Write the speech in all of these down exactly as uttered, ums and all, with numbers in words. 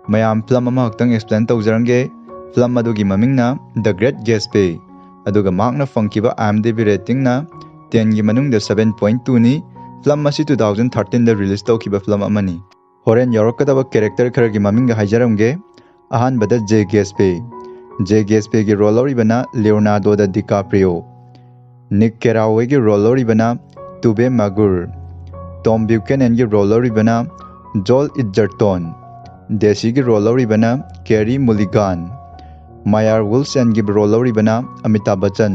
ꯃꯌꯥꯝ, ꯐꯤꯂꯝ ꯑꯃꯈꯛꯇꯪ explain ꯇꯧꯖꯔꯝꯒꯦ꯫ Film ꯑꯗꯨꯒꯤ ꯃꯃꯤꯡꯅ The Great Gatsby꯫ ꯑꯗꯨꯒ ꯃꯍꯥꯛꯅ ꯐꯪꯈꯤꯕ IMDb ratingꯅ tenꯒꯤ ꯃꯅꯨꯡꯗ seven point twoꯅꯤ꯫ ꯐꯤꯂꯝ ꯑꯁꯤ two thousand thirteenꯗ release ꯇꯧꯈꯤꯕ ꯐꯤꯂꯝ ꯑꯃꯅꯤ꯫ ꯍꯣꯔꯦꯟ ꯌꯥꯎꯔꯛꯀꯗꯕ character ꯈꯔꯒꯤ ꯃꯃꯤꯡꯒ ꯍꯥꯏꯖꯔꯝꯒꯦ꯫ ꯑꯍꯥꯟꯕꯗ ꯖꯦ ꯒꯦꯁꯄꯦ꯫ ꯖꯦ ꯒꯦꯁꯄꯦꯒꯤ role ꯂꯧꯔꯤꯕꯅ ꯂꯤꯑꯣꯅꯥꯔꯗꯣ ꯗ ꯗꯤꯀꯥꯄ꯭ꯔꯤꯌꯣ꯫ ꯅꯤꯛ ꯀꯦꯔꯥꯋꯦꯒꯤ role ꯂꯧꯔꯤꯕꯅ ꯇꯨꯕꯦ ꯃꯥꯒꯨꯔ꯫ ꯇꯣꯝ ꯕ꯭ꯌꯨꯀꯦꯅꯟꯒꯤ role ꯂꯧꯔꯤꯕꯅ ꯖꯣꯜ ꯏꯠꯖꯔꯇꯣꯟ꯫ ꯗꯦꯁꯤꯒꯤ role ꯂꯧꯔꯤꯕꯅ ꯀꯦꯔꯤ ꯃꯨꯂꯤꯒꯥꯟ꯫ ꯃꯥꯌꯥꯔ ꯋꯤꯜꯁꯟꯒꯤ role ꯂꯧꯔꯤꯕꯅ ꯑꯃꯤꯇꯥꯕ ꯕꯆꯟ꯫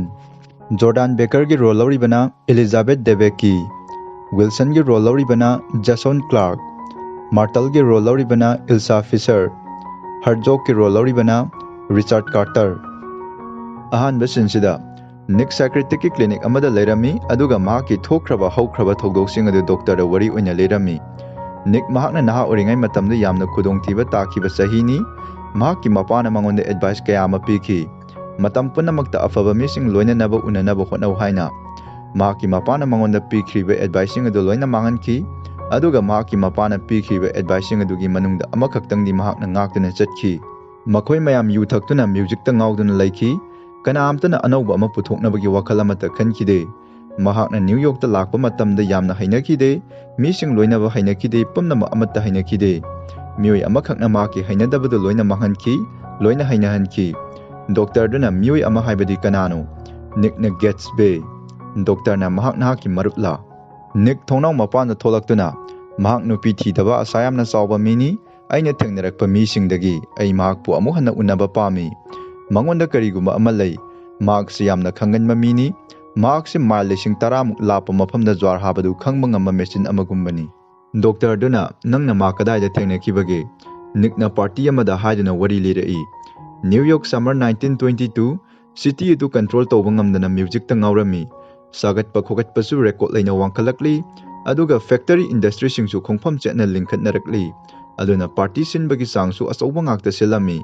ꯖꯣꯔꯗꯥꯟ ꯕꯦꯀꯔꯒꯤ role ꯂꯧꯔꯤꯕꯅ ꯏꯂꯤꯖꯥꯕꯦꯊ ꯗꯦꯕꯦꯀꯤ꯫ ꯋꯤꯜꯁꯟꯒꯤ role ꯂꯧꯔꯤꯕꯅ ꯖꯦꯁꯣꯟ ꯀ꯭ꯂꯥꯔꯛ꯫ ꯃꯥꯔꯇꯜꯒꯤ role ꯂꯧꯔꯤꯕꯅ ꯏꯜꯁꯥ ꯐꯤꯁꯔ꯫ ꯍꯔꯖꯣꯛꯀꯤ role ꯂꯧꯔꯤꯕꯅ ꯔꯤꯆꯥꯔꯗ ꯀꯥꯔꯇꯔ꯫ ꯑꯍꯥꯟꯕ sceneꯁꯤꯗ ꯅꯤꯛ psychiatricꯀꯤ clinic ꯑꯃꯗ ꯂꯩꯔꯝꯃꯤ, ꯑꯗꯨꯒ ꯃꯍꯥꯛꯀꯤ ꯊꯣꯛꯈ꯭ꯔꯕ ꯍꯧꯈ꯭ꯔꯕ ꯊꯧꯗꯣꯛꯁꯤꯡ ꯑꯗꯨ doctorꯗ ꯋꯥꯔꯤ ꯑꯣꯏꯅ ꯂꯤꯔꯝꯃꯤ꯫ ꯅꯤꯛ ꯃꯍꯥꯛꯅ ꯅꯍꯥ ꯑꯣꯏꯔꯤꯉꯩ ꯃꯇꯝꯗ ꯌꯥꯝꯅ ꯈꯨꯗꯣꯡꯊꯤꯕ ꯇꯥꯈꯤꯕ ꯆꯍꯤꯅꯤ꯫ ꯃꯍꯥꯛꯀꯤ ꯃꯄꯥꯅ ꯃꯉꯣꯟꯗ advice ꯀꯌꯥ ꯑꯃ ꯄꯤꯈꯤ꯫ ꯃꯇꯝ ꯄꯨꯝꯅꯃꯛꯇ ꯑꯐꯕ ꯃꯤꯁꯤꯡ ꯂꯣꯏꯅꯅꯕ ꯎꯅꯅꯕ ꯍꯣꯠꯅꯧ ꯍꯥꯏꯅ꯫ ꯃꯍꯥꯛꯀꯤ ꯃꯄꯥꯅ ꯃꯉꯣꯟꯗ ꯄꯤꯈ꯭ꯔꯤꯕ adviceꯁꯤꯡ ꯑꯗꯨ ꯂꯣꯏꯅ ꯃꯥꯡꯍꯟꯈꯤ, ꯑꯗꯨꯒ ꯃꯍꯥꯛꯀꯤ ꯃꯄꯥꯅ ꯄꯤꯈ꯭ꯔꯤꯕ adviceꯁꯤꯡ ꯑꯗꯨꯒꯤ ꯃꯅꯨꯡꯗ ꯑꯃꯈꯛꯇꯪꯗꯤ ꯃꯍꯥꯛꯅ ꯉꯥꯛꯇꯨꯅ ꯆꯠꯈꯤ꯫ ꯃꯈꯣꯏ ꯃꯌꯥꯝ ꯌꯨ ꯊꯛꯇꯨꯅ musicꯇ ꯉꯥꯎꯗꯨꯅ ꯂꯩꯈꯤ꯫ ꯀꯅꯥꯝꯇꯅ ꯑꯅꯧꯕ ꯑꯃ ꯄꯨꯊꯣꯛꯅꯕꯒꯤ ꯋꯥꯈꯜ ꯑꯃꯠꯇ ꯈꯟꯈꯤꯗꯦ꯫ ꯃꯍꯥꯛꯅ ꯅ꯭ꯌꯨ ꯌꯣꯔꯛꯇ ꯂꯥꯛꯄ ꯃꯇꯝꯗ ꯌꯥꯝꯅ ꯍꯩꯅꯈꯤꯗꯦ꯫ ꯃꯤꯁꯤꯡ ꯂꯣꯏꯅꯕ ꯍꯩꯅꯈꯤꯗꯦ, ꯄꯨꯝꯅꯃꯛ ꯑꯃꯠꯇ ꯍꯩꯅꯈꯤꯗꯦ꯫ ꯃꯤꯑꯣꯏ ꯑꯃꯈꯛꯅ ꯃꯍꯥꯛꯀꯤ ꯍꯩꯅꯗꯕꯗꯨ ꯂꯣꯏꯅ ꯃꯥꯡꯍꯟꯈꯤ, ꯂꯣꯏꯅ ꯍꯩꯅꯍꯟꯈꯤ꯫ Doctorꯗꯨꯅ ꯃꯤꯑꯣꯏ ꯑꯃ ꯍꯥꯏꯕꯗꯤ ꯀꯅꯥꯅꯣ? ꯅꯤꯛꯅ ꯒꯦꯠꯁꯕꯦ꯫ Doctorꯅ ꯃꯍꯥꯛ ꯅꯍꯥꯛꯀꯤ ꯃꯔꯨꯞꯂꯥ? ꯅꯤꯛ ꯊꯣꯡꯅꯥꯎ ꯃꯄꯥꯟꯗ ꯊꯣꯛꯂꯛꯇꯨꯅ, ꯃꯍꯥꯛ ꯅꯨꯄꯤ ꯊꯤꯗꯕ ꯑꯁꯥ ꯌꯥꯝꯅ ꯆꯥꯎꯕ ꯃꯤꯅꯤ꯫ ꯑꯩꯅ ꯊꯦꯡꯅꯔꯛꯄ ꯃꯤꯁꯤꯡꯗꯒꯤ ꯑꯩ ꯃꯍꯥꯛꯄꯨ ꯑꯃꯨꯛ ꯍꯟꯅ ꯎꯅꯕ ꯄꯥꯝꯃꯤ꯫ ꯃꯉꯣꯟꯗ ꯀꯔꯤꯒꯨꯝꯕ ꯑꯃ ꯂꯩ꯫ ꯃꯍꯥꯛꯁꯤ ꯌꯥꯝꯅ ꯈꯪꯒꯟꯕ ꯃꯤꯅꯤ꯫ ꯃꯍꯥꯛꯁꯤ ꯃꯥꯏꯜ ꯂꯤꯁꯤꯡ ꯇꯔꯥꯃꯨꯛ ꯂꯥꯞꯄ ꯃꯐꯝꯗ ꯖ꯭ꯋꯥꯔ ꯍꯥꯕꯗꯨ ꯈꯪꯕ ꯉꯝꯕ ꯃꯦꯆꯤꯟ ꯑꯃꯒꯨꯝꯕꯅꯤ꯫ Doctorꯗꯨꯅ, "ꯅꯪꯅ ꯃꯥ ꯀꯗꯥꯏꯗ ꯊꯦꯡꯅꯈꯤꯕꯒꯦ?" ꯅꯤꯛꯅ party ꯑꯃꯗ ꯍꯥꯏꯗꯨꯅ ꯋꯥꯔꯤ ꯂꯤꯔꯛꯏ꯫ New York summer nineteen twenty two, city ꯑꯗꯨ control ꯇꯧꯕ ꯉꯝꯗꯅ musicꯇ ꯉꯥꯎꯔꯝꯃꯤ꯫ ꯁꯥꯒꯠꯄ ꯈꯣꯒꯠꯄꯁꯨ record ꯂꯩꯅ ꯋꯥꯡꯈꯠꯂꯛꯂꯤ, ꯑꯗꯨꯒ factory industryꯁꯤꯡꯁꯨ ꯈꯣꯡꯐꯝ ꯆꯦꯠꯅ ꯂꯤꯡꯈꯠꯅꯔꯛꯂꯤ꯫ ꯑꯗꯨꯅ party ꯁꯤꯟꯕꯒꯤ ꯆꯥꯡꯁꯨ ꯑꯆꯧꯕ ꯉꯥꯛꯇ ꯁꯤꯜꯂꯝꯃꯤ꯫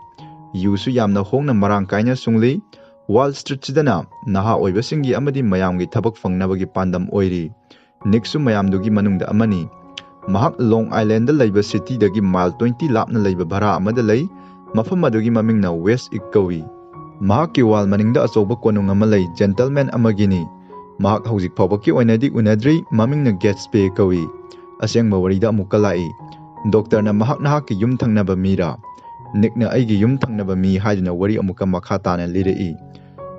ꯌꯨꯁꯨ ꯌꯥꯝꯅ ꯍꯣꯡꯅ ꯃꯔꯥꯡ ꯀꯥꯏꯅ ꯁꯨꯡꯂꯤ꯫ Wall Streetꯁꯤꯗꯅ ꯅꯍꯥ ꯑꯣꯏꯕꯁꯤꯡꯒꯤ ꯑꯃꯗꯤ ꯃꯌꯥꯝꯒꯤ ꯊꯕꯛ ꯐꯪꯅꯕꯒꯤ ꯄꯥꯟꯗꯝ ꯑꯣꯏꯔꯤ꯫ ꯅꯤꯛꯁꯨ ꯃꯌꯥꯝꯗꯨꯒꯤ ꯃꯅꯨꯡꯗ ꯑꯃꯅꯤ꯫ ꯃꯍꯥꯛ ꯂꯣꯡ ꯑꯥꯏꯂꯦꯟꯗ ꯂꯩꯕ ꯁꯤꯇꯤꯗꯒꯤ ꯃꯥꯏꯜ ꯇ꯭ꯋꯦꯟꯇꯤ ꯂꯥꯞꯅ ꯂꯩꯕ ꯚꯔꯥ ꯑꯃꯗ ꯂꯩ꯫ ꯃꯐꯝ ꯑꯗꯨꯒꯤ ꯃꯃꯤꯡꯅ ꯋꯦꯁ ꯏꯛ ꯀꯧꯏ꯫ ꯃꯍꯥꯛꯀꯤ ꯋꯥꯜ ꯃꯅꯤꯡꯗ ꯑꯆꯧꯕ ꯀꯣꯅꯨꯡ ꯑꯃ ꯂꯩ, ꯖꯦꯟꯇꯜꯃꯦꯟ ꯑꯃꯒꯤꯅꯤ꯫ ꯃꯍꯥꯛ ꯍꯧꯖꯤꯛ ꯐꯥꯎꯕꯀꯤ ꯑꯣꯏꯅꯗꯤ ꯎꯅꯗ꯭ꯔꯤ꯫ ꯃꯃꯤꯡꯅ ꯒꯦꯠꯁꯄꯦ ꯀꯧꯏ꯫ ꯑꯁꯦꯡꯕ ꯋꯥꯔꯤꯗ ꯑꯃꯨꯛꯀ ꯂꯥꯛꯏ꯫ ꯗꯣꯛꯇꯔꯅ ꯃꯍꯥꯛ ꯅꯍꯥꯛꯀꯤ ꯌꯨꯝ ꯊꯪꯅꯕ ꯃꯤꯔꯥ? ꯅꯤꯛꯅ ꯑꯩꯒꯤ ꯌꯨꯝ ꯊꯪꯅꯕ ꯃꯤ ꯍꯥꯏꯗꯨꯅ ꯋꯥꯔꯤ ꯑꯃꯨꯛꯀ ꯃꯈꯥ ꯇꯥꯅ ꯂꯤꯔꯛꯏ꯫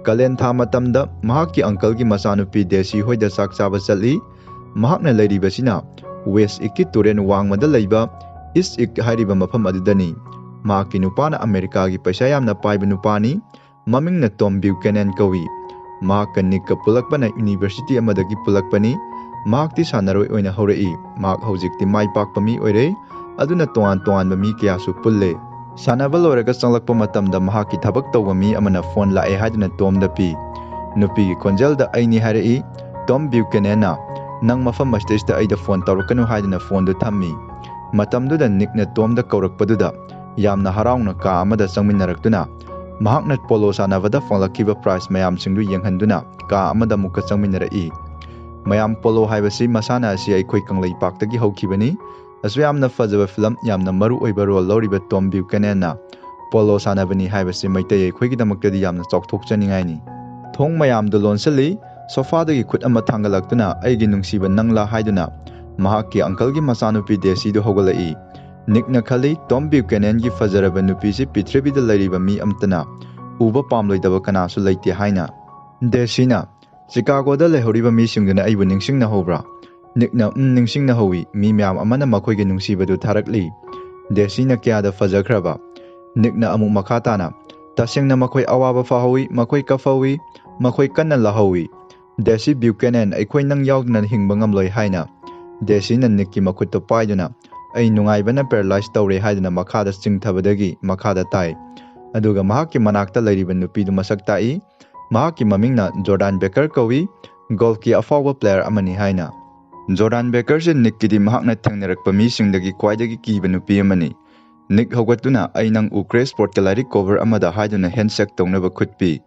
ꯀꯥꯂꯦꯟ ꯊꯥ ꯃꯇꯝꯗ ꯃꯍꯥꯛꯀꯤ ꯑꯪꯀꯜꯒꯤ ꯃꯆꯥꯅꯨꯄꯤ ꯗꯦꯁꯤ ꯍꯣꯏꯗ ꯆꯥꯛ ꯆꯥꯕ ꯆꯠꯂꯤ꯫ ꯃꯍꯥꯛꯅ ꯂꯩꯔꯤꯕꯁꯤꯅ ꯋꯦꯁ ꯏꯛꯀꯤ ꯇꯨꯔꯦꯜ ꯋꯥꯡꯃꯗ ꯂꯩꯕ ꯏꯁ ꯏꯛ ꯍꯥꯏꯔꯤꯕ ꯃꯐꯝ ꯑꯗꯨꯗꯅꯤ꯫ ꯃꯍꯥꯛꯀꯤ ꯅꯨꯄꯥꯅ ꯑꯃꯦꯔꯤꯀꯥꯒꯤ ꯄꯩꯁꯥ ꯌꯥꯝꯅ ꯄꯥꯏꯕ ꯅꯨꯄꯥꯅꯤ꯫ ꯃꯃꯤꯡꯅ ꯇꯣꯝ ꯕ꯭ꯌꯨꯀꯦꯅꯦꯟ ꯀꯧꯏ꯫ ꯃꯍꯥꯛꯀ ꯅꯤꯛꯀ ꯄꯨꯜꯂꯛꯄꯅ ꯌꯨꯅꯤꯚꯔꯁꯤꯇꯤ ꯑꯃꯗꯒꯤ ꯄꯨꯜꯂꯛꯄꯅꯤ꯫ ꯃꯍꯥꯛꯇꯤ ꯁꯥꯟꯅꯔꯣꯏ ꯑꯣꯏꯅ ꯍꯧꯔꯛꯏ꯫ ꯃꯍꯥꯛ ꯍꯧꯖꯤꯛꯇꯤ ꯃꯥꯏ ꯄꯥꯛꯄ ꯃꯤ ꯑꯣꯏꯔꯦ꯫ ꯑꯗꯨꯅ ꯇꯣꯉꯥꯟ ꯇꯣꯉꯥꯟꯕ ꯃꯤ ꯀꯌꯥꯁꯨ ꯄꯨꯜꯂꯦ꯫ ꯁꯥꯟꯅꯕ ꯂꯣꯏꯔꯒ ꯆꯪꯂꯛꯄ ꯃꯇꯝꯗ ꯃꯍꯥꯛꯀꯤ ꯊꯕꯛ ꯇꯧꯕ ꯃꯤ ꯑꯃꯅ ꯐꯣꯟ ꯂꯥꯛꯑꯦ ꯍꯥꯏꯗꯨꯅ ꯇꯣꯝꯗ ꯄꯤ꯫ ꯅꯨꯄꯤꯒꯤ ꯈꯣꯟꯖꯦꯜꯗ ꯑꯩꯅꯤ ꯍꯥꯏꯔꯛꯏ꯫ ꯇꯣꯝ ꯕ꯭ꯌꯨꯀꯦꯅꯦꯟꯅ, "ꯅꯪ ꯃꯐꯝ ꯑꯁꯤꯗꯩꯁꯤꯗ ꯑꯩꯗ ꯐꯣꯟ ꯇꯧꯔꯛꯀꯅꯨ" ꯍꯥꯏꯗꯨꯅ ꯐꯣꯟꯗꯨ ꯊꯝꯃꯤ꯫ ꯃꯇꯝꯗꯨꯗ ꯅꯤꯛꯅ ꯇꯣꯝꯗ ꯀꯧꯔꯛꯄꯗꯨꯗ ꯌꯥꯝꯅ ꯍꯔꯥꯎꯅ ꯀꯥ ꯑꯃꯗ ꯆꯪꯃꯤꯟꯅꯔꯛꯇꯨꯅ ꯃꯍꯥꯛꯅ ꯄꯣꯂꯣ ꯁꯥꯟꯅꯕꯗ ꯐꯪꯂꯛꯈꯤꯕ ꯄ꯭ꯔꯥꯏꯖ ꯃꯌꯥꯝꯁꯤꯡꯗꯨ ꯌꯦꯡꯍꯟꯗꯨꯅ ꯀꯥ ꯑꯃꯗ ꯑꯃꯨꯛꯀ ꯆꯪꯃꯤꯟꯅꯔꯛꯏ꯫ ꯃꯌꯥꯝ, ꯄꯣꯂꯣ ꯍꯥꯏꯕꯁꯤ ꯃꯁꯥꯟꯅ ꯑꯁꯤ ꯑꯩꯈꯣꯏ ꯀꯪꯂꯩꯄꯥꯛꯇꯒꯤ ꯍꯧꯈꯤꯕꯅꯤ꯫ ꯑꯁꯨꯛ ꯌꯥꯝꯅ ꯐꯖꯕ ꯐꯤꯂꯝ, ꯌꯥꯝꯅ ꯃꯔꯨ ꯑꯣꯏꯕ ꯔꯣꯜ ꯂꯧꯔꯤꯕ ꯇꯣꯝ ꯕ꯭ꯌꯨꯀꯦꯅꯦꯟꯅ ꯄꯣꯂꯣ ꯁꯥꯟꯅꯕꯅꯤ ꯍꯥꯏꯕꯁꯤ ꯃꯩꯇꯩ ꯑꯩꯈꯣꯏꯒꯤꯗꯃꯛꯇꯗꯤ ꯌꯥꯝꯅ ꯆꯥꯎꯊꯣꯛꯆꯅꯤꯡꯉꯥꯏꯅꯤ꯫ ꯊꯣꯡ ꯃꯌꯥꯝꯗꯨ ꯂꯣꯟꯁꯤꯜꯂꯤ꯫ ꯁꯣꯐꯥꯗꯒꯤ ꯈꯨꯠ ꯑꯃ ꯊꯥꯡꯒꯠꯂꯛꯇꯨꯅ "ꯑꯩꯒꯤ ꯅꯨꯡꯁꯤꯕ ꯅꯪꯂꯥ?" ꯍꯥꯏꯗꯨꯅ ꯃꯍꯥꯛꯀꯤ ꯑꯪꯀꯜꯒꯤ ꯃꯆꯥꯅꯨꯄꯤ ꯗꯦꯁꯤꯗꯨ ꯍꯧꯒꯠꯂꯛꯏ꯫ ꯅꯤꯛꯅ ꯈꯜꯂꯤ, ꯇꯣꯝ ꯕ꯭ꯌꯨꯀꯦꯅꯦꯟꯒꯤ ꯐꯖꯔꯕ ꯅꯨꯄꯤꯁꯤ ꯄ꯭ꯔꯤꯊꯤꯕꯤꯗ ꯂꯩꯔꯤꯕ ꯃꯤ ꯑꯃꯠꯇꯅ ꯎꯕ ꯄꯥꯝꯂꯣꯏꯗꯕ ꯀꯅꯥꯁꯨ ꯂꯩꯇꯦ ꯍꯥꯏꯅ꯫ ꯗꯦꯁꯤꯅ, "ꯆꯤꯀꯥꯒꯣꯗ ꯂꯩꯍꯧꯔꯤꯕ ꯃꯤꯁꯤꯡꯗꯨꯅ ꯑꯩꯕꯨ ꯅꯤꯡꯁꯤꯡꯅꯍꯧꯕ꯭ꯔꯥ?" ꯅꯤꯛꯅ, "ꯎꯝ, ꯅꯤꯡꯁꯤꯡꯅꯍꯧꯏ꯫ ꯃꯤ ꯃꯌꯥꯝ ꯑꯃꯅ ꯃꯈꯣꯏꯒꯤ ꯅꯨꯡꯁꯤꯕꯗꯨ ꯊꯥꯔꯛꯂꯤ꯫" ꯗꯦꯁꯤꯅ ꯀꯌꯥꯗ ꯐꯖꯈ꯭ꯔꯕ꯫ ꯅꯤꯛꯅ ꯑꯃꯨꯛ ꯃꯈꯥ ꯇꯥꯅ, "ꯇꯁꯦꯡꯅ ꯃꯈꯣꯏ ꯑꯋꯥꯕ ꯐꯥꯎꯍꯧꯏ, ꯃꯈꯣꯏ ꯀꯞꯐꯧꯏ, ꯃꯈꯣꯏ ꯀꯟꯅ ꯂꯥꯎꯍꯧꯏ꯫ ꯗꯦꯁꯤ ꯕ꯭ꯌꯨꯀꯦꯅꯦꯟ, ꯑꯩꯈꯣꯏ ꯅꯪ ꯌꯥꯎꯗꯅ ꯍꯤꯡꯕ ꯉꯝꯂꯣꯏ" ꯍꯥꯏꯅ꯫ ꯗꯦꯁꯤꯅ ꯅꯤꯛꯀꯤ ꯃꯈꯨꯠꯇꯨ ꯄꯥꯏꯗꯨꯅ, "ꯑꯩ ꯅꯨꯡꯉꯥꯏꯕꯅ ꯄꯦꯔꯥꯂꯥꯏꯁ ꯇꯧꯔꯦ" ꯍꯥꯏꯗꯨꯅ ꯃꯈꯥꯗ ꯆꯤꯡꯊꯕꯗꯒꯤ ꯃꯈꯥꯗ ꯇꯥꯏ꯫ ꯑꯗꯨꯒ ꯃꯍꯥꯛꯀꯤ ꯃꯅꯥꯛꯇ ꯂꯩꯔꯤꯕ ꯅꯨꯄꯤꯗꯨ ꯃꯁꯛ ꯇꯥꯛꯏ꯫ ꯃꯍꯥꯛꯀꯤ ꯃꯃꯤꯡꯅ ꯖꯣꯔꯗꯥꯟ ꯕꯦꯀꯔ ꯀꯧꯏ, ꯒꯣꯜꯐꯀꯤ ꯑꯐꯥꯎꯕ ꯄ꯭ꯂꯦꯌꯔ ꯑꯃꯅꯤ ꯍꯥꯏꯅ꯫ ꯖꯣꯔꯗꯥꯟ ꯕꯦꯀꯔꯁꯦ ꯅꯤꯛꯀꯤꯗꯤ ꯃꯍꯥꯛꯅ ꯊꯦꯡꯅꯔꯛꯄ ꯃꯤꯁꯤꯡꯗꯒꯤ ꯈ꯭ꯋꯥꯏꯗꯒꯤ ꯀꯤꯕ ꯅꯨꯄꯤ ꯑꯃꯅꯤ꯫ ꯅꯤꯛ ꯍꯧꯒꯠꯇꯨꯅ, "ꯑꯩ ꯅꯪ ꯎꯈ꯭ꯔꯦ ꯁ꯭ꯄꯣꯔꯠꯀ ꯂꯥꯏꯔꯤꯛ ꯀꯣꯚꯔ ꯑꯃꯗ" ꯍꯥꯏꯗꯨꯅ ꯍꯦꯟꯁꯦꯛ ꯇꯧꯅꯕ ꯈꯨꯠ ꯄꯤ꯫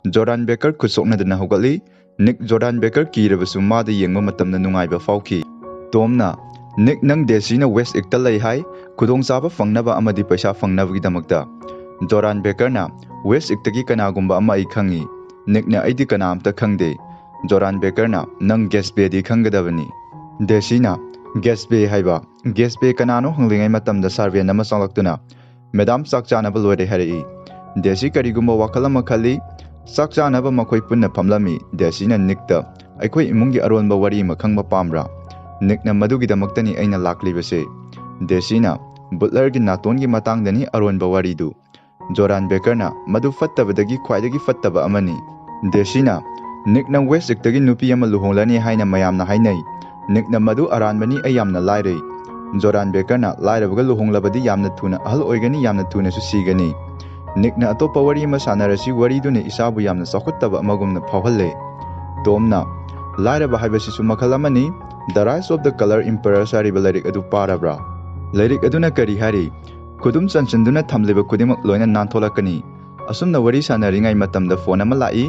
ꯖꯣꯔꯗꯥꯟ ꯕꯦꯀꯔ ꯈꯨꯠ ꯁꯣꯛꯅꯗꯅ ꯍꯧꯒꯠꯂꯤ꯫ ꯅꯤꯛ ꯖꯣꯔꯗꯥꯟ ꯕꯦꯀꯔ ꯀꯤꯔꯕꯁꯨ ꯃꯥꯗ ꯌꯦꯡꯕ ꯃꯇꯝꯗ ꯅꯨꯡꯉꯥꯏꯕ ꯐꯥꯎꯈꯤ꯫ ꯇꯣꯝꯅ, "ꯅꯤꯛ, ꯅꯪ ꯗꯦꯁꯤꯅ ꯋꯦꯁ ꯏꯛꯇ ꯂꯩ ꯍꯥꯏ, ꯈꯨꯗꯣꯡꯆꯥꯕ ꯐꯪꯅꯕ ꯑꯃꯗꯤ ꯄꯩꯁꯥ ꯐꯪꯅꯕꯒꯤꯗꯃꯛꯇ?" ꯖꯣꯔꯥꯟ ꯕꯦꯀꯔꯅ, "ꯋꯦꯁ ꯏꯛꯇꯒꯤ ꯀꯅꯥꯒꯨꯝꯕ ꯑꯃ ꯑꯩ ꯈꯪꯏ꯫ ꯅꯤꯛꯅ, ꯑꯩꯗꯤ ꯀꯅꯥ ꯑꯝꯇ ꯈꯪꯗꯦ꯫" ꯖꯣꯔꯥꯟ ꯕꯦꯀꯔꯅ, "ꯅꯪ ꯒꯦꯁꯄꯦꯗꯤ ꯈꯪꯒꯗꯕꯅꯤ꯫" ꯗꯦꯁꯤꯅ, "ꯒꯦꯁꯄꯦ ꯍꯥꯏꯕ? ꯒꯦꯁꯄꯦ ꯀꯅꯥꯅꯣ?" ꯍꯪꯂꯤꯉꯩ ꯃꯇꯝꯗ ꯁꯥꯔꯚꯦꯟ ꯑꯃ ꯆꯪꯂꯛꯇꯨꯅ, "ꯃꯦꯗꯥꯝ ꯆꯥꯛ ꯆꯥꯅꯕ ꯂꯣꯏꯔꯦ" ꯍꯥꯏꯔꯛꯏ꯫ ꯗꯦꯁꯤ ꯀꯔꯤꯒꯨꯝꯕ ꯋꯥꯈꯜ ꯑꯃ ꯈꯜꯂꯤ꯫ ꯆꯥꯛ ꯆꯥꯅꯕ ꯃꯈꯣꯏ ꯄꯨꯟꯅ ꯐꯝꯂꯝꯃꯤ꯫ ꯗꯦꯁꯤꯅ ꯅꯤꯛꯇ, "ꯑꯩꯈꯣꯏ ꯏꯃꯨꯡꯒꯤ ꯑꯔꯣꯟꯕ ꯋꯥꯔꯤ ꯑꯃ ꯈꯪꯕ ꯄꯥꯝꯕ꯭ꯔꯥ?" ꯅꯤꯛꯅ, "ꯃꯗꯨꯒꯤꯗꯃꯛꯇꯅꯤ ꯑꯩꯅ ꯂꯥꯛꯂꯤꯕꯁꯦ꯫" ꯗꯦꯁꯤꯅ, "ꯕꯨꯠꯂꯔꯒꯤ ꯅꯥꯇꯣꯟꯒꯤ ꯃꯇꯥꯡꯗꯅꯤ ꯑꯔꯣꯟꯕ ꯋꯥꯔꯤꯗꯨ꯫" ꯖꯣꯔꯥꯟ ꯕꯦꯀꯔꯅ, "ꯃꯗꯨ ꯐꯠꯇꯕꯗꯒꯤ ꯈ꯭ꯋꯥꯏꯗꯒꯤ ꯐꯠꯇꯕ ꯑꯃꯅꯤ꯫" ꯗꯦꯁꯤꯅ, "ꯅꯤꯛꯅ ꯋꯦꯁ ꯏꯛꯇꯒꯤ ꯅꯨꯄꯤ ꯑꯃ ꯂꯨꯍꯣꯡꯂꯅꯤ ꯍꯥꯏꯅ ꯃꯌꯥꯝꯅ ꯍꯥꯏꯅꯩ꯫ ꯅꯤꯛꯅ, ꯃꯗꯨ ꯑꯔꯥꯟꯕꯅꯤ, ꯑꯩ ꯌꯥꯝꯅ ꯂꯥꯏꯔꯩ꯫" ꯖꯣꯔꯥꯟ ꯕꯦꯀꯔꯅ, "ꯂꯥꯏꯔꯕꯒ ꯂꯨꯍꯣꯡꯂꯕꯗꯤ ꯌꯥꯝꯅ ꯊꯨꯅ ꯑꯍꯜ ꯑꯣꯏꯒꯅꯤ, ꯌꯥꯝꯅ ꯊꯨꯅꯁꯨ ꯁꯤꯒꯅꯤ꯫" ꯅꯤꯛꯅ, "ꯑꯇꯣꯞꯄ ꯋꯥꯔꯤ ꯑꯃ ꯁꯥꯟꯅꯔꯁꯤ, ꯋꯥꯔꯤꯗꯨꯅ ꯏꯁꯥꯕꯨ ꯌꯥꯝꯅ ꯆꯥꯎꯈꯠꯇꯕ ꯑꯃꯒꯨꯝꯅ ꯐꯥꯎꯍꯜꯂꯦ꯫" ꯇꯣꯝꯅ, "ꯂꯥꯏꯔꯕ ꯍꯥꯏꯕꯁꯤꯁꯨ ꯃꯈꯜ ꯑꯃꯅꯤ꯫ The Rise of the Color Emperors ꯍꯥꯏꯔꯤꯕ ꯂꯥꯏꯔꯤꯛ ꯑꯗꯨ ꯄꯥꯔꯕ꯭ꯔꯥ? ꯂꯥꯏꯔꯤꯛ ꯑꯗꯨꯅ ꯀꯔꯤ ꯍꯥꯏꯔꯤ? ꯈꯨꯗꯨꯝ ꯆꯟꯁꯤꯟꯗꯨꯅ ꯊꯝꯂꯤꯕ ꯈꯨꯗꯤꯡꯃꯛ ꯂꯣꯏꯅ ꯅꯥꯟꯊꯣꯛꯂꯛꯀꯅꯤ꯫" ꯑꯁꯨꯝꯅ ꯋꯥꯔꯤ ꯁꯥꯟꯅꯔꯤꯉꯩ ꯃꯇꯝꯗ ꯐꯣꯟ ꯑꯃ ꯂꯥꯛꯏ꯫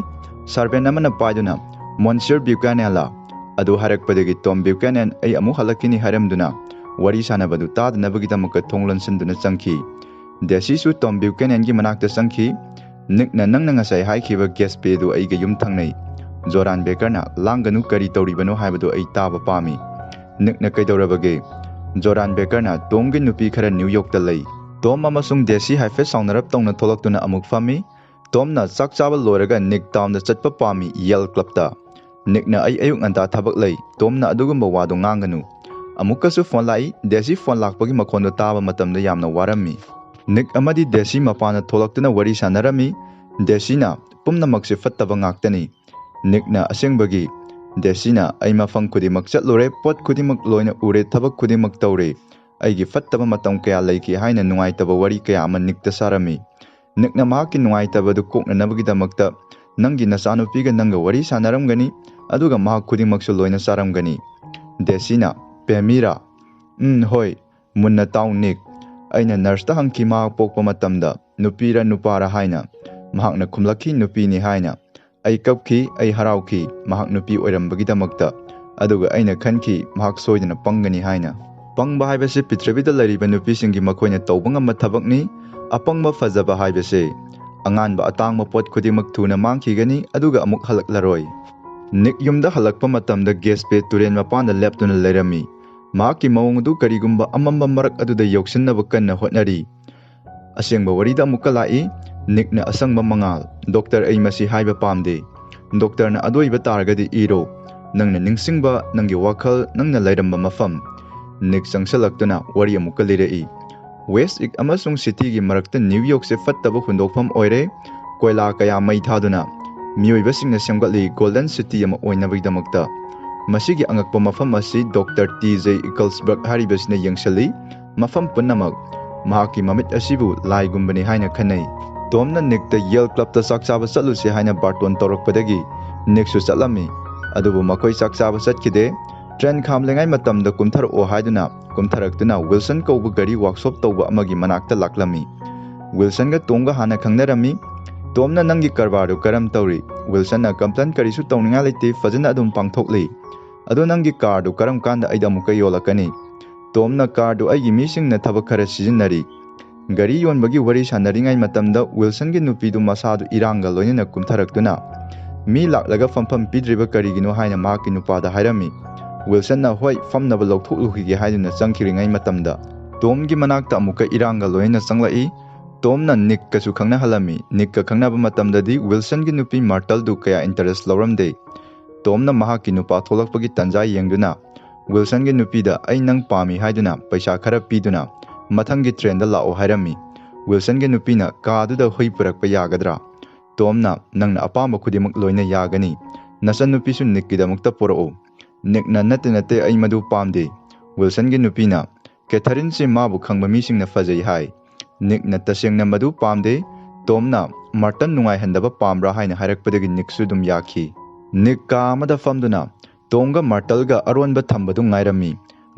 ꯁꯥꯔꯚꯦꯟ ꯑꯃꯅ ꯄꯥꯏꯗꯨꯅ, "ꯃꯣꯟꯁꯤꯌꯔ ꯕ꯭ꯌꯨꯀꯦꯅꯦꯟꯂꯥ?" ꯑꯗꯨ ꯍꯥꯏꯔꯛꯄꯗꯒꯤ ꯇꯣꯝ ꯕ꯭ꯌꯨꯀꯦꯅꯦꯟ ꯑꯩ ꯑꯃꯨꯛ ꯍꯜꯂꯛꯈꯤꯅꯤ ꯍꯥꯏꯔꯝꯗꯨꯅ ꯋꯥꯔꯤ ꯁꯥꯟꯅꯕꯗꯨ ꯇꯥꯗꯅꯕꯒꯤꯗꯃꯛꯇ ꯊꯣꯡ ꯂꯣꯟꯁꯤꯟꯗꯨꯅ ꯆꯪꯈꯤ꯫ ꯗꯦꯁꯤꯁꯨ ꯇꯣꯝ ꯕ꯭ꯌꯨꯀꯦꯅꯦꯟꯒꯤ ꯃꯅꯥꯛꯇ ꯆꯪꯈꯤ꯫ "ꯅꯤꯛꯅ, ꯅꯪꯅ ꯉꯁꯥꯏ ꯍꯥꯏꯈꯤꯕ ꯒꯦꯁꯄꯦꯗꯨ ꯑꯩꯒ ꯌꯨꯝ ꯊꯪꯅꯩ꯫" ꯖꯣꯔꯥꯟ ꯕꯦꯀꯔꯅ, "ꯂꯥꯡꯒꯅꯨ, ꯀꯔꯤ ꯇꯧꯔꯤꯕꯅꯣ ꯍꯥꯏꯕꯗꯨ ꯑꯩ ꯇꯥꯕ ꯄꯥꯝꯃꯤ꯫" ꯅꯤꯛꯅ, "ꯀꯩꯗꯧꯔꯕꯒꯦ?" ꯖꯣꯔꯥꯟ ꯕꯦꯀꯔꯅ, "ꯇꯣꯝꯒꯤ ꯅꯨꯄꯤ ꯈꯔ ꯅ꯭ꯌꯨ ꯌꯣꯔꯛꯇ ꯂꯩ꯫" ꯇꯣꯝ ꯑꯃꯁꯨꯡ ꯗꯦꯁꯤ ꯍꯥꯏꯐꯦꯠ ꯁꯥꯎꯅꯔꯞ ꯇꯧꯅ ꯊꯣꯛꯂꯛꯇꯨꯅ ꯑꯃꯨꯛ ꯐꯝꯃꯤ꯫ ꯇꯣꯝꯅ, "ꯆꯥꯛ ꯆꯥꯕ ꯂꯣꯏꯔꯒ ꯅꯤꯛ ꯇꯥꯎꯟꯗ ꯆꯠꯄ ꯄꯥꯝꯃꯤ, ꯌꯦꯜ ꯀ꯭ꯂꯕꯇ꯫" ꯅꯤꯛꯅ, "ꯑꯩ ꯑꯌꯨꯛ ꯉꯟꯇꯥ ꯊꯕꯛ ꯂꯩ꯫" ꯇꯣꯝꯅ, "ꯑꯗꯨꯒꯨꯝꯕ ꯋꯥꯗꯨ ꯉꯥꯡꯒꯅꯨ꯫" ꯑꯃꯨꯛꯀꯁꯨ ꯐꯣꯟ ꯂꯥꯛꯏ꯫ ꯗꯦꯁꯤ ꯐꯣꯟ ꯂꯥꯛꯄꯒꯤ ꯃꯈꯣꯟꯗꯨ ꯇꯥꯕ ꯃꯇꯝꯗ ꯌꯥꯝꯅ ꯋꯥꯔꯝꯃꯤ꯫ ꯅꯤꯛ ꯑꯃꯗꯤ ꯗꯦꯁꯤ ꯃꯄꯥꯟꯗ ꯊꯣꯛꯂꯛꯇꯨꯅ ꯋꯥꯔꯤ ꯁꯥꯟꯅꯔꯝꯃꯤ꯫ ꯗꯦꯁꯤꯅ, "ꯄꯨꯝꯅꯃꯛꯁꯦ ꯐꯠꯇꯕ ꯉꯥꯛꯇꯅꯤ꯫" ꯅꯤꯛꯅ, "ꯑꯁꯦꯡꯕꯒꯤ?" ꯗꯦꯁꯤꯅ, "ꯑꯩ ꯃꯐꯝ ꯈꯨꯗꯤꯡꯃꯛ ꯆꯠꯂꯨꯔꯦ, ꯄꯣꯠ ꯈꯨꯗꯤꯡꯃꯛ ꯂꯣꯏꯅ ꯎꯔꯦ, ꯊꯕꯛ ꯈꯨꯗꯤꯡꯃꯛ ꯇꯧꯔꯦ꯫ ꯑꯩꯒꯤ ꯐꯠꯇꯕ ꯃꯇꯝ ꯀꯌꯥ ꯂꯩꯈꯤ" ꯍꯥꯏꯅ ꯅꯨꯡꯉꯥꯏꯇꯕ ꯋꯥꯔꯤ ꯀꯌꯥ ꯑꯃ ꯅꯤꯛꯇ ꯁꯥꯔꯝꯃꯤ꯫ ꯅꯤꯛꯅ ꯃꯍꯥꯛꯀꯤ ꯅꯨꯡꯉꯥꯏꯇꯕꯗꯨ ꯀꯣꯛꯅꯅꯕꯒꯤꯗꯃꯛꯇ, "ꯅꯪꯒꯤ ꯅꯆꯥꯅꯨꯄꯤꯒ ꯅꯪꯒ ꯋꯥꯔꯤ ꯁꯥꯟꯅꯔꯝꯒꯅꯤ, ꯑꯗꯨꯒ ꯃꯍꯥꯛ ꯈꯨꯗꯤꯡꯃꯛꯁꯨ ꯂꯣꯏꯅ ꯆꯥꯔꯝꯒꯅꯤ꯫" ꯗꯦꯁꯤꯅ, "ꯄꯦꯃꯤꯔꯥ?" "ꯎꯝ, ꯍꯣꯏ꯫ ꯃꯨꯟꯅ ꯇꯥꯎ, ꯅꯤꯛ꯫ ꯑꯩꯅ ꯅꯔꯁꯇ ꯍꯪꯈꯤ, ꯃꯍꯥꯛ ꯄꯣꯛꯄ ꯃꯇꯝꯗ ꯅꯨꯄꯤꯔ ꯅꯨꯄꯥꯔ ꯍꯥꯏꯅ꯫ ꯃꯍꯥꯛꯅ ꯈꯨꯝꯂꯛꯈꯤ, ꯅꯨꯄꯤꯅꯤ ꯍꯥꯏꯅ꯫ ꯑꯩ ꯀꯞꯈꯤ, ꯑꯩ ꯍꯔꯥꯎꯈꯤ, ꯃꯍꯥꯛ ꯅꯨꯄꯤ ꯑꯣꯏꯔꯝꯕꯒꯤꯗꯃꯛꯇ꯫ ꯑꯗꯨꯒ ꯑꯩꯅ ꯈꯟꯈꯤ ꯃꯍꯥꯛ ꯁꯣꯏꯗꯅ ꯄꯪꯒꯅꯤ ꯍꯥꯏꯅ꯫ ꯄꯪꯕ ꯍꯥꯏꯕꯁꯤ ꯄ꯭ꯔꯤꯊꯤꯕꯤꯗ ꯂꯩꯔꯤꯕ ꯅꯨꯄꯤꯁꯤꯡꯒꯤ ꯃꯈꯣꯏꯅ ꯇꯧꯕ ꯉꯝꯕ ꯊꯕꯛꯅꯤ꯫ ꯑꯄꯪꯕ ꯐꯖꯕ ꯍꯥꯏꯕꯁꯤ ꯑꯉꯥꯟꯕ ꯑꯇꯥꯡꯕ ꯄꯣꯠ ꯈꯨꯗꯤꯡꯃꯛ ꯊꯨꯅ ꯃꯥꯡꯈꯤꯒꯅꯤ, ꯑꯗꯨꯒ ꯑꯃꯨꯛ ꯍꯜꯂꯛꯂꯔꯣꯏ꯫ ꯅꯤꯛ ꯌꯨꯝꯗ ꯍꯜꯂꯛꯄ ꯃꯇꯝꯗ ꯒꯦꯁꯄꯦ ꯇꯨꯔꯦꯜ ꯃꯄꯥꯟꯗ ꯂꯦꯞꯇꯨꯅ ꯂꯩꯔꯝꯃꯤ꯫ ꯃꯍꯥꯛꯀꯤ ꯃꯑꯣꯡ ꯑꯗꯨ ꯀꯔꯤꯒꯨꯝꯕ ꯑꯃꯝꯕ ꯃꯔꯛ ꯑꯗꯨꯗ ꯌꯧꯁꯤꯟꯅꯕ ꯀꯟꯅ ꯍꯣꯠꯅꯔꯤ꯫ ꯑꯁꯦꯡꯕ ꯋꯥꯔꯤꯗ ꯑꯃꯨꯛꯀ ꯂꯥꯛꯏ꯫ ꯅꯤꯛꯅ ꯑꯁꯪꯕ ꯃꯉꯥꯜ꯫ "ꯗꯣꯛꯇꯔ, ꯑꯩ ꯃꯁꯤ ꯍꯥꯏꯕ ꯄꯥꯝꯗꯦ꯫ ꯗꯣꯛꯇꯔꯅ ꯑꯗꯨ ꯑꯣꯏꯕ ꯇꯥꯔꯒꯗꯤ ꯏꯔꯣ꯫ ꯅꯪꯅ ꯅꯤꯡꯁꯤꯡꯕ, ꯅꯪꯒꯤ ꯋꯥꯈꯜ, ꯅꯪꯅ ꯂꯩꯔꯝꯕ ꯃꯐꯝ꯫" ꯅꯤꯛ ꯆꯪꯁꯤꯜꯂꯛꯇꯨꯅ ꯋꯥꯔꯤ ꯑꯃꯨꯛꯀ ꯂꯤꯔꯛꯏ꯫ ꯋꯦꯁ ꯏꯛ ꯑꯃꯁꯨꯡ ꯁꯤꯇꯤꯒꯤ ꯃꯔꯛꯇ ꯅ꯭ꯌꯨ ꯌꯣꯔꯛꯁꯦ ꯐꯠꯇꯕ ꯍꯨꯟꯗꯣꯛꯐꯝ ꯑꯣꯏꯔꯦ꯫ ꯀꯣꯏꯂꯥ ꯀꯌꯥ ꯃꯩ ꯊꯥꯗꯨꯅ ꯃꯤꯑꯣꯏꯕꯁꯤꯡꯅ ꯁꯦꯝꯒꯠꯂꯤ ꯒꯣꯜꯗꯟ ꯁꯤꯇꯤ ꯑꯃ ꯑꯣꯏꯅꯕꯒꯤꯗꯃꯛꯇ꯫ ꯃꯁꯤꯒꯤ ꯑꯉꯛꯄ ꯃꯐꯝ ꯑꯁꯤ ꯗꯣꯛꯇꯔ ꯇꯤ ꯖꯦ ꯏꯀꯜꯁꯕꯔꯒ ꯍꯥꯏꯔꯤꯕꯁꯤꯅ ꯌꯦꯡꯁꯤꯜꯂꯤ꯫ ꯃꯐꯝ ꯄꯨꯝꯅꯃꯛ ꯃꯍꯥꯛꯀꯤ ꯃꯃꯤꯠ ꯑꯁꯤꯕꯨ ꯂꯥꯏꯒꯨꯝꯕꯅꯤ ꯍꯥꯏꯅ ꯈꯟꯅꯩ꯫ ꯇꯣꯝꯅ ꯅꯤꯛꯇ ꯌꯦꯜ ꯀ꯭ꯂꯕꯇ ꯆꯥꯛ ꯆꯥꯕ ꯆꯠꯂꯨꯁꯤ ꯍꯥꯏꯅ ꯕꯥꯔꯇꯣꯟ ꯇꯧꯔꯛꯄꯗꯒꯤ ꯅꯤꯛꯁꯨ ꯆꯠꯂꯝꯃꯤ꯫ ꯑꯗꯨꯕꯨ ꯃꯈꯣꯏ ꯆꯥꯛ ꯆꯥꯕ ꯆꯠꯈꯤꯗꯦ꯫ ꯇ꯭ꯔꯦꯟ ꯈꯥꯝꯂꯤꯉꯥꯏ ꯃꯇꯝꯗ ꯀꯨꯝꯊꯔꯛꯑꯣ ꯍꯥꯏꯗꯨꯅ ꯀꯨꯝꯊꯔꯛꯇꯨꯅ ꯋꯤꯜꯁꯟ ꯀꯧꯕ ꯒꯥꯔꯤ ꯋꯥꯛꯁꯣꯞ ꯇꯧꯕ ꯑꯃꯒꯤ ꯃꯅꯥꯛꯇ ꯂꯥꯛꯂꯝꯃꯤ꯫ ꯋꯤꯜꯁꯟꯒ ꯇꯣꯝꯒ ꯍꯥꯟꯅ ꯈꯪꯅꯔꯝꯃꯤ꯫ "ꯇꯣꯝꯅ ꯅꯪꯒꯤ ꯀꯔꯕꯥꯔꯗꯨ ꯀꯔꯝ ꯇꯧꯔꯤ?" ꯋꯤꯜꯁꯟꯅ, "ꯀꯝꯄ꯭ꯂꯦꯟ ꯀꯔꯤꯁꯨ ꯇꯧꯅꯤꯡꯉꯥꯏ ꯂꯩꯇꯦ, ꯐꯖꯅ ꯑꯗꯨꯝ ꯄꯥꯡꯊꯣꯛꯂꯤ꯫ ꯑꯗꯣ ꯅꯪꯒꯤ ꯀꯥꯔꯗꯨ ꯀꯔꯝ ꯀꯥꯟꯗ ꯑꯩꯗ ꯑꯃꯨꯛꯀ ꯌꯣꯜꯂꯛꯀꯅꯤ?" ꯇꯣꯝꯅ, "ꯀꯥꯔꯗꯨ ꯑꯩꯒꯤ ꯃꯤꯁꯤꯡꯅ ꯊꯕꯛ ꯈꯔ ꯁꯤꯖꯤꯟꯅꯔꯤ꯫" ꯒꯥꯔꯤ ꯌꯣꯟꯕꯒꯤ ꯋꯥꯔꯤ ꯁꯥꯟꯅꯔꯤꯉꯩ ꯃꯇꯝꯗ ꯋꯤꯜꯁꯟꯒꯤ ꯅꯨꯄꯤꯗꯨ ꯃꯁꯥꯗꯨ ꯏꯔꯥꯡꯒ ꯂꯣꯏꯅꯅ ꯀꯨꯝꯊꯔꯛꯇꯨꯅ, "ꯃꯤ ꯂꯥꯛꯂꯒ ꯐꯝꯐꯝ ꯄꯤꯗ꯭ꯔꯤꯕ ꯀꯔꯤꯒꯤꯅꯣ?" ꯍꯥꯏꯅ ꯃꯍꯥꯛꯀꯤ ꯅꯨꯄꯥꯗ ꯍꯥꯏꯔꯝꯃꯤ꯫ ꯋꯤꯜꯁꯟꯅ, "ꯍꯣꯏ, ꯐꯝꯅꯕ ꯂꯧꯊꯣꯛꯂꯨꯈꯤꯒꯦ" ꯍꯥꯏꯗꯨꯅ ꯆꯪꯈꯤꯔꯤꯉꯩ ꯃꯇꯝꯗ ꯇꯣꯝꯒꯤ ꯃꯅꯥꯛꯇ ꯑꯃꯨꯛꯀ ꯏꯔꯥꯡꯒ ꯂꯣꯏꯅꯅ ꯆꯪꯂꯛꯏ꯫ ꯇꯣꯝꯅ ꯅꯤꯛꯀꯁꯨ ꯈꯪꯅꯍꯜꯂꯝꯃꯤ꯫ ꯅꯤꯛꯀ ꯈꯪꯅꯕ ꯃꯇꯝꯗꯗꯤ ꯋꯤꯜꯁꯟꯒꯤ ꯅꯨꯄꯤ ꯃꯥꯔꯇꯜꯗꯨ ꯀꯌꯥ ꯏꯟꯇꯔꯦꯁ ꯂꯧꯔꯝꯗꯦ꯫ ꯇꯣꯝꯅ ꯃꯍꯥꯛꯀꯤ ꯅꯨꯄꯥ ꯊꯣꯛꯂꯛꯄꯒꯤ ꯇꯥꯟꯖꯥ ꯌꯦꯡꯗꯨꯅ ꯋꯤꯜꯁꯟꯒꯤ ꯅꯨꯄꯤꯗ "ꯑꯩ ꯅꯪ ꯄꯥꯝꯃꯤ" ꯍꯥꯏꯗꯨꯅ ꯄꯩꯁꯥ ꯈꯔ ꯄꯤꯗꯨꯅ ꯃꯊꯪꯒꯤ ꯇ꯭ꯔꯦꯟꯗ ꯂꯥꯛꯑꯣ ꯍꯥꯏꯔꯝꯃꯤ꯫ ꯋꯤꯜꯁꯟꯒꯤ ꯅꯨꯄꯤꯅ, "ꯀꯥꯗꯨꯗ ꯍꯨꯏ ꯄꯨꯔꯛꯄ ꯌꯥꯒꯗ꯭ꯔꯥ?" ꯇꯣꯝꯅ, "ꯅꯪꯅ ꯑꯄꯥꯝꯕ ꯈꯨꯗꯤꯡꯃꯛ ꯂꯣꯏꯅ ꯌꯥꯒꯅꯤ꯫ ꯅꯆꯟꯅꯨꯄꯤꯁꯨ ꯅꯤꯛꯀꯤꯗꯃꯛꯇ ꯄꯨꯔꯛꯎ꯫" ꯅꯤꯛꯅ, "ꯅꯠꯇꯦ, ꯅꯠꯇꯦ, ꯑꯩ ꯃꯗꯨ ꯄꯥꯝꯗꯦ꯫" ꯋꯤꯜꯁꯟꯒꯤ ꯅꯨꯄꯤꯅ, "ꯀꯦꯊꯔꯤꯟꯁꯤ ꯃꯥꯕꯨ ꯈꯪꯕ ꯃꯤꯁꯤꯡꯅ ꯐꯖꯩ ꯍꯥꯏ꯫" ꯅꯤꯛꯅ ꯇꯁꯦꯡꯅ ꯃꯗꯨ ꯄꯥꯝꯗꯦ꯫ ꯇꯣꯝꯅ, "ꯃꯥꯔꯇꯟ ꯅꯨꯡꯉꯥꯏꯍꯟꯗꯕ ꯄꯥꯝꯕ꯭ꯔꯥ?" ꯍꯥꯏꯅ ꯍꯥꯏꯔꯛꯄꯗꯒꯤ ꯅꯤꯛꯁꯨ ꯑꯗꯨꯝ ꯌꯥꯈꯤ꯫ ꯅꯤꯛ ꯀꯥ ꯑꯃꯗ ꯐꯝꯗꯨꯅ ꯇꯣꯝꯒ ꯃꯥꯔꯇꯜꯒ ꯑꯔꯣꯟꯕ ꯊꯝꯕꯗꯨ ꯉꯥꯏꯔꯝꯃꯤ꯫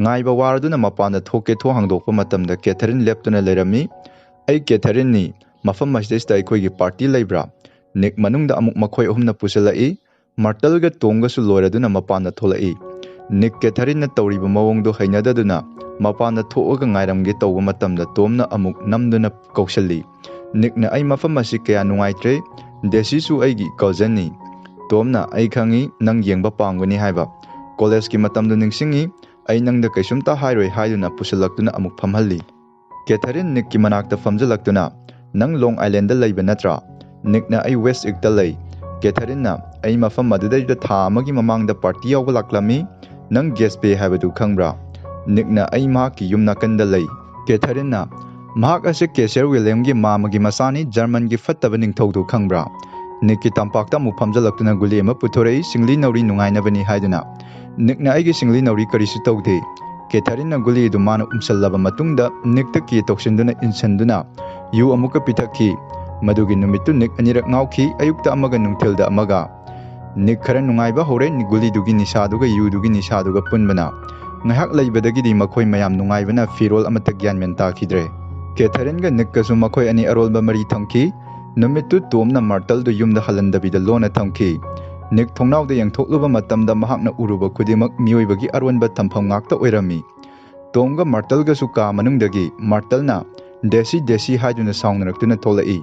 ꯉꯥꯏꯕ ꯋꯥꯔꯗꯨꯅ ꯃꯄꯥꯟꯗ ꯊꯣꯛꯀꯦ ꯊꯣꯡ ꯍꯥꯡꯗꯣꯛꯄ ꯃꯇꯝꯗ ꯀꯦꯊꯔꯤꯟ ꯂꯦꯞꯇꯨꯅ ꯂꯩꯔꯝꯃꯤ꯫ "ꯑꯩ ꯀꯦꯊꯔꯤꯟꯅꯤ꯫ ꯃꯐꯝ ꯑꯁꯤꯗꯩꯁꯤꯗ ꯑꯩꯈꯣꯏꯒꯤ ꯄꯥꯔꯇꯤ ꯂꯩꯕ꯭ꯔꯥ?" ꯅꯤꯛ ꯃꯅꯨꯡꯗ ꯑꯃꯨꯛ ꯃꯈꯣꯏ ꯑꯍꯨꯝꯅ ꯄꯨꯁꯤꯜꯂꯛꯏ꯫ ꯃꯥꯔꯇꯜꯒ ꯇꯣꯝꯒꯁꯨ ꯂꯣꯏꯔꯗꯨꯅ ꯃꯄꯥꯟꯗ ꯊꯣꯛꯂꯛꯏ꯫ ꯅꯤꯛ ꯀꯦꯊꯔꯤꯟꯅ ꯇꯧꯔꯤꯕ ꯃꯑꯣꯡꯗꯣ ꯍꯩꯅꯗꯗꯨꯅ ꯃꯄꯥꯟꯗ ꯊꯣꯛꯑꯒ ꯉꯥꯏꯔꯝꯒꯦ ꯇꯧꯕ ꯃꯇꯝꯗ ꯇꯣꯝꯅ ꯑꯃꯨꯛ ꯅꯝꯗꯨꯅ ꯀꯧꯁꯜꯂꯤ꯫ ꯅꯤꯛꯅ "ꯑꯩ ꯃꯐꯝ ꯑꯁꯤ ꯀꯌꯥ ꯅꯨꯡꯉꯥꯏꯇ꯭ꯔꯦ, ꯗꯦꯁꯤꯁꯨ ꯑꯩꯒꯤ ꯀꯖꯟꯅꯤ"꯫ ꯇꯣꯝꯅ "ꯑꯩ ꯈꯪꯉꯤ ꯅꯪ ꯌꯦꯡꯕ ꯄꯥꯝꯒꯅꯤ ꯍꯥꯏꯕ꯫ ꯀꯣꯂꯦꯖꯀꯤ ꯃꯇꯝꯗꯨ ꯅꯤꯡꯁꯤꯡꯉꯤ, ꯑꯩ ꯅꯪꯗ ꯀꯩꯁꯨꯝꯇ ꯍꯥꯏꯔꯣꯏ" ꯍꯥꯏꯗꯨꯅ ꯄꯨꯁꯤꯜꯂꯛꯇꯨꯅ ꯑꯃꯨꯛ ꯐꯝꯍꯜꯂꯤ꯫ ꯀꯦꯊꯔꯤꯟ ꯅꯤꯛꯀꯤ ꯃꯅꯥꯛꯇ ꯐꯝꯖꯜꯂꯛꯇꯨꯅ, "ꯅꯪ ꯂꯣꯡ ꯑꯥꯏꯂꯦꯟꯗ ꯂꯩꯕ ꯅꯠꯇ꯭ꯔꯥ?" ꯅꯤꯛꯅ "ꯑꯩ ꯋꯦꯁ ꯏꯛꯇ ꯂꯩ"꯫ ꯀꯦꯊꯔꯤꯟꯅ "ꯑꯩ ꯃꯐꯝ ꯑꯗꯨꯗꯩꯗ ꯊꯥ ꯑꯃꯒꯤ ꯃꯃꯥꯡꯗ ꯄꯥꯔꯇꯤ ꯌꯥꯎꯕ ꯂꯥꯛꯂꯝꯃꯤ, ꯅꯪ ꯒꯦꯁꯄꯦ ꯍꯥꯏꯕꯗꯨ ꯈꯪꯕ꯭ꯔꯥ?" ꯅꯤꯛꯅ "ꯑꯩ ꯃꯍꯥꯛꯀꯤ ꯌꯨꯝ ꯅꯥꯀꯟꯗ ꯂꯩ"꯫ ꯀꯦꯊꯔꯤꯟꯅ "ꯃꯍꯥꯛ ꯑꯁꯦ ꯀꯦꯁꯤꯌꯔ ꯋꯤꯂꯤꯌꯝꯒꯤ ꯃꯥꯃꯒꯤ ꯃꯆꯥꯅꯤ, ꯖꯔꯃꯟꯒꯤ ꯐꯠꯇꯕ ꯅꯤꯡꯊꯧꯗꯨ ꯈꯪꯕ꯭ꯔꯥ?" ꯅꯤꯛꯀꯤ ꯇꯝꯄꯥꯛꯇ ꯑꯃꯨꯛ ꯐꯝꯖꯜꯂꯛꯇꯨꯅ ꯒꯨꯂꯤ ꯑꯃ ꯄꯨꯊꯣꯔꯛꯏ, "ꯁꯤꯡꯂꯤ ꯅꯥꯎꯔꯤ ꯅꯨꯡꯉꯥꯏꯅꯕꯅꯤ" ꯍꯥꯏꯗꯨꯅ꯫ ꯅꯤꯛꯅ "ꯑꯩꯒꯤ ꯁꯤꯡꯂꯤ ꯅꯥꯎꯔꯤ ꯀꯔꯤꯁꯨ ꯇꯧꯗꯦ"꯫ ꯀꯦꯊꯔꯤꯟꯅ ꯒꯨꯂꯤ ꯑꯗꯨ ꯃꯥꯅ ꯎꯝꯁꯜꯂꯕ ꯃꯇꯨꯡꯗ ꯅꯤꯛꯇ ꯀꯦ ꯇꯧꯁꯤꯟꯗꯨꯅ ꯏꯟꯁꯤꯟꯗꯨꯅ ꯌꯨ ꯑꯃꯨꯛꯀ ꯄꯤꯊꯛꯈꯤ꯫ ꯃꯗꯨꯒꯤ ꯅꯨꯃꯤꯠꯇꯨ ꯅꯤꯛ ꯑꯅꯤꯔꯛ ꯉꯥꯎꯈꯤ, ꯑꯌꯨꯛꯇ ꯑꯃꯒ ꯅꯨꯡꯊꯤꯜꯗ ꯑꯃꯒ꯫ ꯅꯤꯛ ꯈꯔ ꯅꯨꯡꯉꯥꯏꯕ ꯍꯧꯔꯦ, ꯒꯨꯂꯤꯗꯨꯒꯤ ꯅꯤꯁꯥꯗꯨꯒ ꯌꯨꯗꯨꯒꯤ ꯅꯤꯁꯥꯗꯨꯒ ꯄꯨꯟꯕꯅ꯫ ꯉꯥꯏꯍꯥꯛ ꯂꯩꯕꯗꯒꯤꯗꯤ ꯃꯈꯣꯏ ꯃꯌꯥꯝ ꯅꯨꯡꯉꯥꯏꯕꯅ ꯐꯤꯔꯣꯜ ꯑꯃꯠꯇ ꯒ꯭ꯌꯥꯟ ꯃꯦꯟ ꯇꯥꯈꯤꯗ꯭ꯔꯦ꯫ ꯀꯦꯊꯔꯤꯟꯒ ꯅꯤꯛꯀꯁꯨ ꯃꯈꯣꯏ ꯑꯅꯤ ꯑꯔꯣꯟꯕ ꯃꯔꯤ ꯊꯝꯈꯤ꯫ ꯅꯨꯃꯤꯠꯇꯨ ꯇꯣꯝꯅ ꯃꯥꯔꯇꯜꯗꯨ ꯌꯨꯝꯗ ꯍꯜꯍꯟꯗꯕꯤꯗ ꯂꯣꯟꯅ ꯊꯝꯈꯤ꯫ ꯅꯤꯛ ꯊꯣꯡꯅꯥꯎꯗ ꯌꯦꯡꯊꯣꯛꯂꯨꯕ ꯃꯇꯝꯗ ꯃꯍꯥꯛꯅ ꯎꯔꯨꯕ ꯈꯨꯗꯤꯡꯃꯛ ꯃꯤꯑꯣꯏꯕꯒꯤ ꯑꯔꯣꯟꯕ ꯊꯝꯐꯝ ꯉꯥꯛꯇ ꯑꯣꯏꯔꯝꯃꯤ꯫ ꯇꯣꯝꯒ ꯃꯥꯔꯇꯜꯒꯁꯨ ꯀꯥ ꯃꯅꯨꯡꯗꯒꯤ ꯃꯥꯔꯇꯜꯅ "ꯗꯦꯁꯤ, ꯗꯦꯁꯤ" ꯍꯥꯏꯗꯨꯅ ꯁꯥꯎꯅꯔꯛꯇꯨꯅ ꯊꯣꯛꯂꯛꯏ꯫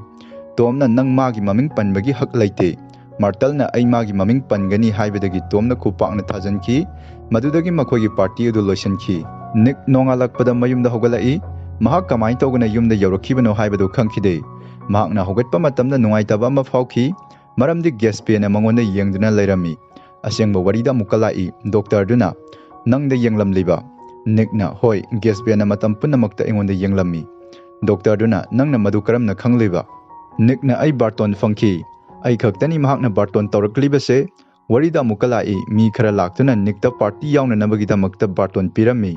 ꯇꯣꯝꯅ "ꯅꯪ ꯃꯥꯒꯤ ꯃꯃꯤꯡ ꯄꯟꯕꯒꯤ ꯍꯛ ꯂꯩꯇꯦ"꯫ ꯃꯥꯔꯇꯜꯅ "ꯑꯩ ꯃꯥꯒꯤ ꯃꯃꯤꯡ ꯄꯟꯒꯅꯤ" ꯍꯥꯏꯕꯗꯒꯤ ꯇꯣꯝꯅ ꯈꯨꯄꯥꯛꯅ ꯊꯥꯖꯤꯟꯈꯤ꯫ ꯃꯗꯨꯗꯒꯤ ꯃꯈꯣꯏꯒꯤ ꯄꯥꯔꯇꯤ ꯑꯗꯨ ꯂꯣꯏꯁꯤꯟꯈꯤ꯫ ꯅꯤꯛ ꯅꯣꯡꯉꯥꯜꯂꯛꯄꯗ ꯃꯌꯨꯝꯗ ꯍꯧꯒꯠꯂꯛꯏ꯫ ꯃꯍꯥꯛ ꯀꯃꯥꯏꯅ ꯇꯧꯗꯅ ꯌꯨꯝꯗ ꯌꯧꯔꯛꯈꯤꯕꯅꯣ ꯍꯥꯏꯕꯗꯨ ꯈꯪꯈꯤꯗꯦ꯫ ꯃꯍꯥꯛꯅ ꯍꯧꯒꯠꯄ ꯃꯇꯝꯗ ꯅꯨꯡꯉꯥꯏꯇꯕ ꯑꯃ ꯐꯥꯎꯈꯤ, ꯃꯔꯝꯗꯤ ꯒꯦꯁꯄꯦꯅ ꯃꯉꯣꯟꯗ ꯌꯦꯡꯗꯨꯅ ꯂꯩꯔꯝꯃꯤ꯫ ꯑꯁꯦꯡꯕ ꯋꯥꯔꯤꯗ ꯑꯃꯨꯛꯀ ꯂꯥꯛꯏ꯫ ꯗꯣꯛꯇꯔꯗꯨꯅ, "ꯅꯪꯗ ꯌꯦꯡꯂꯝꯂꯤꯕ?" ꯅꯤꯛꯅ, "ꯍꯣꯏ, ꯒꯦꯁꯄꯦꯅ ꯃꯇꯝ ꯄꯨꯝꯅꯃꯛꯇ ꯑꯩꯉꯣꯟꯗ ꯌꯦꯡꯂꯝꯃꯤ"꯫ ꯗꯣꯛꯇꯔꯗꯨꯅ, "ꯅꯪꯅ ꯃꯗꯨ ꯀꯔꯝꯅ ꯈꯪꯂꯤꯕ?" ꯅꯤꯛꯅ, "ꯑꯩ ꯕꯥꯔꯇꯣꯟ ꯐꯪꯈꯤ꯫ ꯑꯩ ꯈꯛꯇꯅꯤ ꯃꯍꯥꯛꯅ ꯕꯥꯔꯇꯣꯟ ꯇꯧꯔꯛꯂꯤꯕꯁꯦ"꯫ ꯋꯥꯔꯤꯗ ꯑꯃꯨꯛꯀ ꯂꯥꯛꯏ꯫ ꯃꯤ ꯈꯔ ꯂꯥꯛꯇꯨꯅ ꯅꯤꯛꯇ ꯄꯥꯔꯇꯤ ꯌꯥꯎꯅꯅꯕꯒꯤꯗꯃꯛꯇ ꯕꯥꯔꯇꯣꯟ ꯄꯤꯔꯝꯃꯤ꯫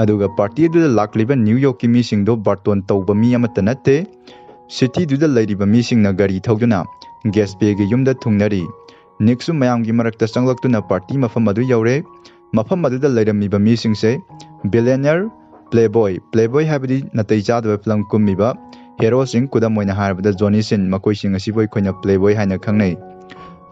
ꯑꯗꯨꯒ ꯄꯥꯔꯇꯤ ꯑꯗꯨꯗ ꯂꯥꯛꯂꯤꯕ ꯅ꯭ꯌꯨ ꯌꯣꯔꯛꯀꯤ ꯃꯤꯁꯤꯡꯗꯣ ꯕꯥꯔꯇꯣꯟ ꯇꯧꯕ ꯃꯤ ꯑꯃꯠꯇ ꯅꯠꯇꯦ꯫ ꯁꯤꯇꯤꯗꯨꯗ ꯂꯩꯔꯤꯕ ꯃꯤꯁꯤꯡꯅ ꯒꯥꯔꯤ ꯊꯧꯗꯨꯅ ꯒꯦꯁꯄꯦꯒꯤ ꯌꯨꯝꯗ ꯊꯨꯡꯅꯔꯤ꯫ ꯅꯤꯛꯁꯨ ꯃꯌꯥꯝꯒꯤ ꯃꯔꯛꯇ ꯆꯪꯂꯛꯇꯨꯅ ꯄꯥꯔꯇꯤ ꯃꯐꯝ ꯑꯗꯨ ꯌꯧꯔꯦ꯫ ꯃꯐꯝ ꯑꯗꯨꯗ ꯂꯩꯔꯝꯃꯤꯕ ꯃꯤꯁꯤꯡꯁꯦ ꯕꯤꯂꯤꯌꯅꯔ, ꯄ꯭ꯂꯦꯕꯣꯏ, ꯄ꯭ꯂꯦꯕꯣꯏ ꯍꯥꯏꯕꯗꯤ ꯅꯥꯇꯩ ꯆꯥꯗꯕ ꯐꯤꯂꯝ ꯀꯨꯝꯃꯤꯕ ꯍꯦꯔꯣꯁꯤꯡ, ꯈꯨꯗꯝ ꯑꯣꯏꯅ ꯍꯥꯏꯔꯕꯗ ꯖꯣꯅꯤ ꯁꯤꯟ, ꯃꯈꯣꯏꯁꯤꯡ ꯑꯁꯤꯕꯨ ꯑꯩꯈꯣꯏꯅ ꯄ꯭ꯂꯦꯕꯣꯏ ꯍꯥꯏꯅ ꯈꯪꯅꯩ꯫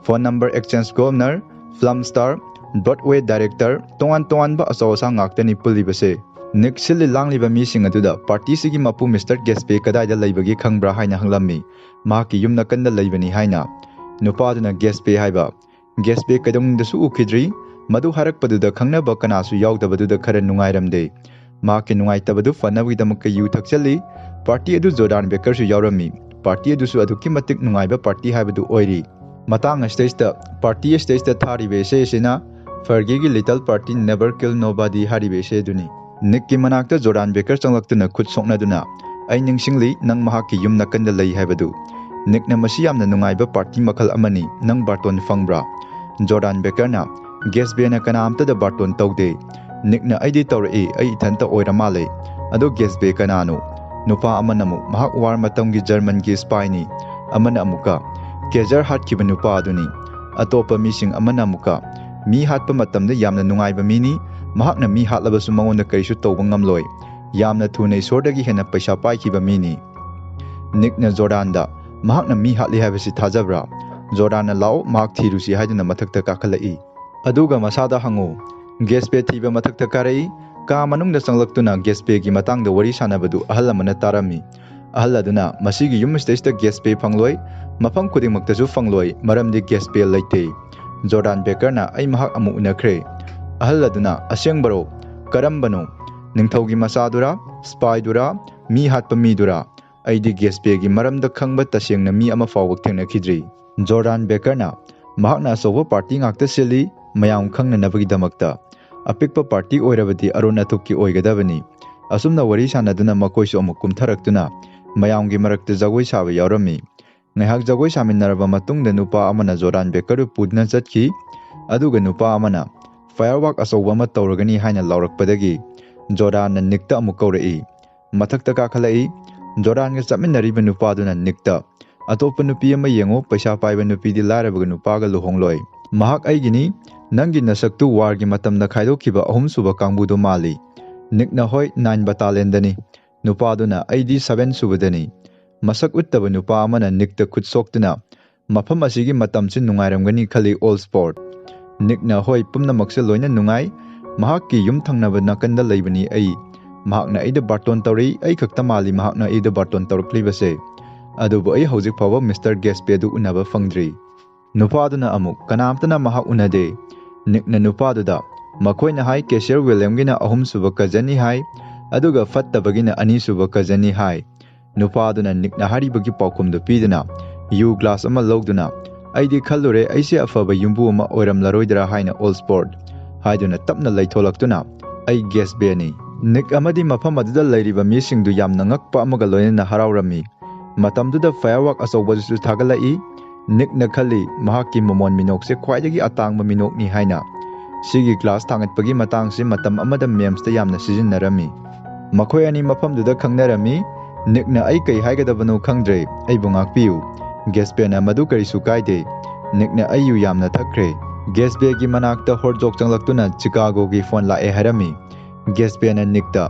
Phone number exchange governor, film star, Broadway director, ꯇꯣꯉꯥꯟ ꯇꯣꯉꯥꯟꯕ ꯑꯆꯧ ꯑꯁꯥꯡ ꯉꯥꯛꯇꯅꯤ ꯄꯨꯜꯂꯤꯕꯁꯦ꯫ ꯅꯤꯛ ꯁꯤꯜꯂꯤ ꯂꯥꯡꯂꯤꯕ ꯃꯤꯁꯤꯡ ꯑꯗꯨꯗ ꯄꯥꯔꯇꯤꯁꯤꯒꯤ ꯃꯄꯨ ꯃꯤꯁꯇꯔ ꯒꯦꯁꯄꯦ ꯀꯗꯥꯏꯗ ꯂꯩꯕꯒꯦ ꯈꯪꯕ꯭ꯔꯥ ꯍꯥꯏꯅ ꯍꯪꯂꯝꯃꯤ꯫ ꯃꯍꯥꯛꯀꯤ ꯌꯨꯝ ꯅꯥꯀꯟꯗ ꯂꯩꯕꯅꯤ ꯍꯥꯏꯅ꯫ ꯅꯨꯄꯥꯗꯨꯅ ꯒꯦꯁꯄꯦ ꯍꯥꯏꯕ꯫ ꯒꯦꯁꯄꯦ ꯀꯩꯗꯧꯅꯨꯡꯗꯁꯨ ꯎꯈꯤꯗ꯭ꯔꯤ꯫ ꯃꯗꯨ ꯍꯥꯏꯔꯛꯄꯗꯨꯗ ꯈꯪꯅꯕ ꯀꯅꯥꯁꯨ ꯌꯥꯎꯗꯕꯗꯨꯗ ꯈꯔ ꯅꯨꯡꯉꯥꯏꯔꯝꯗꯦ꯫ ꯃꯍꯥꯛꯀꯤ ꯅꯨꯡꯉꯥꯏꯇꯕꯗꯨ ꯐꯅꯕꯒꯤꯗꯃꯛꯇ ꯌꯨ ꯊꯛꯆꯜꯂꯤ꯫ ꯄꯥꯔꯇꯤ ꯑꯗꯨ ꯖꯣꯔꯗꯥꯟ ꯕꯦꯀꯔꯁꯨ ꯌꯥꯎꯔꯝꯃꯤ꯫ ꯄꯥꯔꯇꯤ ꯑꯗꯨꯁꯨ ꯑꯗꯨꯛꯀꯤ ꯃꯇꯤꯛ ꯅꯨꯡꯉꯥꯏꯕ ꯄꯥꯔꯇꯤ ꯍꯥꯏꯕꯗꯨ ꯑꯣꯏꯔꯤ꯫ ꯃꯇꯥꯡ ꯑꯁꯤꯗꯩꯁꯤꯗ ꯄꯥꯔꯇꯤ ꯑꯁꯤꯗꯩꯁꯤꯗ ꯊꯥꯔꯤꯕ ꯏꯁꯩ ꯑꯁꯤꯅ ꯐꯔꯒꯤꯒꯤ Little Party Never Kill Nobody ꯍꯥꯏꯔꯤꯕ ꯏꯁꯩ ꯑꯗꯨꯅꯤ꯫ ꯅꯤꯛꯀꯤ ꯃꯅꯥꯛꯇ ꯖꯣꯔꯗꯥꯟ ꯕꯦꯀꯔ ꯆꯪꯂꯛꯇꯨꯅ ꯈꯨꯠ ꯁꯣꯛꯅꯗꯨꯅ, "ꯑꯩ ꯅꯤꯡꯁꯤꯡꯂꯤ, ꯅꯪ ꯃꯍꯥꯛꯀꯤ ꯌꯨꯝ ꯅꯥꯀꯟꯗ ꯂꯩ ꯍꯥꯏꯕꯗꯨ꯫" ꯅꯤꯛꯅ, "ꯃꯁꯤ ꯌꯥꯝꯅ ꯅꯨꯡꯉꯥꯏꯕ ꯄꯥꯔꯇꯤ ꯃꯈꯜ ꯑꯃꯅꯤ, ꯅꯪ ꯕꯥꯔꯇꯣꯟ ꯐꯪꯕ꯭ꯔꯥ?" ꯖꯣꯔꯗꯥꯟ ꯕꯦꯀꯔꯅ, "ꯒꯦꯁꯕꯦꯅ ꯀꯅꯥꯝꯇꯗ ꯕꯥꯔꯇꯣꯟ ꯇꯧꯗꯦ꯫ ꯅꯤꯛꯅ, ꯑꯩꯗꯤ ꯇꯧꯔꯛꯏ, ꯑꯩ ꯏꯊꯟꯇ ꯑꯣꯏꯔ ꯃꯥꯜꯂꯦ꯫ ꯑꯗꯣ ꯒꯦꯁꯕꯦ ꯀꯅꯥꯅꯣ?" ꯅꯨꯄꯥ ꯑꯃꯅ ꯑꯃꯨꯛ, "ꯃꯍꯥꯛ ꯋꯥꯔ ꯃꯇꯝꯒꯤ ꯖꯔꯃꯟꯒꯤ ꯁ꯭ꯄꯥꯏꯅꯤ꯫" ꯑꯃꯅ ꯑꯃꯨꯛꯀ, "ꯀꯦꯖꯔ ꯍꯥꯠꯈꯤꯕ ꯅꯨꯄꯥ ꯑꯗꯨꯅꯤ꯫" ꯑꯇꯣꯞꯄ ꯃꯤꯁꯤꯡ ꯑꯃꯅ ꯑꯃꯨꯛꯀ, "ꯃꯤ ꯍꯥꯠꯄ ꯃꯇꯝꯗ ꯌꯥꯝꯅ ꯅꯨꯡꯉꯥꯏꯕ ꯃꯤꯅꯤ꯫ ꯃꯍꯥꯛꯅ ꯃꯤ ꯍꯥꯠꯂꯕꯁꯨ ꯃꯉꯣꯟꯗ ꯀꯔꯤꯁꯨ ꯇꯧꯕ ꯉꯝꯂꯣꯏ꯫ ꯌꯥꯝꯅ ꯊꯨꯅ ꯏꯁꯣꯔꯗꯒꯤ ꯍꯦꯟꯅ ꯄꯩꯁꯥ ꯄꯥꯏꯈꯤꯕ ꯃꯤꯅꯤ꯫" ꯅꯤꯛꯅ ꯖꯣꯔꯗꯥꯟꯗ, "ꯃꯍꯥꯛꯅ ꯃꯤ ꯍꯥꯠꯂꯤ ꯍꯥꯏꯕꯁꯤ ꯊꯥꯖꯕ꯭ꯔꯥ?" ꯖꯣꯔꯗꯥꯟꯅ, "ꯂꯥꯛꯑꯣ, ꯃꯍꯥꯛ ꯊꯤꯔꯨꯁꯤ" ꯍꯥꯏꯗꯨꯅ ꯃꯊꯛꯇ ꯀꯥꯈꯠꯂꯛꯏ꯫ ꯑꯗꯨꯒ ꯃꯁꯥꯗ ꯍꯪꯉꯨ꯫ ꯒꯦꯁꯄꯦ ꯊꯤꯕ ꯃꯊꯛꯇ ꯀꯥꯔꯛꯏ꯫ ꯀꯥ ꯃꯅꯨꯡꯗ ꯆꯪꯂꯛꯇꯨꯅ ꯒꯦꯁꯄꯦꯒꯤ ꯃꯇꯥꯡꯗ ꯋꯥꯔꯤ ꯁꯥꯟꯅꯕꯗꯨ ꯑꯍꯜ ꯑꯃꯅ ꯇꯥꯔꯝꯃꯤ꯫ ꯑꯍꯜ ꯑꯗꯨꯅ, "ꯃꯁꯤꯒꯤ ꯌꯨꯝ ꯑꯁꯤꯗꯩꯁꯤꯗ ꯒꯦꯁꯄꯦ ꯐꯪꯂꯣꯏ, ꯃꯐꯝ ꯈꯨꯗꯤꯡꯃꯛꯇꯁꯨ ꯐꯪꯂꯣꯏ, ꯃꯔꯝꯗꯤ ꯒꯦꯁꯄꯦ ꯂꯩꯇꯦ꯫" ꯖꯣꯔꯗꯥꯟ ꯕꯦꯀꯔꯅ, "ꯑꯩ ꯃꯍꯥꯛ ꯑꯃꯨꯛ ꯎꯅꯈ꯭ꯔꯦ꯫" ꯑꯍꯜ ꯑꯗꯨꯅ, "ꯑꯁꯦꯡꯕꯔꯣ? ꯀꯔꯝꯕꯅꯣ? ꯅꯤꯡꯊꯧꯒꯤ ꯃꯆꯥꯗꯨꯔꯥ? ꯁ꯭ꯄꯥꯏꯗꯨꯔꯥ? ꯃꯤ ꯍꯥꯠꯄ ꯃꯤꯗꯨꯔꯥ? ꯑꯩꯗꯤ ꯒꯦꯁꯄꯦꯒꯤ ꯃꯔꯝꯗ ꯈꯪꯕ ꯇꯁꯦꯡꯅ ꯃꯤ ꯑꯃ ꯐꯥꯎꯕ ꯊꯦꯡꯅꯈꯤꯗ꯭ꯔꯤ꯫" ꯖꯣꯔꯗꯥꯟ ꯕꯦꯀꯔꯅ, "ꯃꯍꯥꯛꯅ ꯑꯆꯧꯕ ꯄꯥꯔꯇꯤ ꯉꯥꯛꯇ ꯁꯤꯜꯂꯤ, ꯃꯌꯥꯝ ꯈꯪꯅꯅꯕꯒꯤꯗꯃꯛꯇ꯫ ꯑꯄꯤꯛꯄ ꯄꯥꯔꯇꯤ ꯑꯣꯏꯔꯕꯗꯤ ꯑꯔꯣꯟ ꯑꯊꯨꯞꯀꯤ ꯑꯣꯏꯒꯗꯕꯅꯤ꯫" ꯑꯁꯨꯝꯅ ꯋꯥꯔꯤ ꯁꯥꯟꯅꯗꯨꯅ ꯃꯈꯣꯏꯁꯨ ꯑꯃꯨꯛ ꯀꯨꯝꯊꯔꯛꯇꯨꯅ ꯃꯌꯥꯝꯒꯤ ꯃꯔꯛꯇ ꯖꯒꯣꯏ ꯁꯥꯕ ꯌꯥꯎꯔꯝꯃꯤ꯫ ꯉꯥꯏꯍꯥꯛ ꯖꯒꯣꯏ ꯁꯥꯃꯤꯟꯅꯔꯕ ꯃꯇꯨꯡꯗ ꯅꯨꯄꯥ ꯑꯃꯅ ꯖꯣꯔꯗꯥꯟ ꯕꯦꯀꯔꯕꯨ ꯄꯨꯗꯨꯅ ꯆꯠꯈꯤ꯫ ꯑꯗꯨꯒ ꯅꯨꯄꯥ ꯑꯃꯅ, "ꯐꯥꯌꯔꯋꯥꯛ ꯑꯆꯧꯕ ꯑꯃ ꯇꯧꯔꯒꯅꯤ" ꯍꯥꯏꯅ ꯂꯥꯎꯔꯛꯄꯗꯒꯤ ꯖꯣꯔꯗꯥꯟꯅ ꯅꯤꯛꯇ ꯑꯃꯨꯛ ꯀꯧꯔꯛꯏ꯫ ꯃꯊꯛꯇ ꯀꯥꯈꯠꯂꯛꯏ꯫ ꯖꯣꯔꯗꯥꯟꯒ ꯆꯠꯃꯤꯟꯅꯔꯤꯕ ꯅꯨꯄꯥꯗꯨꯅ ꯅꯤꯛꯇ, "ꯑꯇꯣꯞꯄ ꯅꯨꯄꯤ ꯑꯃ ꯌꯦꯡꯉꯨ, ꯄꯩꯁꯥ ꯄꯥꯏꯕ ꯅꯨꯄꯤꯗꯤ ꯂꯥꯏꯔꯕꯒ ꯅꯨꯄꯥꯒ ꯂꯨꯍꯣꯡꯂꯣꯏ꯫ ꯃꯍꯥꯛ ꯑꯩꯒꯤꯅꯤ, ꯅꯪꯒꯤ ꯅꯁꯛꯇꯨ ꯋꯥꯔꯒꯤ ꯃꯇꯝꯗ ꯈꯥꯏꯗꯣꯛꯈꯤꯕ ꯑꯍꯨꯝꯁꯨꯕ ꯀꯥꯡꯕꯨꯗꯨ ꯃꯥꯜꯂꯤ꯫" ꯅꯤꯛꯅ, "ꯍꯣꯏ, ꯅꯥꯏꯟ ꯕꯇꯥꯂꯦꯟꯗꯅꯤ꯫" ꯅꯨꯄꯥꯗꯨꯅ, "ꯑꯩꯗꯤ ꯁꯚꯦꯟ ꯁꯨꯕꯗꯅꯤ꯫" ꯃꯁꯛ ꯎꯠꯇꯕ ꯅꯨꯄꯥ ꯑꯃꯅ ꯅꯤꯛꯇ ꯈꯨꯠ ꯁꯣꯛꯇꯨꯅ, "ꯃꯐꯝ ꯑꯁꯤꯒꯤ ꯃꯇꯝꯁꯤ ꯅꯨꯡꯉꯥꯏꯔꯝꯒꯅꯤ ꯈꯜꯂꯤ, ꯑꯣꯜ ꯁ꯭ꯄꯣꯔꯠ꯫" ꯅꯤꯛꯅ, "ꯍꯣꯏ, ꯄꯨꯝꯅꯃꯛꯁꯦ ꯂꯣꯏꯅ ꯅꯨꯡꯉꯥꯏ꯫ ꯃꯍꯥꯛꯀꯤ ꯌꯨꯝ ꯊꯪꯅꯕ ꯅꯥꯀꯟꯗ ꯂꯩꯕꯅꯤ ꯑꯩ꯫ ꯃꯍꯥꯛꯅ ꯑꯩꯗ ꯕꯥꯔꯇꯣꯟ ꯇꯧꯔꯛꯏ, ꯑꯩ ꯈꯛꯇ ꯃꯥꯜꯂꯤ ꯃꯍꯥꯛꯅ ꯑꯩꯗ ꯕꯥꯔꯇꯣꯟ ꯇꯧꯔꯛꯂꯤꯕꯁꯦ꯫ ꯑꯗꯨꯕꯨ ꯑꯩ ꯍꯧꯖꯤꯛ ꯐꯥꯎꯕ ꯃꯤꯁꯇꯔ ꯒꯦꯁꯄꯦꯗꯨ ꯎꯅꯕ ꯐꯪꯗ꯭ꯔꯤ"꯫ ꯅꯨꯄꯥꯗꯨꯅ ꯑꯃꯨꯛ, "ꯀꯅꯥꯝꯇꯅ ꯃꯍꯥꯛ ꯎꯅꯗꯦ"꯫ ꯅꯤꯛꯅ ꯅꯨꯄꯥꯗꯨꯗ, "ꯃꯈꯣꯏꯅ ꯍꯥꯏ ꯀꯦꯁꯤꯌꯔ ꯋꯤꯂꯤꯌꯝꯒꯤꯅ ꯑꯍꯨꯝꯁꯨꯕ ꯀꯖꯟꯅꯤ ꯍꯥꯏ, ꯑꯗꯨꯒ ꯐꯠꯇꯕꯒꯤꯅ ꯑꯅꯤꯁꯨꯕ ꯀꯖꯟꯅꯤ ꯍꯥꯏ"꯫ ꯅꯨꯄꯥꯗꯨꯅ ꯅꯤꯛꯅ ꯍꯥꯏꯔꯤꯕꯒꯤ ꯄꯥꯎꯈꯨꯝꯗꯨ ꯄꯤꯗꯨꯅ ꯌꯨ ꯒ꯭ꯂꯥꯁ ꯑꯃ ꯂꯧꯗꯨꯅ, "ꯑꯩꯗꯤ ꯈꯜꯂꯨꯔꯦ ꯑꯩꯁꯦ ꯑꯐꯕ ꯌꯨꯝꯕꯨ ꯑꯃ ꯑꯣꯏꯔꯝꯂꯔꯣꯏꯗ꯭ꯔꯥ ꯍꯥꯏꯅ, ꯑꯣꯜ ꯁ꯭ꯄꯣꯔꯠ" ꯍꯥꯏꯗꯨꯅ ꯇꯞꯅ ꯂꯩꯊꯣꯂꯛꯇꯨꯅ, "ꯑꯩ ꯒꯦꯁꯕꯦꯅꯤ"꯫ ꯅꯤꯛ ꯑꯃꯗꯤ ꯃꯐꯝ ꯑꯗꯨꯗ ꯂꯩꯔꯤꯕ ꯃꯤꯁꯤꯡꯗꯨ ꯌꯥꯝꯅ ꯉꯛꯄ ꯑꯃꯒ ꯂꯣꯏꯅꯅ ꯍꯔꯥꯎꯔꯝꯃꯤ꯫ ꯃꯇꯝꯗꯨꯗ ꯐꯥꯌꯔꯋꯥꯔꯛ ꯑꯆꯧꯕꯗꯨꯁꯨ ꯊꯥꯒꯠꯂꯛꯏ꯫ ꯅꯤꯛꯅ ꯈꯜꯂꯤ ꯃꯍꯥꯛꯀꯤ ꯃꯃꯣꯟ ꯃꯤꯅꯣꯛꯁꯦ ꯈ꯭ꯋꯥꯏꯗꯒꯤ ꯑꯇꯥꯡꯕ ꯃꯤꯅꯣꯛꯅꯤ ꯍꯥꯏꯅ꯫ ꯁꯤꯒꯤ ꯒ꯭ꯂꯥꯁ ꯊꯥꯡꯒꯠꯄꯒꯤ ꯃꯇꯥꯡꯁꯤ ꯃꯇꯝ ꯑꯃꯗ ꯃꯦꯝꯁꯇ ꯌꯥꯝꯅ ꯁꯤꯖꯤꯟꯅꯔꯝꯃꯤ꯫ ꯃꯈꯣꯏ ꯑꯅꯤ ꯃꯐꯝꯗꯨꯗ ꯈꯪꯅꯔꯝꯃꯤ꯫ ꯅꯤꯛꯅ, "ꯑꯩ ꯀꯩ ꯍꯥꯏꯒꯗꯕꯅꯣ ꯈꯪꯗ꯭ꯔꯦ, ꯑꯩꯕꯨ ꯉꯥꯛꯄꯤꯌꯨ"꯫ ꯒꯦꯁꯄꯦꯅ, "ꯃꯗꯨ ꯀꯔꯤꯁꯨ ꯀꯥꯏꯗꯦ꯫ ꯅꯤꯛꯅ ꯑꯩ ꯌꯨ ꯌꯥꯝꯅ ꯊꯛꯈ꯭ꯔꯦ"꯫ ꯒꯦꯁꯄꯦꯒꯤ ꯃꯅꯥꯛꯇ ꯍꯣꯔꯖꯣꯛ ꯆꯪꯂꯛꯇꯨꯅ ꯆꯤꯀꯥꯒꯣꯒꯤ ꯐꯣꯟ ꯂꯥꯛꯑꯦ ꯍꯥꯏꯔꯝꯃꯤ꯫ ꯒꯦꯁꯄꯦꯅ ꯅꯤꯛꯇ,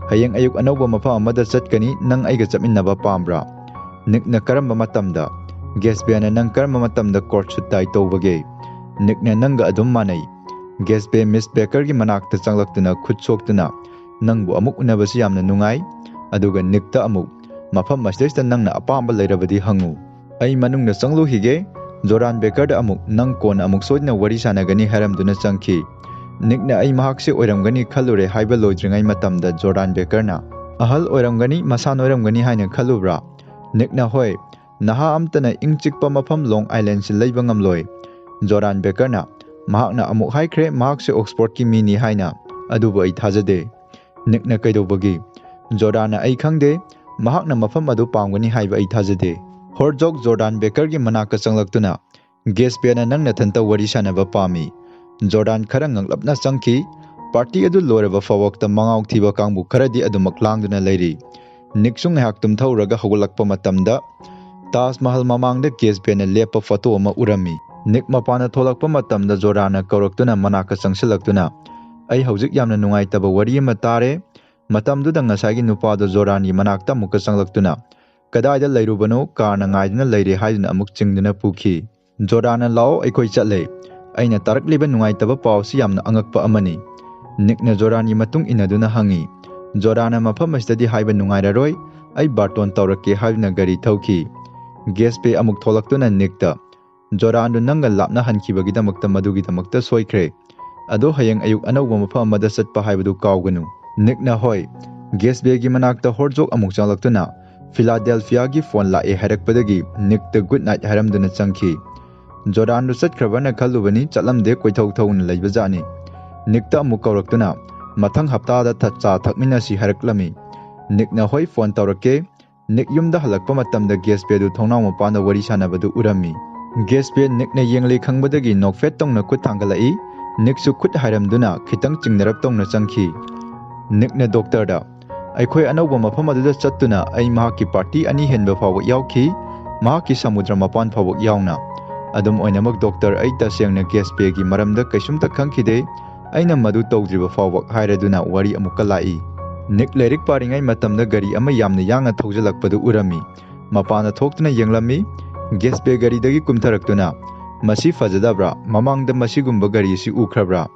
"ꯍꯌꯦꯡ ꯑꯌꯨꯛ ꯑꯅꯧꯕ ꯃꯐꯝ ꯑꯃꯗ ꯆꯠꯀꯅꯤ, ꯅꯪ ꯑꯩꯒ ꯆꯠꯃꯤꯟꯅꯕ ꯄꯥꯝꯕ꯭ꯔꯥ?" ꯅꯤꯛꯅ, "ꯀꯔꯝꯕ ꯃꯇꯝꯗ?" ꯒꯦꯁꯕꯦꯅ, "ꯅꯪ ꯀꯔꯝꯕ ꯃꯇꯝꯗ ꯀꯣꯔꯠ ꯁꯨꯠ ꯇꯥꯏ ꯇꯧꯕꯒꯦ?" ꯅꯤꯛꯅ, "ꯅꯪꯒ ꯑꯗꯨꯝ ꯃꯥꯟꯅꯩ"꯫ ꯒꯦꯁꯕꯦ ꯃꯤꯁ ꯕꯦꯀꯔꯒꯤ ꯃꯅꯥꯛꯇ ꯆꯪꯂꯛꯇꯨꯅ ꯈꯨꯠ ꯁꯣꯛꯇꯨꯅ, "ꯅꯪꯕꯨ ꯑꯃꯨꯛ ꯎꯅꯕꯁꯤ ꯌꯥꯝꯅ ꯅꯨꯡꯉꯥꯏ"꯫ ꯑꯗꯨꯒ ꯅꯤꯛꯇ ꯑꯃꯨꯛ, "ꯃꯐꯝ ꯑꯁꯤꯗꯩꯁꯤꯗ ꯅꯪꯅ ꯑꯄꯥꯝꯕ ꯂꯩꯔꯕꯗꯤ ꯍꯪꯉꯨ꯫ ꯑꯩ ꯃꯅꯨꯡꯗ ꯆꯪꯂꯨꯈꯤꯒꯦ"꯫ ꯖꯣꯔꯗꯥꯟ ꯕꯦꯀꯔꯗ ꯑꯃꯨꯛ, "ꯅꯪ ꯀꯣꯟꯅ ꯑꯃꯨꯛ ꯁꯣꯏꯗꯅ ꯋꯥꯔꯤ ꯁꯥꯟꯅꯒꯅꯤ" ꯍꯥꯏꯔꯝꯗꯨꯅ ꯆꯪꯈꯤ꯫ ꯅꯤꯛꯅ, "ꯑꯩ ꯃꯍꯥꯛꯁꯦ ꯑꯣꯏꯔꯝꯒꯅꯤ ꯈꯜꯂꯨꯔꯦ" ꯍꯥꯏꯕ ꯂꯣꯏꯗ꯭ꯔꯤꯉꯩ ꯃꯇꯝꯗ ꯖꯣꯔꯗꯥꯟ ꯕꯦꯀꯔꯅ, "ꯑꯍꯜ ꯑꯣꯏꯔꯝꯒꯅꯤ, ꯃꯁꯥ ꯅꯣꯏꯔꯝꯒꯅꯤ ꯍꯥꯏꯅ ꯈꯜꯂꯨꯕ꯭ꯔꯥ?" ꯅꯤꯛꯅ, "ꯍꯣꯏ, ꯅꯍꯥ ꯑꯝꯇꯅ ꯏꯪ ꯆꯤꯛꯄ ꯃꯐꯝ ꯂꯣꯡ ꯑꯥꯏꯂꯦꯟꯁꯤ ꯂꯩꯕ ꯉꯝꯂꯣꯏ"꯫ ꯖꯣꯔꯗꯥꯟ ꯕꯦꯀꯔꯅ, "ꯃꯍꯥꯛꯅ ꯑꯃꯨꯛ ꯍꯥꯏꯈ꯭ꯔꯦ ꯃꯍꯥꯛꯁꯦ ꯑꯣꯛꯁꯐꯣꯔꯗꯀꯤ ꯃꯤꯅꯤ ꯍꯥꯏꯅ, ꯑꯗꯨꯕꯨ ꯑꯩ ꯊꯥꯖꯗꯦ"꯫ ꯅꯤꯛꯅ, "ꯀꯩꯗꯧꯕꯒꯤ?" ꯖꯣꯔꯗꯥꯟꯅ, "ꯑꯩ ꯈꯪꯗꯦ, ꯃꯍꯥꯛꯅ ꯃꯐꯝ ꯑꯗꯨ ꯄꯥꯝꯒꯅꯤ ꯍꯥꯏꯕ ꯑꯩ ꯊꯥꯖꯗꯦ"꯫ ꯍꯣꯔꯖꯣꯛ ꯖꯣꯔꯗꯥꯟ ꯕꯦꯀꯔꯒꯤ ꯃꯅꯥꯛꯇ ꯆꯪꯂꯛꯇꯨꯅ, "ꯒꯦꯁꯄꯦꯅ ꯅꯪ ꯅꯊꯟꯇ ꯋꯥꯔꯤ ꯁꯥꯟꯅꯕ ꯄꯥꯝꯃꯤ"꯫ ꯖꯣꯔꯗꯥꯟ ꯈꯔ ꯉꯛꯂꯞꯅ ꯆꯪꯈꯤ꯫ ꯄꯥꯔꯇꯤ ꯑꯗꯨ ꯂꯣꯏꯔꯕ ꯐꯥꯎꯕꯇ ꯃꯉꯥꯎ ꯊꯤꯕ ꯀꯥꯡꯕꯨ ꯈꯔꯗꯤ ꯑꯗꯨꯃꯛ ꯂꯥꯡꯗꯨꯅ ꯂꯩꯔꯤ꯫ ꯅꯤꯛꯁꯨ ꯉꯥꯏꯍꯥꯛ ꯇꯨꯝꯊꯧꯔꯒ ꯍꯧꯒꯠꯂꯛꯄ ꯃꯇꯝꯗ, ꯇꯥꯖ ꯃꯍꯜ ꯃꯃꯥꯡꯗ ꯒꯦꯁꯕꯦꯅ ꯂꯦꯞꯄ ꯐꯣꯇꯣ ꯑꯃ ꯎꯔꯝꯃꯤ꯫ ꯅꯤꯛ ꯃꯄꯥꯟꯗ ꯊꯣꯛꯂꯛꯄ ꯃꯇꯝꯗ ꯖꯣꯔꯗꯥꯟꯅ ꯀꯧꯔꯛꯇꯨꯅ ꯃꯅꯥꯛꯇ ꯆꯪꯁꯤꯜꯂꯛꯇꯨꯅ, "ꯑꯩ ꯍꯧꯖꯤꯛ ꯌꯥꯝꯅ ꯅꯨꯡꯉꯥꯏꯇꯕ ꯋꯥꯔꯤ ꯑꯃ ꯇꯥꯔꯦ"꯫ ꯃꯇꯝꯗꯨꯗ ꯉꯁꯥꯏꯒꯤ ꯅꯨꯄꯥꯗꯨ ꯖꯣꯔꯗꯥꯟꯒꯤ ꯃꯅꯥꯛꯇ ꯑꯃꯨꯛꯀ ꯆꯪꯂꯛꯇꯨꯅ, "ꯀꯗꯥꯏꯗ ꯂꯩꯔꯨꯕꯅꯣ? ꯀꯥꯔꯅ ꯉꯥꯏꯗꯨꯅ ꯂꯩꯔꯦ" ꯍꯥꯏꯗꯨꯅ ꯑꯃꯨꯛ ꯆꯤꯡꯗꯨꯅ ꯄꯨꯈꯤ꯫ ꯖꯣꯔꯗꯥꯟꯅ, "ꯂꯥꯛꯑꯣ, ꯑꯩꯈꯣꯏ ꯆꯠꯂꯦ"꯫ ꯑꯩꯅ ꯇꯥꯔꯛꯂꯤꯕ ꯅꯨꯡꯉꯥꯏꯇꯕ ꯄꯥꯎ ꯑꯁꯤ ꯌꯥꯝꯅ ꯑꯉꯛꯄ ꯑꯃꯅꯤ꯫ ꯅꯤꯛꯅ ꯖꯣꯔꯥꯟꯒꯤ ꯃꯇꯨꯡ ꯏꯟꯅꯗꯨꯅ ꯍꯪꯉꯤ꯫ ꯖꯣꯔꯥꯟꯅ ꯃꯐꯝ ꯑꯁꯤꯗꯗꯤ ꯍꯥꯏꯕ ꯅꯨꯡꯉꯥꯏꯔꯔꯣꯏ, ꯑꯩ ꯕꯥꯔꯇꯣꯟ ꯇꯧꯔꯛꯀꯦ ꯍꯥꯏꯗꯨꯅ ꯒꯥꯔꯤ ꯊꯧꯈꯤ꯫ ꯒꯦꯁꯄꯦ ꯑꯃꯨꯛ ꯊꯣꯛꯂꯛꯇꯨꯅ ꯅꯤꯛꯇ, "ꯖꯣꯔꯥꯟꯗꯨ ꯅꯪꯒ ꯂꯥꯞꯅꯍꯟꯈꯤꯕꯒꯤꯗꯃꯛꯇ ꯃꯗꯨꯒꯤꯗꯃꯛꯇ ꯁꯣꯏꯈ꯭ꯔꯦ꯫ ꯑꯗꯣ ꯍꯌꯦꯡ ꯑꯌꯨꯛ ꯑꯅꯧꯕ ꯃꯐꯝ ꯑꯃꯗ ꯆꯠꯄ ꯍꯥꯏꯕꯗꯨ ꯀꯥꯎꯒꯅꯨ"꯫ ꯅꯤꯛꯅ "ꯍꯣꯏ"꯫ ꯒꯦꯁꯕꯦꯒꯤ ꯃꯅꯥꯛꯇ ꯍꯣꯔꯖꯣꯛ ꯑꯃꯨꯛ ꯆꯪꯂꯛꯇꯨꯅ ꯐꯤꯂꯥꯗꯦꯜꯐꯤꯌꯥꯒꯤ ꯐꯣꯟ ꯂꯥꯛꯑꯦ ꯍꯥꯏꯔꯛꯄꯗꯒꯤ ꯅꯤꯛꯇ ꯒꯨꯗ ꯅꯥꯏꯠ ꯍꯥꯏꯔꯝꯗꯨꯅ ꯆꯪꯈꯤ꯫ "ꯖꯣꯔꯥꯟꯗꯨ ꯆꯠꯈ꯭ꯔꯕꯅ ꯈꯜꯂꯨꯕꯅꯤ, ꯆꯠꯂꯝꯗꯦ, ꯀꯣꯏꯊꯧ ꯊꯧꯅ ꯂꯩꯕꯖꯥꯠꯅꯤ"꯫ ꯅꯤꯛꯇ ꯑꯃꯨꯛ ꯀꯧꯔꯛꯇꯨꯅ "ꯃꯊꯪ ꯍꯞꯇꯥꯗ ꯊ-, ꯆꯥ ꯊꯛꯃꯤꯟꯅꯁꯤ" ꯍꯥꯏꯔꯛꯂꯝꯃꯤ꯫ ꯅꯤꯛꯅ "ꯍꯣꯏ, ꯐꯣꯟ ꯇꯧꯔꯛꯀꯦ"꯫ ꯅꯤꯛ ꯌꯨꯝꯗ ꯍꯜꯂꯛꯄ ꯃꯇꯝꯗ ꯒꯦꯁꯄꯦꯗꯨ ꯊꯣꯡꯅꯥꯎ ꯃꯄꯥꯟꯗ ꯋꯥꯔꯤ ꯁꯥꯟꯅꯕꯗꯨ ꯎꯔꯝꯃꯤ꯫ ꯒꯦꯁꯄꯦ ꯅꯤꯛꯅ ꯌꯦꯡꯂꯦ ꯈꯪꯕꯗꯒꯤ ꯅꯣꯛꯐꯦꯠ ꯇꯧꯅ ꯈꯨꯠ ꯊꯥꯡꯒꯠꯂꯛꯏ꯫ ꯅꯤꯛꯁꯨ ꯈꯨꯠ ꯍꯥꯏꯔꯝꯗꯨꯅ ꯈꯤꯇꯪ ꯆꯤꯡꯅꯔꯞ ꯇꯧꯅ ꯆꯪꯈꯤ꯫ ꯅꯤꯛꯅ ꯗꯣꯛꯇꯔꯗ, "ꯑꯩꯈꯣꯏ ꯑꯅꯧꯕ ꯃꯐꯝ ꯑꯗꯨꯗ ꯆꯠꯇꯨꯅ ꯑꯩ ꯃꯍꯥꯛꯀꯤ ꯄꯥꯔꯇꯤ ꯑꯅꯤ ꯍꯦꯟꯕ ꯐꯥꯎꯕ ꯌꯥꯎꯈꯤ, ꯃꯍꯥꯛꯀꯤ ꯁꯃꯨꯗ꯭ꯔ ꯃꯄꯥꯟ ꯐꯥꯎꯕ ꯌꯥꯎꯅ꯫ ꯑꯗꯨꯝ ꯑꯣꯏꯅꯃꯛ ꯗꯣꯛꯇꯔ, ꯑꯩ ꯇꯁꯦꯡꯅ ꯒꯦꯁꯄꯦꯒꯤ ꯃꯔꯝꯗ ꯀꯩꯁꯨꯝꯇ ꯈꯪꯈꯤꯗꯦ, ꯑꯩꯅ ꯃꯗꯨ ꯇꯧꯗ꯭ꯔꯤꯕ ꯐꯥꯎꯕ" ꯍꯥꯏꯔꯗꯨꯅ ꯋꯥꯔꯤ ꯑꯃꯨꯛꯀ ꯂꯥꯛꯏ꯫ ꯅꯤꯛ ꯂꯥꯏꯔꯤꯛ ꯄꯥꯔꯤꯉꯩ ꯃꯇꯝꯗ ꯒꯥꯔꯤ ꯑꯃ ꯌꯥꯝꯅ ꯌꯥꯡꯅ ꯊꯧꯖꯤꯜꯂꯛꯄꯗꯨ ꯎꯔꯝꯃꯤ꯫ ꯃꯄꯥꯟꯗ ꯊꯣꯛꯇꯨꯅ ꯌꯦꯡꯂꯝꯃꯤ꯫ ꯒꯦꯁꯄꯦ ꯒꯥꯔꯤꯗꯒꯤ ꯀꯨꯝꯊꯔꯛꯇꯨꯅ, "ꯃꯁꯤ ꯐꯖꯗꯕ꯭ꯔꯥ? ꯃꯃꯥꯡꯗ ꯃꯁꯤꯒꯨꯝꯕ ꯒꯥꯔꯤ ꯑꯁꯤ ꯎꯈ꯭ꯔꯕ꯭ꯔꯥ?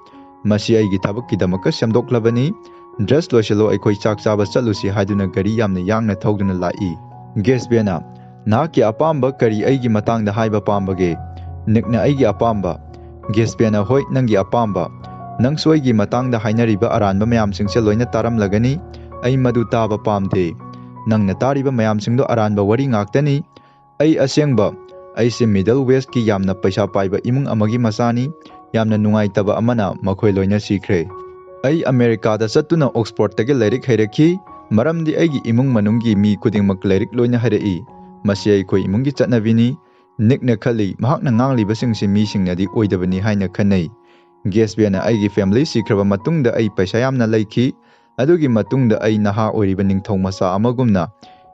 ꯃꯁꯤ ꯑꯩꯒꯤ ꯊꯕꯛꯀꯤꯗꯃꯛꯇ ꯁꯦꯝꯗꯣꯛꯂꯕꯅꯤ꯫ ꯗ꯭ꯔꯦꯁ ꯂꯣꯏꯁꯤꯜꯂꯣ, ꯑꯩꯈꯣꯏ ꯆꯥꯛ ꯆꯥꯕ ꯆꯠꯂꯨꯁꯤ" ꯍꯥꯏꯗꯨꯅ ꯒꯥꯔꯤ ꯌꯥꯝꯅ ꯌꯥꯡꯅ ꯊꯧꯗꯨꯅ ꯂꯥꯛꯏ꯫ ꯒꯦꯁꯄꯦꯅ, "ꯅꯍꯥꯛꯀꯤ ꯑꯄꯥꯝꯕ ꯀꯔꯤ ꯑꯩꯒꯤ ꯃꯇꯥꯡꯗ ꯍꯥꯏꯕ ꯄꯥꯝꯕꯒꯦ?" ꯅꯤꯛꯅ, "ꯑꯩꯒꯤ ꯑꯄꯥꯝꯕ"꯫ ꯒꯦꯁꯄꯦꯅ, "ꯍꯣꯏ, ꯅꯪꯒꯤ ꯑꯄꯥꯝꯕ꯫ ꯅꯪꯁꯨ ꯑꯩꯒꯤ ꯃꯇꯥꯡꯗ ꯍꯥꯏꯅꯔꯤꯕ ꯑꯔꯥꯟꯕ ꯃꯌꯥꯝꯁꯤꯡꯁꯦ ꯂꯣꯏꯅ ꯇꯥꯔꯝꯂꯒꯅꯤ꯫ ꯑꯩ ꯃꯗꯨ ꯇꯥꯕ ꯄꯥꯝꯗꯦ꯫ ꯅꯪꯅ ꯇꯥꯔꯤꯕ ꯃꯌꯥꯝꯁꯤꯡꯗꯣ ꯑꯔꯥꯟꯕ ꯋꯥꯔꯤ ꯉꯥꯛꯇꯅꯤ꯫ ꯑꯩ ꯑꯁꯦꯡꯕ, ꯑꯩꯁꯦ ꯃꯤꯗꯜ ꯋꯦꯁꯀꯤ ꯌꯥꯝꯅ ꯄꯩꯁꯥ ꯄꯥꯏꯕ ꯏꯃꯨꯡ ꯑꯃꯒꯤ ꯃꯆꯥꯅꯤ꯫ ꯌꯥꯝꯅ ꯅꯨꯡꯉꯥꯏꯇꯕ ꯑꯃꯅ, ꯃꯈꯣꯏ ꯂꯣꯏꯅ ꯁꯤꯈ꯭ꯔꯦ꯫ ꯑꯩ ꯑꯃꯦꯔꯤꯀꯥꯗ ꯆꯠꯇꯨꯅ ꯑꯣꯛꯁꯐꯣꯔꯗꯇꯒꯤ ꯂꯥꯏꯔꯤꯛ ꯍꯩꯔꯛꯈꯤ, ꯃꯔꯝꯗꯤ ꯑꯩꯒꯤ ꯏꯃꯨꯡ ꯃꯅꯨꯡꯒꯤ ꯃꯤ ꯈꯨꯗꯤꯡꯃꯛ ꯂꯥꯏꯔꯤꯛ ꯂꯣꯏꯅ ꯍꯩꯔꯛꯏ꯫ ꯃꯁꯤ ꯑꯩꯈꯣꯏ ꯏꯃꯨꯡꯒꯤ ꯆꯠꯅꯕꯤꯅꯤ"꯫ ꯅꯤꯛꯅ ꯈꯜꯂꯤ, ꯃꯍꯥꯛꯅ ꯉꯥꯡꯂꯤꯕꯁꯤꯡꯁꯤ ꯃꯤꯁꯤꯡꯅꯗꯤ ꯑꯣꯏꯗꯕꯅꯤ ꯍꯥꯏꯅ ꯈꯟꯅꯩ꯫ ꯒꯦꯁꯕꯦꯅ, "ꯑꯩꯒꯤ ꯐꯦꯃꯤꯂꯤ ꯁꯤꯈ꯭ꯔꯕ ꯃꯇꯨꯡꯗ ꯑꯩ ꯄꯩꯁꯥ ꯌꯥꯝꯅ ꯂꯩꯈꯤ꯫ ꯑꯗꯨꯒꯤ ꯃꯇꯨꯡꯗ ꯑꯩ ꯅꯍꯥ ꯑꯣꯏꯔꯤꯕ ꯅꯤꯡꯊꯧ ꯃꯆꯥ ꯑꯃꯒꯨꯝꯅ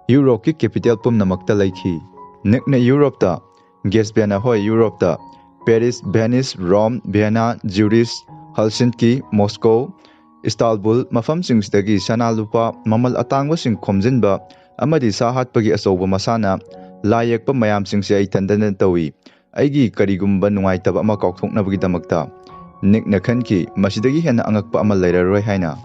ꯌꯨꯔꯣꯞꯀꯤ ꯀꯦꯄꯤꯇꯦꯜ ꯄꯨꯝꯅꯃꯛꯇ ꯂꯩꯈꯤ"꯫ ꯅꯤꯛꯅ ꯌꯨꯔꯣꯞꯇ꯫ ꯒꯦꯁꯕꯦꯅ, "ꯍꯣꯏ, ꯌꯨꯔꯣꯞꯇ꯫ ꯄꯦꯔꯤꯁ, ꯚꯦꯅꯤꯁ, ꯔꯣꯝ, ꯚꯤꯌꯦꯅꯥ, ꯖ꯭ꯌꯨꯔꯤꯁ, ꯍꯜꯁꯤꯟꯀꯤ, ꯃꯣꯁꯀꯣ, ꯏꯁꯇꯥꯜꯕꯨꯜ ꯃꯐꯝꯁꯤꯡꯁꯤꯗꯒꯤ ꯁꯅꯥ ꯂꯨꯄꯥ ꯃꯃꯜ ꯑꯇꯥꯡꯕꯁꯤꯡ ꯈꯣꯝꯖꯤꯟꯕ ꯑꯃꯗꯤ ꯁꯥ ꯍꯥꯠꯄꯒꯤ ꯑꯆꯧꯕ ꯃꯁꯥꯟꯅ, ꯂꯥꯏ ꯌꯦꯛꯄ ꯃꯌꯥꯝꯁꯤꯡꯁꯦ ꯑꯩ ꯏꯊꯟꯗꯅ ꯇꯧꯏ꯫ ꯑꯩꯒꯤ ꯀꯔꯤꯒꯨꯝꯕ ꯅꯨꯡꯉꯥꯏꯇꯕ ꯑꯃ ꯀꯥꯎꯊꯣꯛꯅꯕꯒꯤꯗꯃꯛꯇ꯫ ꯅꯤꯛꯅ ꯈꯟꯈꯤ, "ꯃꯁꯤꯗꯒꯤ ꯍꯦꯟꯅ ꯑꯉꯛꯄ ꯑꯃ ꯂꯩꯔꯔꯣꯏ" ꯍꯥꯏꯅ꯫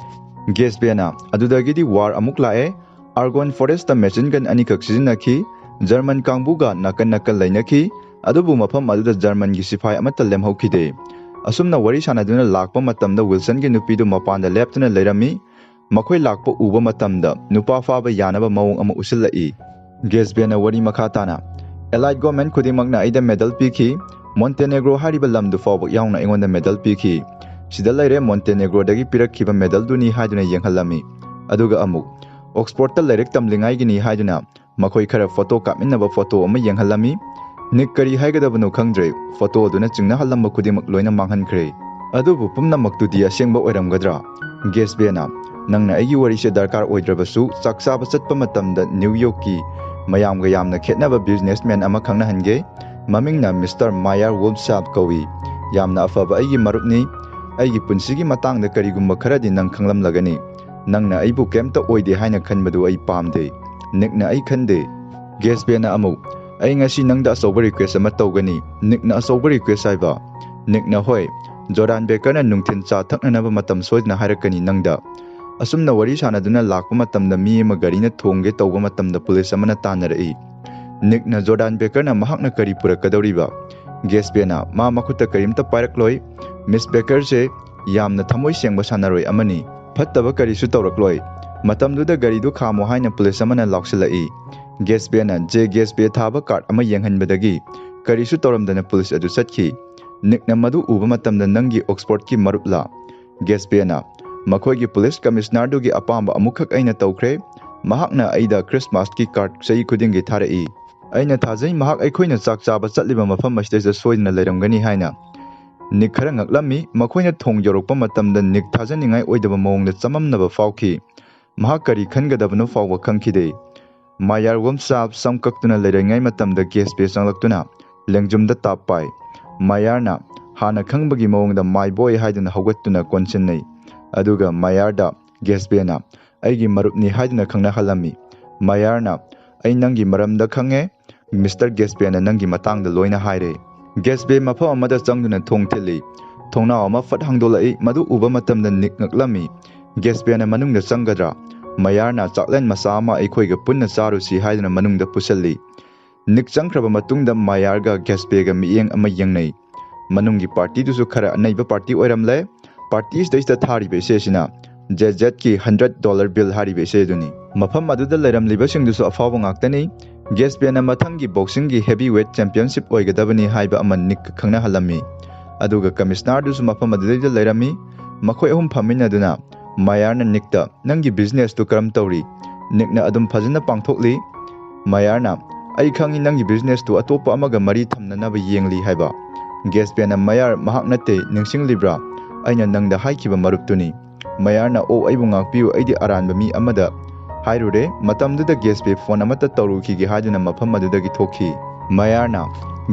ꯒꯦꯁꯕꯦꯅ, "ꯑꯗꯨꯗꯒꯤꯗꯤ ꯋꯥꯔ ꯑꯃꯨꯛ ꯂꯥꯛꯑꯦ꯫ ꯑꯥꯔꯒꯣꯟ ꯐꯣꯔꯦꯁꯇ ꯃꯦꯆꯤꯟ ꯒꯟ ꯑꯅꯤꯈꯛ ꯁꯤꯖꯤꯟꯅꯈꯤ꯫ ꯖꯔꯃꯟ ꯀꯥꯡꯕꯨꯒ ꯅꯥꯀꯟ ꯅꯥꯀꯟ ꯂꯩꯅꯈꯤ꯫ ꯑꯗꯨꯕꯨ ꯃꯐꯝ ꯑꯗꯨꯗ ꯖꯔꯃꯟꯒꯤ ꯁꯤꯐꯥꯏ ꯑꯃꯠꯇ ꯂꯦꯝꯍꯧꯈꯤꯗꯦ"꯫ ꯑꯁꯨꯝꯅ ꯋꯥꯔꯤ ꯁꯥꯟꯅꯗꯨꯅ ꯂꯥꯛꯄ ꯃꯇꯝꯗ ꯋꯤꯜꯁꯟꯒꯤ ꯅꯨꯄꯤꯗꯨ ꯃꯄꯥꯟꯗ ꯂꯦꯞꯇꯨꯅ ꯂꯩꯔꯝꯃꯤ꯫ ꯃꯈꯣꯏ ꯂꯥꯛꯄ ꯎꯕ ꯃꯇꯝꯗ ꯅꯨꯄꯥ ꯐꯥꯕ ꯌꯥꯅꯕ ꯃꯑꯣꯡ ꯑꯃ ꯎꯠꯁꯤꯜꯂꯛꯏ꯫ ꯒꯦꯁꯕꯦꯅ ꯋꯥꯔꯤ ꯃꯈꯥ ꯇꯥꯅ, "ꯑꯦꯂꯥꯏꯠ ꯒꯣꯔꯃꯦꯟ ꯈꯨꯗꯤꯡꯃꯛꯅ ꯑꯩꯗ ꯃꯦꯗꯜ ꯄꯤꯈꯤ꯫ ꯃꯣꯟꯇꯦꯅꯦꯒ꯭ꯔꯣ ꯍꯥꯏꯔꯤꯕ ꯂꯝꯗꯨ ꯐꯥꯎꯕ ꯌꯥꯎꯅ ꯑꯩꯉꯣꯟꯗ ꯃꯦꯗꯜ ꯄꯤꯈꯤ꯫ ꯁꯤꯗ ꯂꯩꯔꯦ ꯃꯣꯟꯇꯦꯅꯦꯒ꯭ꯔꯣꯗꯒꯤ ꯄꯤꯔꯛꯈꯤꯕ ꯃꯦꯗꯜꯗꯨꯅꯤ" ꯍꯥꯏꯗꯨꯅ ꯌꯦꯡꯍꯜꯂꯝꯃꯤ꯫ ꯑꯗꯨꯒ ꯑꯃꯨꯛ, "ꯑꯣꯛꯁꯐꯣꯔꯗꯇ ꯂꯥꯏꯔꯤꯛ ꯇꯝꯂꯤꯉꯥꯏꯒꯤꯅꯤ" ꯍꯥꯏꯗꯨꯅ ꯃꯈꯣꯏ ꯈꯔ ꯐꯣꯇꯣ ꯀꯥꯞꯃꯤꯟꯅꯕ ꯐꯣꯇꯣ ꯑꯃ ꯌꯦꯡꯍꯜꯂꯝꯃꯤ꯫ ꯅꯤꯛ ꯀꯔꯤ ꯍꯥꯏꯒꯗꯕꯅꯣ ꯈꯪꯗ꯭ꯔꯦ, ꯐꯣꯇꯣ ꯑꯗꯨꯅ ꯆꯤꯡꯅꯍꯜꯂꯝꯕ ꯈꯨꯗꯤꯡꯃꯛ ꯂꯣꯏꯅ ꯃꯥꯡꯍꯟꯈ꯭ꯔꯦ꯫ ꯑꯗꯨꯕꯨ ꯄꯨꯝꯅꯃꯛꯇꯨꯗꯤ ꯑꯁꯦꯡꯕ ꯑꯣꯏꯔꯝꯒꯗ꯭ꯔꯥ? ꯒꯦꯁꯕꯦꯅ, "ꯅꯪꯅ ꯑꯩꯒꯤ ꯋꯥꯔꯤꯁꯦ ꯗꯔꯀꯥꯔ ꯑꯣꯏꯗ꯭ꯔꯕꯁꯨ, ꯆꯥꯛ ꯆꯥꯕ ꯆꯠꯄ ꯃꯇꯝꯗ ꯅ꯭ꯌꯨ ꯌꯣꯔꯛꯀꯤ ꯃꯌꯥꯝꯒ ꯌꯥꯝꯅ ꯈꯦꯠꯅꯕ ꯕꯤꯖꯤꯅꯦꯁꯃꯦꯟ ꯑꯃ ꯈꯪꯅꯍꯟꯒꯦ꯫ ꯃꯃꯤꯡꯅ ꯃꯤꯁꯇꯔ ꯃꯥꯌꯔ ꯋꯨꯜꯐꯁꯥꯞ ꯀꯧꯏ꯫ ꯌꯥꯝꯅ ꯑꯐꯕ ꯑꯩꯒꯤ ꯃꯔꯨꯞꯅꯤ꯫ ꯑꯩꯒꯤ ꯄꯨꯟꯁꯤꯒꯤ ꯃꯇꯥꯡꯗ ꯀꯔꯤꯒꯨꯝꯕ ꯈꯔꯗꯤ ꯅꯪ ꯈꯪꯂꯝꯂꯒꯅꯤ꯫ ꯅꯪꯅ ꯑꯩꯕꯨ ꯀꯩꯝꯇ ꯑꯣꯏꯗꯦ ꯍꯥꯏꯅ ꯈꯟꯕꯗꯨ ꯑꯩ ꯄꯥꯝꯗꯦ"꯫ ꯅꯤꯛꯅ, "ꯑꯩ ꯈꯟꯗꯦ"꯫ ꯒꯦꯁꯕꯦꯅ ꯑꯃꯨꯛ, "ꯑꯩ ꯉꯁꯤ ꯅꯪꯗ ꯑꯆꯧꯕ ꯔꯤꯀ꯭ꯋꯦꯁ ꯑꯃ ꯇꯧꯒꯅꯤ"꯫ ꯅꯤꯛꯅ, "ꯑꯆꯧꯕ ꯔꯤꯀ꯭ꯋꯦꯁ ꯍꯥꯏꯕ?" ꯅꯤꯛꯅ, "ꯍꯣꯏ, ꯖꯣꯔꯗꯥꯟ ꯕꯦꯀꯔꯅ ꯅꯨꯡꯊꯤꯜ ꯆꯥ ꯊꯛꯅꯅꯕ ꯃꯇꯝ ꯁꯣꯏꯗꯅ ꯍꯥꯏꯔꯛꯀꯅꯤ ꯅꯪꯗ"꯫ ꯑꯁꯨꯝꯅ ꯋꯥꯔꯤ ꯁꯥꯟꯅꯗꯨꯅ ꯂꯥꯛꯄ ꯃꯇꯝꯗ ꯃꯤ ꯑꯃ ꯒꯥꯔꯤꯅ ꯊꯣꯡꯒꯦ ꯇꯧꯕ ꯃꯇꯝꯗ ꯄꯨꯂꯤꯁ ꯑꯃꯅ ꯇꯥꯟꯅꯔꯛꯏ꯫ ꯅꯤꯛꯅ ꯖꯣꯔꯗꯥꯟ ꯕꯦꯀꯔꯅ ꯃꯍꯥꯛꯅ ꯀꯔꯤ ꯄꯨꯔꯛꯀꯗꯧꯔꯤꯕ? ꯒꯦꯁꯕꯦꯅ, "ꯃꯥ ꯃꯈꯨꯠꯇ ꯀꯔꯤꯝꯇ ꯄꯥꯏꯔꯛꯂꯣꯏ꯫ ꯃꯤꯁ ꯕꯦꯀꯔꯁꯦ ꯌꯥꯝꯅ ꯊꯃꯣꯏ ꯁꯦꯡꯕ ꯁꯥꯟꯅꯔꯣꯏ ꯑꯃꯅꯤ꯫ ꯐꯠꯇꯕ ꯀꯔꯤꯁꯨ ꯇꯧꯔꯛꯂꯣꯏ꯫ ꯃꯇꯝꯗꯨꯗ ꯒꯥꯔꯤꯗꯨ ꯈꯥꯝꯃꯣ" ꯍꯥꯏꯅ ꯄꯨꯂꯤꯁ ꯑꯃꯅ ꯂꯥꯎꯁꯤꯜꯂꯛꯏ꯫ ꯒꯦꯁꯕꯦꯅ ꯖꯦ ꯒꯦꯁꯕꯦ ꯊꯥꯕ ꯀꯥꯔꯠ ꯑꯃ ꯌꯦꯡꯍꯟꯕꯗꯒꯤ ꯀꯔꯤꯁꯨ ꯇꯧꯔꯝꯗꯅ ꯄꯨꯂꯤꯁ ꯑꯗꯨ ꯆꯠꯈꯤ꯫ ꯅꯤꯛꯅ ꯃꯗꯨ ꯎꯕ ꯃꯇꯝꯗ "ꯅꯪꯒꯤ ꯑꯣꯛꯁꯐꯣꯔꯗꯀꯤ ꯃꯔꯨꯞꯂꯥ?" ꯒꯦꯁꯕꯦꯅ, "ꯃꯈꯣꯏꯒꯤ ꯄꯨꯂꯤꯁ ꯀꯃꯤꯁꯅꯔꯗꯨꯒꯤ ꯑꯄꯥꯝꯕ ꯑꯃꯨꯛꯈꯛ ꯑꯩꯅ ꯇꯧꯈ꯭ꯔꯦ꯫ ꯃꯍꯥꯛꯅ ꯑꯩꯗ ꯈ꯭ꯔꯤꯁꯃꯥꯁꯀꯤ ꯀꯥꯔꯠ ꯆꯍꯤ ꯈꯨꯗꯤꯡꯒꯤ ꯊꯥꯔꯛꯏ꯫ ꯑꯩꯅ ꯊꯥꯖꯩ ꯃꯍꯥꯛ ꯑꯩꯈꯣꯏꯅ ꯆꯥꯛ ꯆꯥꯕ ꯆꯠꯂꯤꯕ ꯃꯐꯝ ꯑꯁꯤꯗꯩꯗ ꯁꯣꯏꯗꯅ ꯂꯩꯔꯝꯒꯅꯤ" ꯍꯥꯏꯅ꯫ ꯅꯤꯛ ꯈꯔ ꯉꯛꯂꯝꯃꯤ꯫ ꯃꯈꯣꯏꯅ ꯊꯣꯡ ꯌꯧꯔꯛꯄ ꯃꯇꯝꯗ ꯅꯤꯛ ꯊꯥꯖꯅꯤꯡꯉꯥꯏ ꯑꯣꯏꯗꯕ ꯃꯑꯣꯡꯗ ꯆꯃꯝꯅꯕ ꯐꯥꯎꯈꯤ꯫ ꯃꯍꯥꯛ ꯀꯔꯤ ꯈꯟꯒꯗꯕꯅꯣ ꯐꯥꯎꯕ ꯈꯪꯈꯤꯗꯦ꯫ ꯃꯥꯌꯥꯔ ꯋꯨꯝꯁꯥꯞ ꯁꯝ ꯀꯛꯇꯨꯅ ꯂꯩꯔꯤꯉꯩ ꯃꯇꯝꯗ ꯒꯦꯁꯄꯦ ꯆꯪꯂꯛꯇꯨꯅ ꯂꯦꯡꯖꯨꯝꯗ ꯇꯥꯞ ꯄꯥꯏ꯫ ꯃꯥꯌꯥꯔꯅ ꯍꯥꯟꯅ ꯈꯪꯕꯒꯤ ꯃꯑꯣꯡꯗ "My boy" ꯍꯥꯏꯗꯨꯅ ꯍꯧꯒꯠꯇꯨꯅ ꯀꯣꯟꯁꯤꯟꯅꯩ꯫ ꯑꯗꯨꯒ ꯃꯥꯌꯥꯔꯗ ꯒꯦꯁꯄꯦꯅ "ꯑꯩꯒꯤ ꯃꯔꯨꯞꯅꯤ" ꯍꯥꯏꯗꯨꯅ ꯈꯪꯅꯍꯜꯂꯝꯃꯤ꯫ ꯃꯥꯌꯥꯔꯅ "ꯑꯩ ꯅꯪꯒꯤ ꯃꯔꯝꯗ ꯈꯪꯉꯦ, "ꯃꯤꯁꯇꯔ ꯒꯦꯁꯄꯦꯅ ꯅꯪꯒꯤ ꯃꯇꯥꯡꯗ ꯂꯣꯏꯅ ꯍꯥꯏꯔꯦ"꯫ ꯒꯦꯁꯄꯦ ꯃꯐꯝ ꯑꯃꯗ ꯆꯪꯗꯨꯅ ꯊꯣꯡ ꯊꯤꯜꯂꯤ꯫ ꯊꯣꯡꯅꯥꯎ ꯑꯃ ꯐꯠ ꯍꯥꯡꯗꯣꯛꯂꯛꯏ꯫ ꯃꯗꯨ ꯎꯕ ꯃꯇꯝꯗ ꯅꯤꯛ ꯉꯛꯂꯝꯃꯤ꯫ "ꯒꯦꯁꯄꯦꯅ ꯃꯅꯨꯡꯗ ꯆꯪꯒꯗ꯭ꯔꯥ?" "ꯃꯌꯥꯔꯅ ꯆꯥꯛꯂꯦꯟ ꯃꯆꯥ ꯑꯃ ꯑꯩꯈꯣꯏꯒ ꯄꯨꯟꯅ ꯆꯥꯔꯨꯁꯤ" ꯍꯥꯏꯗꯨꯅ ꯃꯅꯨꯡꯗ ꯄꯨꯁꯤꯜꯂꯤ꯫ ꯅꯤꯛ ꯆꯪꯈ꯭ꯔꯕ ꯃꯇꯨꯡꯗ ꯃꯌꯥꯔꯒ ꯒꯦꯁꯄꯦꯒ ꯃꯤꯠꯌꯦꯡ ꯑꯃ ꯌꯦꯡꯅꯩ꯫ ꯃꯅꯨꯡꯒꯤ ꯄꯥꯔꯇꯤꯗꯨꯁꯨ ꯈꯔ ꯑꯅꯩꯕ ꯄꯥꯔꯇꯤ ꯑꯣꯏꯔꯝꯂꯦ꯫ ꯄꯥꯔꯇꯤꯁꯤꯗꯩꯁꯤꯗ ꯊꯥꯔꯤꯕ ꯏꯁꯩ ꯑꯁꯤꯅ ꯖꯦ ꯖꯦꯠꯀꯤ ꯍꯟꯗ꯭ꯔꯦꯠ ꯗꯣꯂꯔ ꯕꯤꯜ ꯍꯥꯏꯔꯤꯕ ꯏꯁꯩ ꯑꯗꯨꯅꯤ꯫ ꯃꯐꯝ ꯑꯗꯨꯗ ꯂꯩꯔꯝꯂꯤꯕꯁꯤꯡꯗꯨꯁꯨ ꯑꯐꯥꯎꯕ ꯉꯥꯛꯇꯅꯤ꯫ ꯒꯦꯁꯄꯦꯅ ꯃꯊꯪꯒꯤ ꯕꯣꯛꯁꯤꯡꯒꯤ ꯍꯦꯚꯤ ꯋꯦꯠ ꯆꯦꯝꯄꯤꯌꯟꯁꯤꯞ ꯑꯣꯏꯒꯗꯕꯅꯤ ꯍꯥꯏꯕ ꯑꯃ ꯅꯤꯛꯀ ꯈꯪꯅꯍꯜꯂꯝꯃꯤ꯫ ꯑꯗꯨꯒ ꯀꯃꯤꯁꯅꯥꯔꯗꯨꯁꯨ ꯃꯐꯝ ꯑꯗꯨꯗꯩꯗ ꯂꯩꯔꯝꯃꯤ꯫ ꯃꯈꯣꯏ ꯑꯍꯨꯝ ꯐꯝꯃꯤꯟꯅꯗꯨꯅ ꯃꯌꯥꯔꯅ ꯅꯤꯛꯇ, "ꯅꯪꯒꯤ ꯕꯤꯖꯤꯅꯦꯁꯇꯨ ꯀꯔꯝ ꯇꯧꯔꯤ?" ꯅꯤꯛꯅ ꯑꯗꯨꯝ ꯐꯖꯅ ꯄꯥꯡꯊꯣꯛꯂꯤ꯫ ꯃꯌꯥꯔꯅ, "ꯑꯩ ꯈꯪꯏ ꯅꯪꯒꯤ ꯕꯤꯖꯤꯅꯦꯁꯇꯨ ꯑꯇꯣꯞꯄ ꯑꯃꯒ ꯃꯔꯤ ꯊꯝꯅꯅꯕ ꯌꯦꯡꯂꯤ" ꯍꯥꯏꯕ꯫ ꯒꯦꯁꯄꯦꯅ, "ꯃꯌꯥꯔ, ꯃꯍꯥꯛ ꯅꯠꯇꯦ, ꯅꯤꯡꯁꯤꯡꯂꯤꯕ꯭ꯔꯥ? ꯑꯩꯅ ꯅꯪꯗ ꯍꯥꯏꯈꯤꯕ ꯃꯔꯨꯞꯇꯨꯅꯤ"꯫ ꯃꯌꯥꯔꯅ, "ꯑꯣ, ꯑꯩꯕꯨ ꯉꯥꯛꯄꯤꯌꯨ, ꯑꯩꯗꯤ ꯑꯔꯥꯟꯕ ꯃꯤ ꯑꯃꯗ ꯍꯥꯏꯔꯨꯔꯦ"꯫ ꯃꯇꯝꯗꯨꯗ ꯒꯦꯁꯄꯦ ꯐꯣꯟ ꯑꯃꯠꯇ ꯇꯧꯔꯨꯈꯤꯒꯦ ꯍꯥꯏꯗꯨꯅ ꯃꯐꯝ ꯑꯗꯨꯗꯒꯤ ꯊꯣꯛꯈꯤ꯫ ꯃꯌꯥꯔꯅ,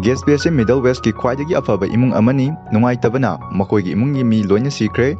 "ꯒꯦꯁꯄꯦꯁꯦ ꯃꯤꯗꯜ ꯋꯦꯁꯀꯤ ꯈ꯭ꯋꯥꯏꯗꯒꯤ ꯑꯐꯕ ꯏꯃꯨꯡ ꯑꯃꯅꯤ꯫ ꯅꯨꯡꯉꯥꯏꯇꯕꯅ ꯃꯈꯣꯏꯒꯤ ꯏꯃꯨꯡꯒꯤ ꯃꯤ ꯂꯣꯏꯅ ꯁꯤꯈ꯭ꯔꯦ꯫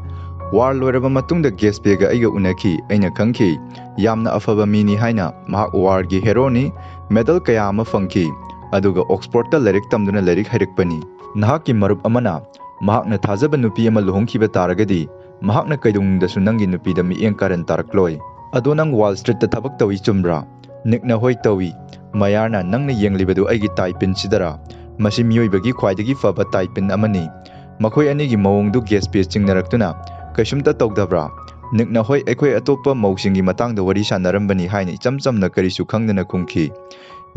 ꯋꯥꯔ ꯂꯣꯏꯔꯕ ꯃꯇꯨꯡꯗ ꯒꯦꯁꯄꯦꯒ ꯑꯩꯒ ꯎꯅꯈꯤ꯫ ꯑꯩꯅ ꯈꯪꯈꯤ꯫ ꯌꯥꯝꯅ ꯑꯐꯕ ꯃꯤꯅꯤ ꯍꯥꯏꯅ꯫ ꯃꯍꯥꯛ ꯋꯥꯔꯒꯤ ꯍꯦꯔꯣꯅꯤ꯫ ꯃꯦꯗꯜ ꯀꯌꯥ ꯑꯃ ꯐꯪꯈꯤ꯫ ꯑꯗꯨꯒ ꯑꯣꯛꯁꯐꯣꯔꯗꯇ ꯂꯥꯏꯔꯤꯛ ꯇꯝꯗꯨꯅ ꯂꯥꯏꯔꯤꯛ ꯍꯩꯔꯛꯄꯅꯤ꯫ ꯅꯍꯥꯛꯀꯤ ꯃꯔꯨꯞ ꯑꯃꯅ ꯃꯍꯥꯛꯅ ꯊꯥꯖꯕ ꯅꯨꯄꯤ ꯑꯃ ꯂꯨꯍꯣꯡꯈꯤꯕ ꯇꯥꯔꯒꯗꯤ, ꯃꯍꯥꯛꯅ ꯀꯩꯗꯧꯅꯨꯡꯗꯁꯨ ꯅꯪꯒꯤ ꯅꯨꯄꯤꯗ ꯃꯤꯠꯌꯦꯡ ꯀꯥꯔꯟ ꯇꯥꯔꯛꯂꯣꯏ꯫ ꯑꯗꯣ ꯅꯪ ꯋꯥꯜ ꯁ꯭ꯇ꯭ꯔꯤꯠꯇ ꯊꯕꯛ ꯇꯧꯏ, ꯆꯨꯝꯕ꯭ꯔꯥ?" ꯅꯤꯛꯅ, "ꯍꯣꯏ, ꯇꯧꯏ"꯫ ꯃꯌꯥꯔꯅ, "ꯅꯪꯅ ꯌꯦꯡꯂꯤꯕꯗꯨ ꯑꯩꯒꯤ ꯇꯥꯏ ꯄꯤꯟꯁꯤꯗꯔꯥ? ꯃꯁꯤ ꯃꯤꯑꯣꯏꯕꯒꯤ ꯈ꯭ꯋꯥꯏꯗꯒꯤ ꯐꯕ ꯇꯥꯏ ꯄꯤꯟ ꯑꯃꯅꯤ"꯫ ꯃꯈꯣꯏ ꯑꯅꯤꯒꯤ ꯃꯑꯣꯡꯗꯨ ꯒꯦꯁꯄꯦ ꯆꯤꯡꯅꯔꯛꯇꯨꯅ, "ꯀꯩꯁꯨꯝꯇ ꯇꯧꯗꯕ꯭ꯔꯥ?" ꯅꯤꯛꯅ, "ꯍꯣꯏ, ꯑꯩꯈꯣꯏ ꯑꯇꯣꯞꯄ ꯃꯧꯁꯤꯡꯒꯤ ꯃꯇꯥꯡꯗ ꯋꯥꯔꯤ ꯁꯥꯟꯅꯔꯝꯕꯅꯤ" ꯍꯥꯏꯅ ꯏꯆꯝ ꯆꯝꯅ ꯀꯔꯤꯁꯨ ꯈꯪꯗꯅ ꯈꯨꯝꯈꯤ꯫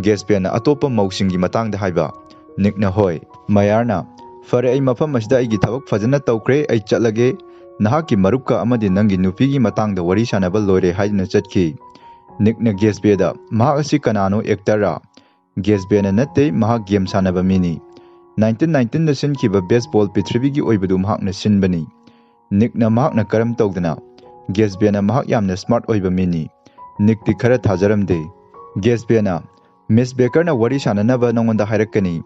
ꯒꯦꯁꯄꯦꯅ, "ꯑꯇꯣꯞꯄ ꯃꯧꯁꯤꯡꯒꯤ ꯃꯇꯥꯡꯗ ꯍꯥꯏꯕ?" ꯅꯤꯛꯅ, "ꯍꯣꯏ"꯫ ꯃꯌꯥꯔꯅ, "ꯐꯔꯦ, ꯑꯩ ꯃꯐꯝ ꯑꯁꯤꯗ ꯑꯩꯒꯤ ꯊꯕꯛ ꯐꯖꯅ ꯇꯧꯈ꯭ꯔꯦ, ꯑꯩ ꯆꯠꯂꯒꯦ꯫ ꯅꯍꯥꯛꯀꯤ ꯃꯔꯨꯞꯀ ꯑꯃꯗꯤ ꯅꯪꯒꯤ ꯅꯨꯄꯤꯒꯤ ꯃꯇꯥꯡꯗ ꯋꯥꯔꯤ ꯁꯥꯟꯅꯕ ꯂꯣꯏꯔꯦ" ꯍꯥꯏꯗꯨꯅ ꯆꯠꯈꯤ꯫ ꯅꯤꯛꯅ ꯒꯦꯁꯄꯦꯗ, "ꯃꯍꯥꯛ ꯑꯁꯤ ꯀꯅꯥꯅꯣ, ꯑꯦꯛꯇꯔꯔꯥ?" ꯒꯦꯁꯄꯦꯅ, "ꯅꯠꯇꯦ, ꯃꯍꯥꯛ ꯒꯦꯝ ꯁꯥꯟꯅꯕ ꯃꯤꯅꯤ꯫ ꯅꯥꯏꯟꯇꯤꯟ ꯅꯥꯏꯟꯇꯤꯟꯗ ꯁꯤꯟꯈꯤꯕ ꯕꯦꯁꯕꯣꯜ ꯄ꯭ꯔꯤꯊꯤꯕꯤꯒꯤ ꯑꯣꯏꯕꯗꯨ ꯃꯍꯥꯛꯅ ꯁꯤꯟꯕꯅꯤ"꯫ ꯅꯤꯛꯅ, "ꯃꯍꯥꯛꯅ ꯀꯔꯝ ꯇꯧꯗꯅ?" ꯒꯦꯁꯄꯦꯅ, "ꯃꯍꯥꯛ ꯌꯥꯝꯅ ꯁ꯭ꯃꯥꯔꯠ ꯑꯣꯏꯕ ꯃꯤꯅꯤ"꯫ ꯅꯤꯛꯇꯤ ꯈꯔ ꯊꯥꯖꯔꯝꯗꯦ꯫ ꯒꯦꯁꯄꯦꯅ, "ꯃꯤꯁ ꯕꯦꯀꯔꯅ ꯋꯥꯔꯤ ꯁꯥꯟꯅꯅꯕ ꯅꯉꯣꯟꯗ ꯍꯥꯏꯔꯛꯀꯅꯤ"꯫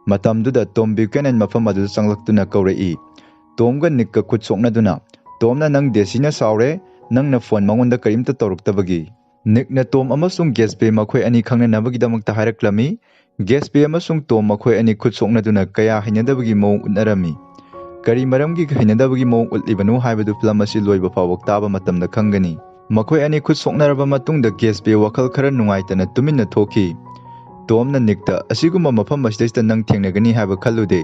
ꯃꯇꯝꯗꯨꯗ ꯇꯣꯝ ꯕ꯭ꯌꯨꯀꯦꯅꯟ ꯃꯐꯝ ꯑꯗꯨꯗ ꯆꯪꯂꯛꯇꯨꯅ ꯀꯧꯔꯛꯏ꯫ ꯇꯣꯝꯒ ꯅꯤꯛꯀ ꯈꯨꯠ ꯁꯣꯛꯅꯗꯨꯅ, ꯇꯣꯝꯅ, "ꯅꯪ ꯗꯦꯁꯤꯅ ꯁꯥꯎꯔꯦ, ꯅꯪꯅ ꯐꯣꯟ ꯃꯉꯣꯟꯗ ꯀꯔꯤꯝꯇ ꯇꯧꯔꯛꯇꯕꯒꯤ"꯫ ꯅꯤꯛꯅ ꯇꯣꯝ ꯑꯃꯁꯨꯡ ꯒꯦꯁꯄꯦ ꯃꯈꯣꯏ ꯑꯅꯤ ꯈꯪꯅꯅꯕꯒꯤꯗꯃꯛꯇ ꯍꯥꯏꯔꯛꯂꯝꯃꯤ꯫ ꯒꯦꯁꯄꯦ ꯑꯃꯁꯨꯡ ꯇꯣꯝ ꯃꯈꯣꯏ ꯑꯅꯤ ꯈꯨꯠ ꯁꯣꯛꯅꯗꯨꯅ ꯀꯌꯥ ꯍꯩꯅꯗꯕꯒꯤ ꯃꯑꯣꯡ ꯎꯠꯅꯔꯝꯃꯤ꯫ ꯀꯔꯤ ꯃꯔꯝꯒꯤ ꯍꯩꯅꯗꯕꯒꯤ ꯃꯑꯣꯡ ꯎꯠꯂꯤꯕꯅꯣ ꯍꯥꯏꯕꯗꯨ ꯐꯤꯂꯝ ꯑꯁꯤ ꯂꯣꯏꯕ ꯐꯥꯎꯕ ꯇꯥꯕ ꯃꯇꯝꯗ ꯈꯪꯒꯅꯤ꯫ ꯃꯈꯣꯏ ꯑꯅꯤ ꯈꯨꯠ ꯁꯣꯛꯅꯔꯕ ꯃꯇꯨꯡꯗ ꯒꯦꯁꯄꯦ ꯋꯥꯈꯜ ꯈꯔ ꯅꯨꯡꯉꯥꯏꯇꯅ ꯇꯨꯃꯤꯟꯅ ꯊꯣꯛꯈꯤ꯫ ꯇꯣꯝꯅ ꯅꯤꯛꯇ, "ꯑꯁꯤꯒꯨꯝꯕ ꯃꯐꯝ ꯑꯁꯤꯗꯩꯁꯤꯗ ꯅꯪ ꯊꯦꯡꯅꯒꯅꯤ ꯍꯥꯏꯕ ꯈꯜꯂꯨꯗꯦ"꯫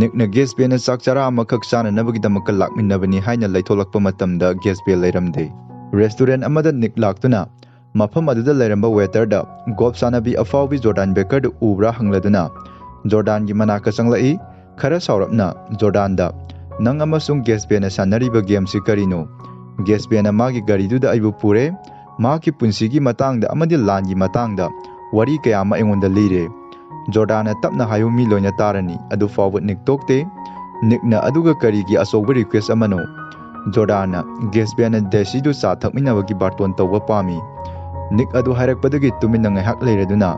ꯅꯤꯛꯅ ꯒꯦꯁꯄꯦꯅ ꯆꯥꯛ ꯆꯔꯥ ꯑꯃꯈꯛ ꯆꯥꯅꯅꯕꯒꯤꯗꯃꯛꯇ ꯂꯥꯛꯃꯤꯟꯅꯕꯅꯤ ꯍꯥꯏꯅ ꯂꯩꯊꯣꯛꯂꯛꯄ ꯃꯇꯝꯗ ꯒꯦꯁꯄꯦ ꯂꯩꯔꯝꯗꯦ꯫ ꯔꯦꯁꯇꯨꯔꯦꯟ ꯑꯃꯗ ꯅꯤꯛ ꯂꯥꯛꯇꯨꯅ ꯃꯐꯝ ꯑꯗꯨꯗ ꯂꯩꯔꯝꯕ ꯋꯦꯇꯔꯗ ꯒꯣꯜꯐ ꯁꯥꯟꯅꯕꯤ ꯑꯐꯥꯎꯕꯤ ꯖꯣꯔꯗꯥꯟ ꯕꯦꯀꯔꯗꯨ ꯎꯕ꯭ꯔꯥ ꯍꯪꯂꯗꯨꯅ ꯖꯣꯔꯗꯥꯟꯒꯤ ꯃꯅꯥꯛꯇ ꯆꯪꯂꯛꯏ꯫ ꯈꯔ ꯁꯥꯎꯔꯞꯅ ꯖꯣꯔꯗꯥꯟꯗ, "ꯅꯪ ꯑꯃꯁꯨꯡ ꯒꯦꯁꯄꯦꯅ ꯁꯥꯟꯅꯔꯤꯕ ꯒꯦꯝꯁꯤ ꯀꯔꯤꯅꯣ? ꯒꯦꯁꯄꯦꯅ ꯃꯥꯒꯤ ꯒꯥꯔꯤꯗꯨꯗ ꯑꯩꯕꯨ ꯄꯨꯔꯦ, ꯃꯍꯥꯛꯀꯤ ꯄꯨꯟꯁꯤꯒꯤ ꯃꯇꯥꯡꯗ ꯑꯃꯗꯤ ꯂꯥꯟꯒꯤ ꯃꯇꯥꯡꯗ ꯋꯥꯔꯤ ꯀꯌꯥ ꯑꯃ ꯑꯩꯉꯣꯟꯗ ꯂꯤꯔꯦ"꯫ ꯖꯣꯔꯗꯥꯟꯅ, "ꯇꯞꯅ ꯍꯥꯏꯌꯨ, ꯃꯤ ꯂꯣꯏꯅ ꯇꯥꯔꯅꯤ"꯫ ꯑꯗꯨ ꯐꯥꯎꯕ ꯅꯤꯛ ꯇꯣꯛꯇꯦ꯫ ꯅꯤꯛꯅ, "ꯑꯗꯨꯒ ꯀꯔꯤꯒꯤ ꯑꯆꯧꯕ ꯔꯤꯀ꯭ꯋꯦꯁ ꯑꯃꯅꯣ?" ꯖꯣꯔꯗꯥꯟꯅ, "ꯒꯦꯁꯄꯦꯅ ꯗꯦꯁꯤꯗꯨ ꯆꯥ ꯊꯛꯃꯤꯟꯅꯕꯒꯤ ꯕꯥꯔꯇꯣꯟ ꯇꯧꯕ ꯄꯥꯝꯃꯤ"꯫ ꯅꯤꯛ ꯑꯗꯨ ꯍꯥꯏꯔꯛꯄꯗꯒꯤ ꯇꯨꯃꯤꯟꯅ ꯉꯥꯏꯍꯥꯛ ꯂꯩꯔꯗꯨꯅ,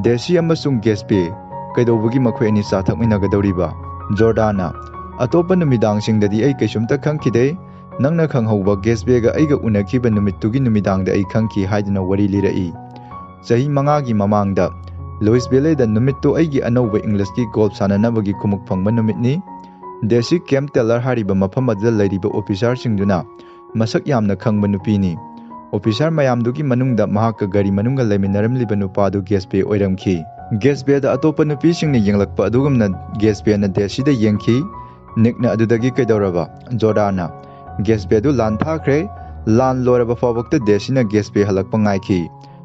"ꯗꯦꯁꯤ ꯑꯃꯁꯨꯡ ꯒꯦꯁꯄꯦ ꯀꯩꯗꯧꯕꯒꯤ ꯃꯈꯣꯏ ꯑꯅꯤ ꯆꯥ ꯊꯛꯃꯤꯟꯅꯒꯗꯧꯔꯤꯕ?" ꯖꯣꯔꯗꯥꯟꯅ, "ꯑꯇꯣꯞꯄ ꯅꯨꯃꯤꯗꯥꯡꯁꯤꯡꯗꯗꯤ ꯑꯩ ꯀꯩꯁꯨꯝꯇ ꯈꯪꯈꯤꯗꯦ꯫ ꯅꯪꯅ ꯈꯪꯍꯧꯕ ꯒꯦꯁꯄꯦꯒ ꯑꯩꯒ ꯎꯅꯈꯤꯕ ꯅꯨꯃꯤꯠꯇꯨꯒꯤ ꯅꯨꯃꯤꯗꯥꯡꯗ ꯑꯩ ꯈꯪꯈꯤ" ꯍꯥꯏꯗꯨꯅ ꯋꯥꯔꯤ ꯂꯤꯔꯛꯏ꯫ ꯆꯍꯤ ꯃꯉꯥꯒꯤ ꯃꯃꯥꯡꯗ ꯂꯨꯏꯁ ꯚꯦꯂꯦꯗ ꯅꯨꯃꯤꯠꯇꯨ ꯑꯩꯒꯤ ꯑꯅꯧꯕ ꯏꯪꯂꯤꯁꯀꯤ ꯒꯣꯜꯐ ꯁꯥꯟꯅꯅꯕꯒꯤ ꯈꯣꯡꯎꯞ ꯐꯪꯕ ꯅꯨꯃꯤꯠꯅꯤ꯫ ꯗꯦꯁꯤ ꯀꯦꯝ ꯇꯦꯂꯔ ꯍꯥꯏꯔꯤꯕ ꯃꯐꯝ ꯑꯗꯨꯗ ꯂꯩꯔꯤꯕ ꯑꯣꯐꯤꯁꯥꯔꯁꯤꯡꯗꯨꯅ ꯃꯁꯛ ꯌꯥꯝꯅ ꯈꯪꯕ ꯅꯨꯄꯤꯅꯤ꯫ ꯑꯣꯐꯤꯁꯥꯔ ꯃꯌꯥꯝꯗꯨꯒꯤ ꯃꯅꯨꯡꯗ ꯃꯍꯥꯛꯀ ꯒꯥꯔꯤ ꯃꯅꯨꯡꯗ ꯂꯩꯃꯤꯟꯅꯔꯝꯂꯤꯕ ꯅꯨꯄꯥꯗꯨ ꯒꯦꯁꯄꯦ ꯑꯣꯏꯔꯝꯈꯤ꯫ ꯒꯦꯁꯄꯦꯗ ꯑꯇꯣꯞꯄ ꯅꯨꯄꯤꯁꯤꯡꯅ ꯌꯦꯡꯂꯛꯄ ꯑꯗꯨꯒꯨꯝꯅ ꯒꯦꯁꯄꯦꯅ ꯗꯦꯁꯤꯗ ꯌꯦꯡꯈꯤ꯫ ꯅꯤꯛꯅ ꯑꯗꯨꯗꯒꯤ ꯀꯩꯗꯧꯔꯕ? ꯖꯣꯔꯗꯥꯟꯅ, "ꯒꯦꯁꯄꯦꯗꯨ ꯂꯥꯟ ꯊꯥꯈ꯭ꯔꯦ"꯫ ꯂꯥꯟ ꯂꯣꯏꯔꯕ ꯐꯥꯎꯕꯛꯇ ꯗꯦꯁꯤꯅ ꯒꯦꯁꯄꯦ ꯍꯜꯂꯛꯄ ꯉꯥꯏꯈꯤ꯫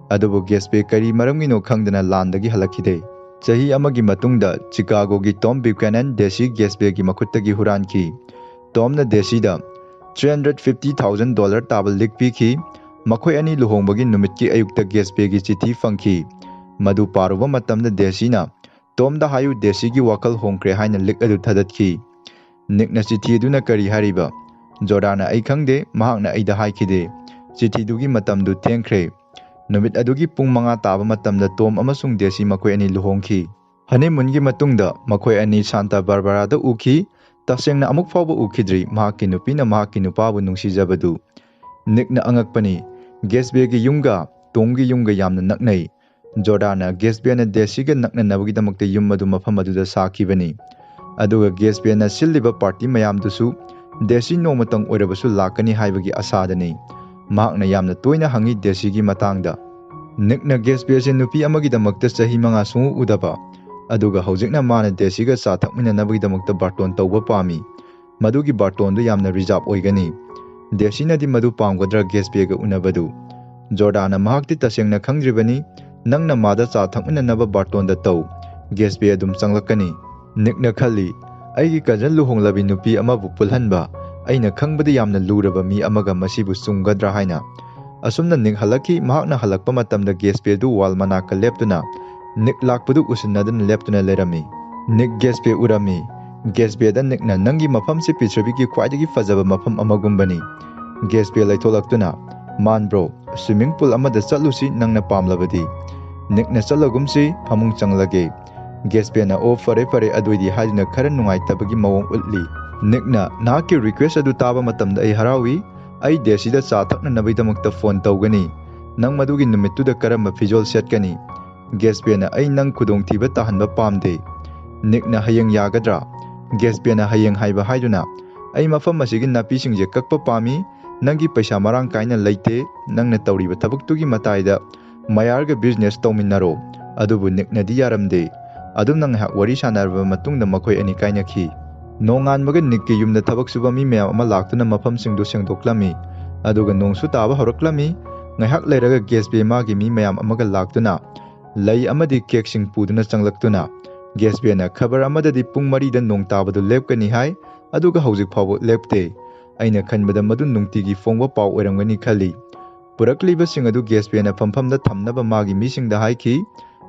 ꯑꯗꯨꯕꯨ ꯒꯦꯁꯄꯦ ꯀꯔꯤ ꯃꯔꯝꯒꯤꯅꯣ ꯈꯪꯗꯅ ꯂꯥꯟꯗꯒꯤ ꯍꯜꯂꯛꯈꯤꯗꯦ꯫ ꯆꯍꯤ ꯑꯃꯒꯤ ꯃꯇꯨꯡꯗ ꯆꯤꯀꯥꯒꯣꯒꯤ ꯇꯣꯝ ꯕ꯭ꯌꯨꯀꯦꯅꯟ ꯗꯦꯁꯤ ꯒꯦꯁꯄꯦꯒꯤ ꯃꯈꯨꯠꯇꯒꯤ ꯍꯨꯔꯥꯟꯈꯤ꯫ ꯇꯣꯝꯅ ꯗꯦꯁꯤꯗ three hundred fifty thousand dollar ꯇꯥꯕ ꯂꯤꯛ ꯄꯤꯈꯤ꯫ ꯃꯈꯣꯏ ꯑꯅꯤ ꯂꯨꯍꯣꯡꯕꯒꯤ ꯅꯨꯃꯤꯠꯀꯤ ꯑꯌꯨꯛꯇ ꯒꯦꯁꯄꯦꯒꯤ ꯆꯤꯊꯤ ꯐꯪꯈꯤ꯫ ꯃꯗꯨ ꯄꯥꯔꯨꯕ ꯃꯇꯝꯗ ꯗꯦꯁꯤꯅ, "ꯇꯣꯝꯗ ꯍꯥꯏꯌꯨ, ꯗꯦꯁꯤꯒꯤ ꯋꯥꯈꯜ ꯍꯣꯡꯈ꯭ꯔꯦ" ꯍꯥꯏꯅ ꯂꯤꯛ ꯑꯗꯨ ꯊꯥꯗꯠꯈꯤ꯫ ꯅꯤꯛꯅ ꯆꯤꯊꯤ ꯑꯗꯨꯅ ꯀꯔꯤ ꯍꯥꯏꯔꯤꯕ? ꯖꯣꯔꯗꯥꯟꯅ, "ꯑꯩ ꯈꯪꯗꯦ, ꯃꯍꯥꯛꯅ ꯑꯩꯗ ꯍꯥꯏꯈꯤꯗꯦ"꯫ ꯆꯤꯊꯤꯗꯨꯒꯤ ꯃꯇꯝꯗꯨ ꯊꯦꯡꯈ꯭ꯔꯦ꯫ ꯅꯨꯃꯤꯠ ꯑꯗꯨꯒꯤ ꯄꯨꯡ ꯃꯉꯥ ꯇꯥꯕ ꯃꯇꯝꯗ ꯇꯣꯝ ꯑꯃꯁꯨꯡ ꯗꯦꯁꯤ ꯃꯈꯣꯏ ꯑꯅꯤ ꯂꯨꯍꯣꯡꯈꯤ꯫ ꯍꯅꯤꯃꯨꯟꯒꯤ ꯃꯇꯨꯡꯗ ꯃꯈꯣꯏ ꯑꯅꯤ ꯁꯥꯟꯇꯥ ꯕꯥꯔꯕꯥꯔꯥꯗ ꯎꯈꯤ꯫ ꯇꯁꯦꯡꯅ ꯑꯃꯨꯛ ꯐꯥꯎꯕ ꯎꯈꯤꯗ꯭ꯔꯤ ꯃꯍꯥꯛꯀꯤ ꯅꯨꯄꯤꯅ ꯃꯍꯥꯛꯀꯤ ꯅꯨꯄꯥꯕꯨ ꯅꯨꯡꯁꯤꯖꯕꯗꯨ꯫ ꯅꯤꯛꯅ ꯑꯉꯛꯄꯅꯤ꯫ ꯒꯦꯁꯕꯦꯒꯤ ꯌꯨꯝꯒ ꯇꯣꯝꯒꯤ ꯌꯨꯝꯒ ꯌꯥꯝꯅ ꯅꯛꯅꯩ꯫ ꯖꯣꯔꯗꯥꯅ ꯒꯦꯁꯕꯦꯅ ꯗꯦꯁꯤꯒ ꯅꯛꯅꯅꯕꯒꯤꯗꯃꯛꯇ ꯌꯨꯝ ꯑꯗꯨ ꯃꯐꯝ ꯑꯗꯨꯗ ꯁꯥꯈꯤꯕꯅꯤ꯫ ꯑꯗꯨꯒ ꯒꯦꯁꯕꯦꯅ ꯁꯤꯜꯂꯤꯕ ꯄꯥꯔꯇꯤ ꯃꯌꯥꯝꯗꯨꯁꯨ ꯗꯦꯁꯤ ꯅꯣꯡꯃꯇꯪ ꯑꯣꯏꯔꯕꯁꯨ ꯂꯥꯛꯀꯅꯤ ꯍꯥꯏꯕꯒꯤ ꯑꯁꯥꯗꯅꯤ꯫ ꯃꯍꯥꯛꯅ ꯌꯥꯝꯅ ꯇꯣꯏꯅ ꯍꯪꯉꯤ ꯗꯦꯁꯤꯒꯤ ꯃꯇꯥꯡꯗ꯫ ꯅꯤꯛꯅ ꯒꯦꯁꯕꯦꯁꯦ ꯅꯨꯄꯤ ꯑꯃꯒꯤꯗꯃꯛꯇ ꯆꯍꯤ ꯃꯉꯥ ꯁꯨꯡꯎ ꯎꯗꯕ, ꯑꯗꯨꯒ ꯍꯧꯖꯤꯛꯅ ꯃꯥꯅ ꯗꯦꯁꯤꯒ ꯆꯥ ꯊꯛꯃꯤꯟꯅꯅꯕꯒꯤꯗꯃꯛꯇ ꯕꯥꯔꯇꯣꯟ ꯇꯧꯕ ꯄꯥꯝꯃꯤ꯫ ꯃꯗꯨꯒꯤ ꯕꯥꯔꯇꯣꯟꯗꯨ ꯌꯥꯝꯅ ꯔꯤꯖꯥꯔꯞ ꯑꯣꯏꯒꯅꯤ꯫ ꯗꯦꯁꯤꯅꯗꯤ ꯃꯗꯨ ꯄꯥꯝꯒꯗ꯭ꯔꯥ ꯒꯦꯁꯕꯦꯒ ꯎꯅꯕꯗꯨ? ꯖꯣꯔꯗꯥꯅ ꯃꯍꯥꯛꯇꯤ ꯇꯁꯦꯡꯅ ꯈꯪꯗ꯭ꯔꯤꯕꯅꯤ꯫ ꯅꯪꯅ ꯃꯥꯗ ꯆꯥ ꯊꯛꯃꯤꯟꯅꯅꯕ ꯕꯥꯔꯇꯣꯟꯗ ꯇꯧ꯫ ꯒꯦꯁꯕꯦ ꯑꯗꯨꯝ ꯆꯪꯂꯛꯀꯅꯤ꯫ ꯅꯤꯛꯅ ꯈꯜꯂꯤ, "ꯑꯩꯒꯤ ꯀꯖꯟ ꯂꯨꯍꯣꯡꯂꯕꯤ ꯅꯨꯄꯤ ꯑꯃꯕꯨ ꯄꯨꯜꯍꯟꯕ, ꯑꯩꯅ ꯈꯪꯕꯗ ꯌꯥꯝꯅ ꯂꯨꯔꯕ ꯃꯤ ꯑꯃꯒ ꯃꯁꯤꯕꯨ ꯆꯨꯝꯒꯗ꯭ꯔꯥ?" ꯍꯥꯏꯅ꯫ ꯑꯁꯨꯝꯅ ꯅꯤꯛ ꯍꯜꯂꯛꯈꯤ꯫ ꯃꯍꯥꯛꯅ ꯍꯜꯂꯛꯄ ꯃꯇꯝꯗ ꯒꯦꯁꯕꯦꯗꯨ ꯋꯥꯜ ꯃꯅꯥꯛꯇ ꯂꯦꯞꯇꯨꯅ ꯅꯤꯛ ꯂꯥꯛꯄꯗꯨ ꯎꯁꯤꯟꯅꯗꯨꯅ ꯂꯦꯞꯇꯨꯅ ꯂꯩꯔꯝꯃꯤ꯫ ꯅꯤꯛ ꯒꯦꯁꯕꯦ ꯎꯔꯝꯃꯤ꯫ ꯒꯦꯁꯕꯦꯗ ꯅꯤꯛꯅ, "ꯅꯪꯒꯤ ꯃꯐꯝꯁꯤ ꯄ꯭ꯔꯤꯊꯤꯕꯤꯒꯤ ꯈ꯭ꯋꯥꯏꯗꯒꯤ ꯐꯖꯕ ꯃꯐꯝ ꯑꯃꯒꯨꯝꯕꯅꯤ"꯫ ꯒꯦꯁꯕꯦ ꯂꯩꯊꯣꯛꯂꯛꯇꯨꯅ, "ꯃꯥꯟꯕ꯭ꯔꯣ? ꯁ꯭ꯋꯤꯃꯤꯡ ꯄꯨꯜ ꯑꯃꯗ ꯆꯠꯂꯨꯁꯤ, ꯅꯪꯅ ꯄꯥꯝꯂꯕꯗꯤ"꯫ ꯅꯤꯛꯅ, "ꯆꯠꯂꯒꯨꯝꯁꯤ, ꯐꯃꯨꯡ ꯆꯪꯂꯒꯦ"꯫ ꯒꯦꯁꯕꯦꯅ, "ꯑꯣ, ꯐꯔꯦ, ꯐꯔꯦ, ꯑꯗꯨꯏꯗꯤ" ꯍꯥꯏꯗꯨꯅ ꯈꯔ ꯅꯨꯡꯉꯥꯏꯇꯕꯒꯤ ꯃꯑꯣꯡ ꯎꯠꯂꯤ꯫ ꯅꯤꯛꯅ, "ꯅꯍꯥꯛꯀꯤ ꯔꯤꯀ꯭ꯋꯦꯁ ꯑꯗꯨ ꯇꯥꯕ ꯃꯇꯝꯗ ꯑꯩ ꯍꯔꯥꯎꯏ꯫ ꯑꯩ ꯗꯦꯁꯤꯗ ꯆꯥ ꯊꯛꯅꯅꯕꯒꯤꯗꯃꯛꯇ ꯐꯣꯟ ꯇꯧꯒꯅꯤ꯫ ꯅꯪ ꯃꯗꯨꯒꯤ ꯅꯨꯃꯤꯠꯇꯨꯗ ꯀꯔꯝꯕ ꯐꯤꯖꯣꯜ ꯁꯦꯠꯀꯅꯤ?" ꯒꯦꯁꯕꯦꯅ, "ꯑꯩ ꯅꯪ ꯈꯨꯗꯣꯡꯊꯤꯕ ꯇꯥꯍꯟꯕ ꯄꯥꯝꯗꯦ"꯫ ꯅꯤꯛꯅ, "ꯍꯌꯦꯡ ꯌꯥꯒꯗ꯭ꯔꯥ?" ꯒꯦꯁꯕꯦꯅ, "ꯍꯌꯦꯡ" ꯍꯥꯏꯕ ꯍꯥꯏꯗꯨꯅ, "ꯑꯩ ꯃꯐꯝ ꯑꯁꯤꯒꯤ ꯅꯥꯄꯤꯁꯤꯡꯁꯦ ꯀꯛꯄ ꯄꯥꯝꯃꯤ꯫ ꯅꯪꯒꯤ ꯄꯩꯁꯥ ꯃꯔꯥꯡ ꯀꯥꯏꯅ ꯂꯩꯇꯦ꯫ ꯅꯪꯅ ꯇꯧꯔꯤꯕ ꯊꯕꯛꯇꯨꯒꯤ ꯃꯇꯥꯏꯗ ꯃꯌꯥꯔꯒ ꯕꯤꯖꯤꯅꯦꯁ ꯇꯧꯃꯤꯟꯅꯔꯣ"꯫ ꯑꯗꯨꯕꯨ ꯅꯤꯛꯅꯗꯤ ꯌꯥꯔꯝꯗꯦ꯫ ꯑꯗꯨꯝꯅ ꯉꯥꯏꯍꯥꯛ ꯋꯥꯔꯤ ꯁꯥꯟꯅꯔꯕ ꯃꯇꯨꯡꯗ ꯃꯈꯣꯏ ꯑꯅꯤ ꯀꯥꯏꯅꯈꯤ꯫ ꯅꯣꯡꯉꯥꯟꯕꯒ ꯅꯤꯛꯀꯤ ꯌꯨꯝꯗ ꯊꯕꯛ ꯁꯨꯕ ꯃꯤ ꯃꯌꯥꯝ ꯑꯃ ꯂꯥꯛꯇꯨꯅ ꯃꯐꯝꯁꯤꯡꯗꯨ ꯁꯦꯡꯗꯣꯛꯂꯝꯃꯤ꯫ ꯑꯗꯨꯒ ꯅꯣꯡꯁꯨ ꯇꯥꯕ ꯍꯧꯔꯛꯂꯝꯃꯤ꯫ ꯉꯥꯏꯍꯥꯛ ꯂꯩꯔꯒ ꯒꯦꯁꯕꯦ ꯃꯥꯒꯤ ꯃꯤ ꯃꯌꯥꯝ ꯑꯃꯒ ꯂꯥꯛꯇꯨꯅ ꯂꯩ ꯑꯃꯗꯤ ꯀꯦꯛꯁꯤꯡ ꯄꯨꯗꯨꯅ ꯆꯪꯂꯛꯇꯨꯅ, ꯒꯦꯁꯕꯦꯅ, "ꯈꯕꯔ ꯑꯃꯗꯗꯤ ꯄꯨꯡ ꯃꯔꯤꯗ ꯅꯣꯡ ꯇꯥꯕꯗꯨ ꯂꯦꯞꯀꯅꯤ ꯍꯥꯏ, ꯑꯗꯨꯒ ꯍꯧꯖꯤꯛ ꯐꯥꯎꯕ ꯂꯦꯞꯇꯦ꯫ ꯑꯩꯅ ꯈꯟꯕꯗ ꯃꯗꯨ ꯅꯨꯡꯇꯤꯒꯤ ꯐꯣꯡꯕ ꯄꯥꯎ ꯑꯣꯏꯔꯝꯒꯅꯤ ꯈꯜꯂꯤ"꯫ ꯄꯨꯔꯛꯂꯤꯕꯁꯤꯡ ꯑꯗꯨ ꯒꯦꯁꯕꯦꯅ ꯐꯝꯐꯝꯗ ꯊꯝꯅꯕ ꯃꯥꯒꯤ ꯃꯤꯁꯤꯡꯗ ꯍꯥꯏꯈꯤ꯫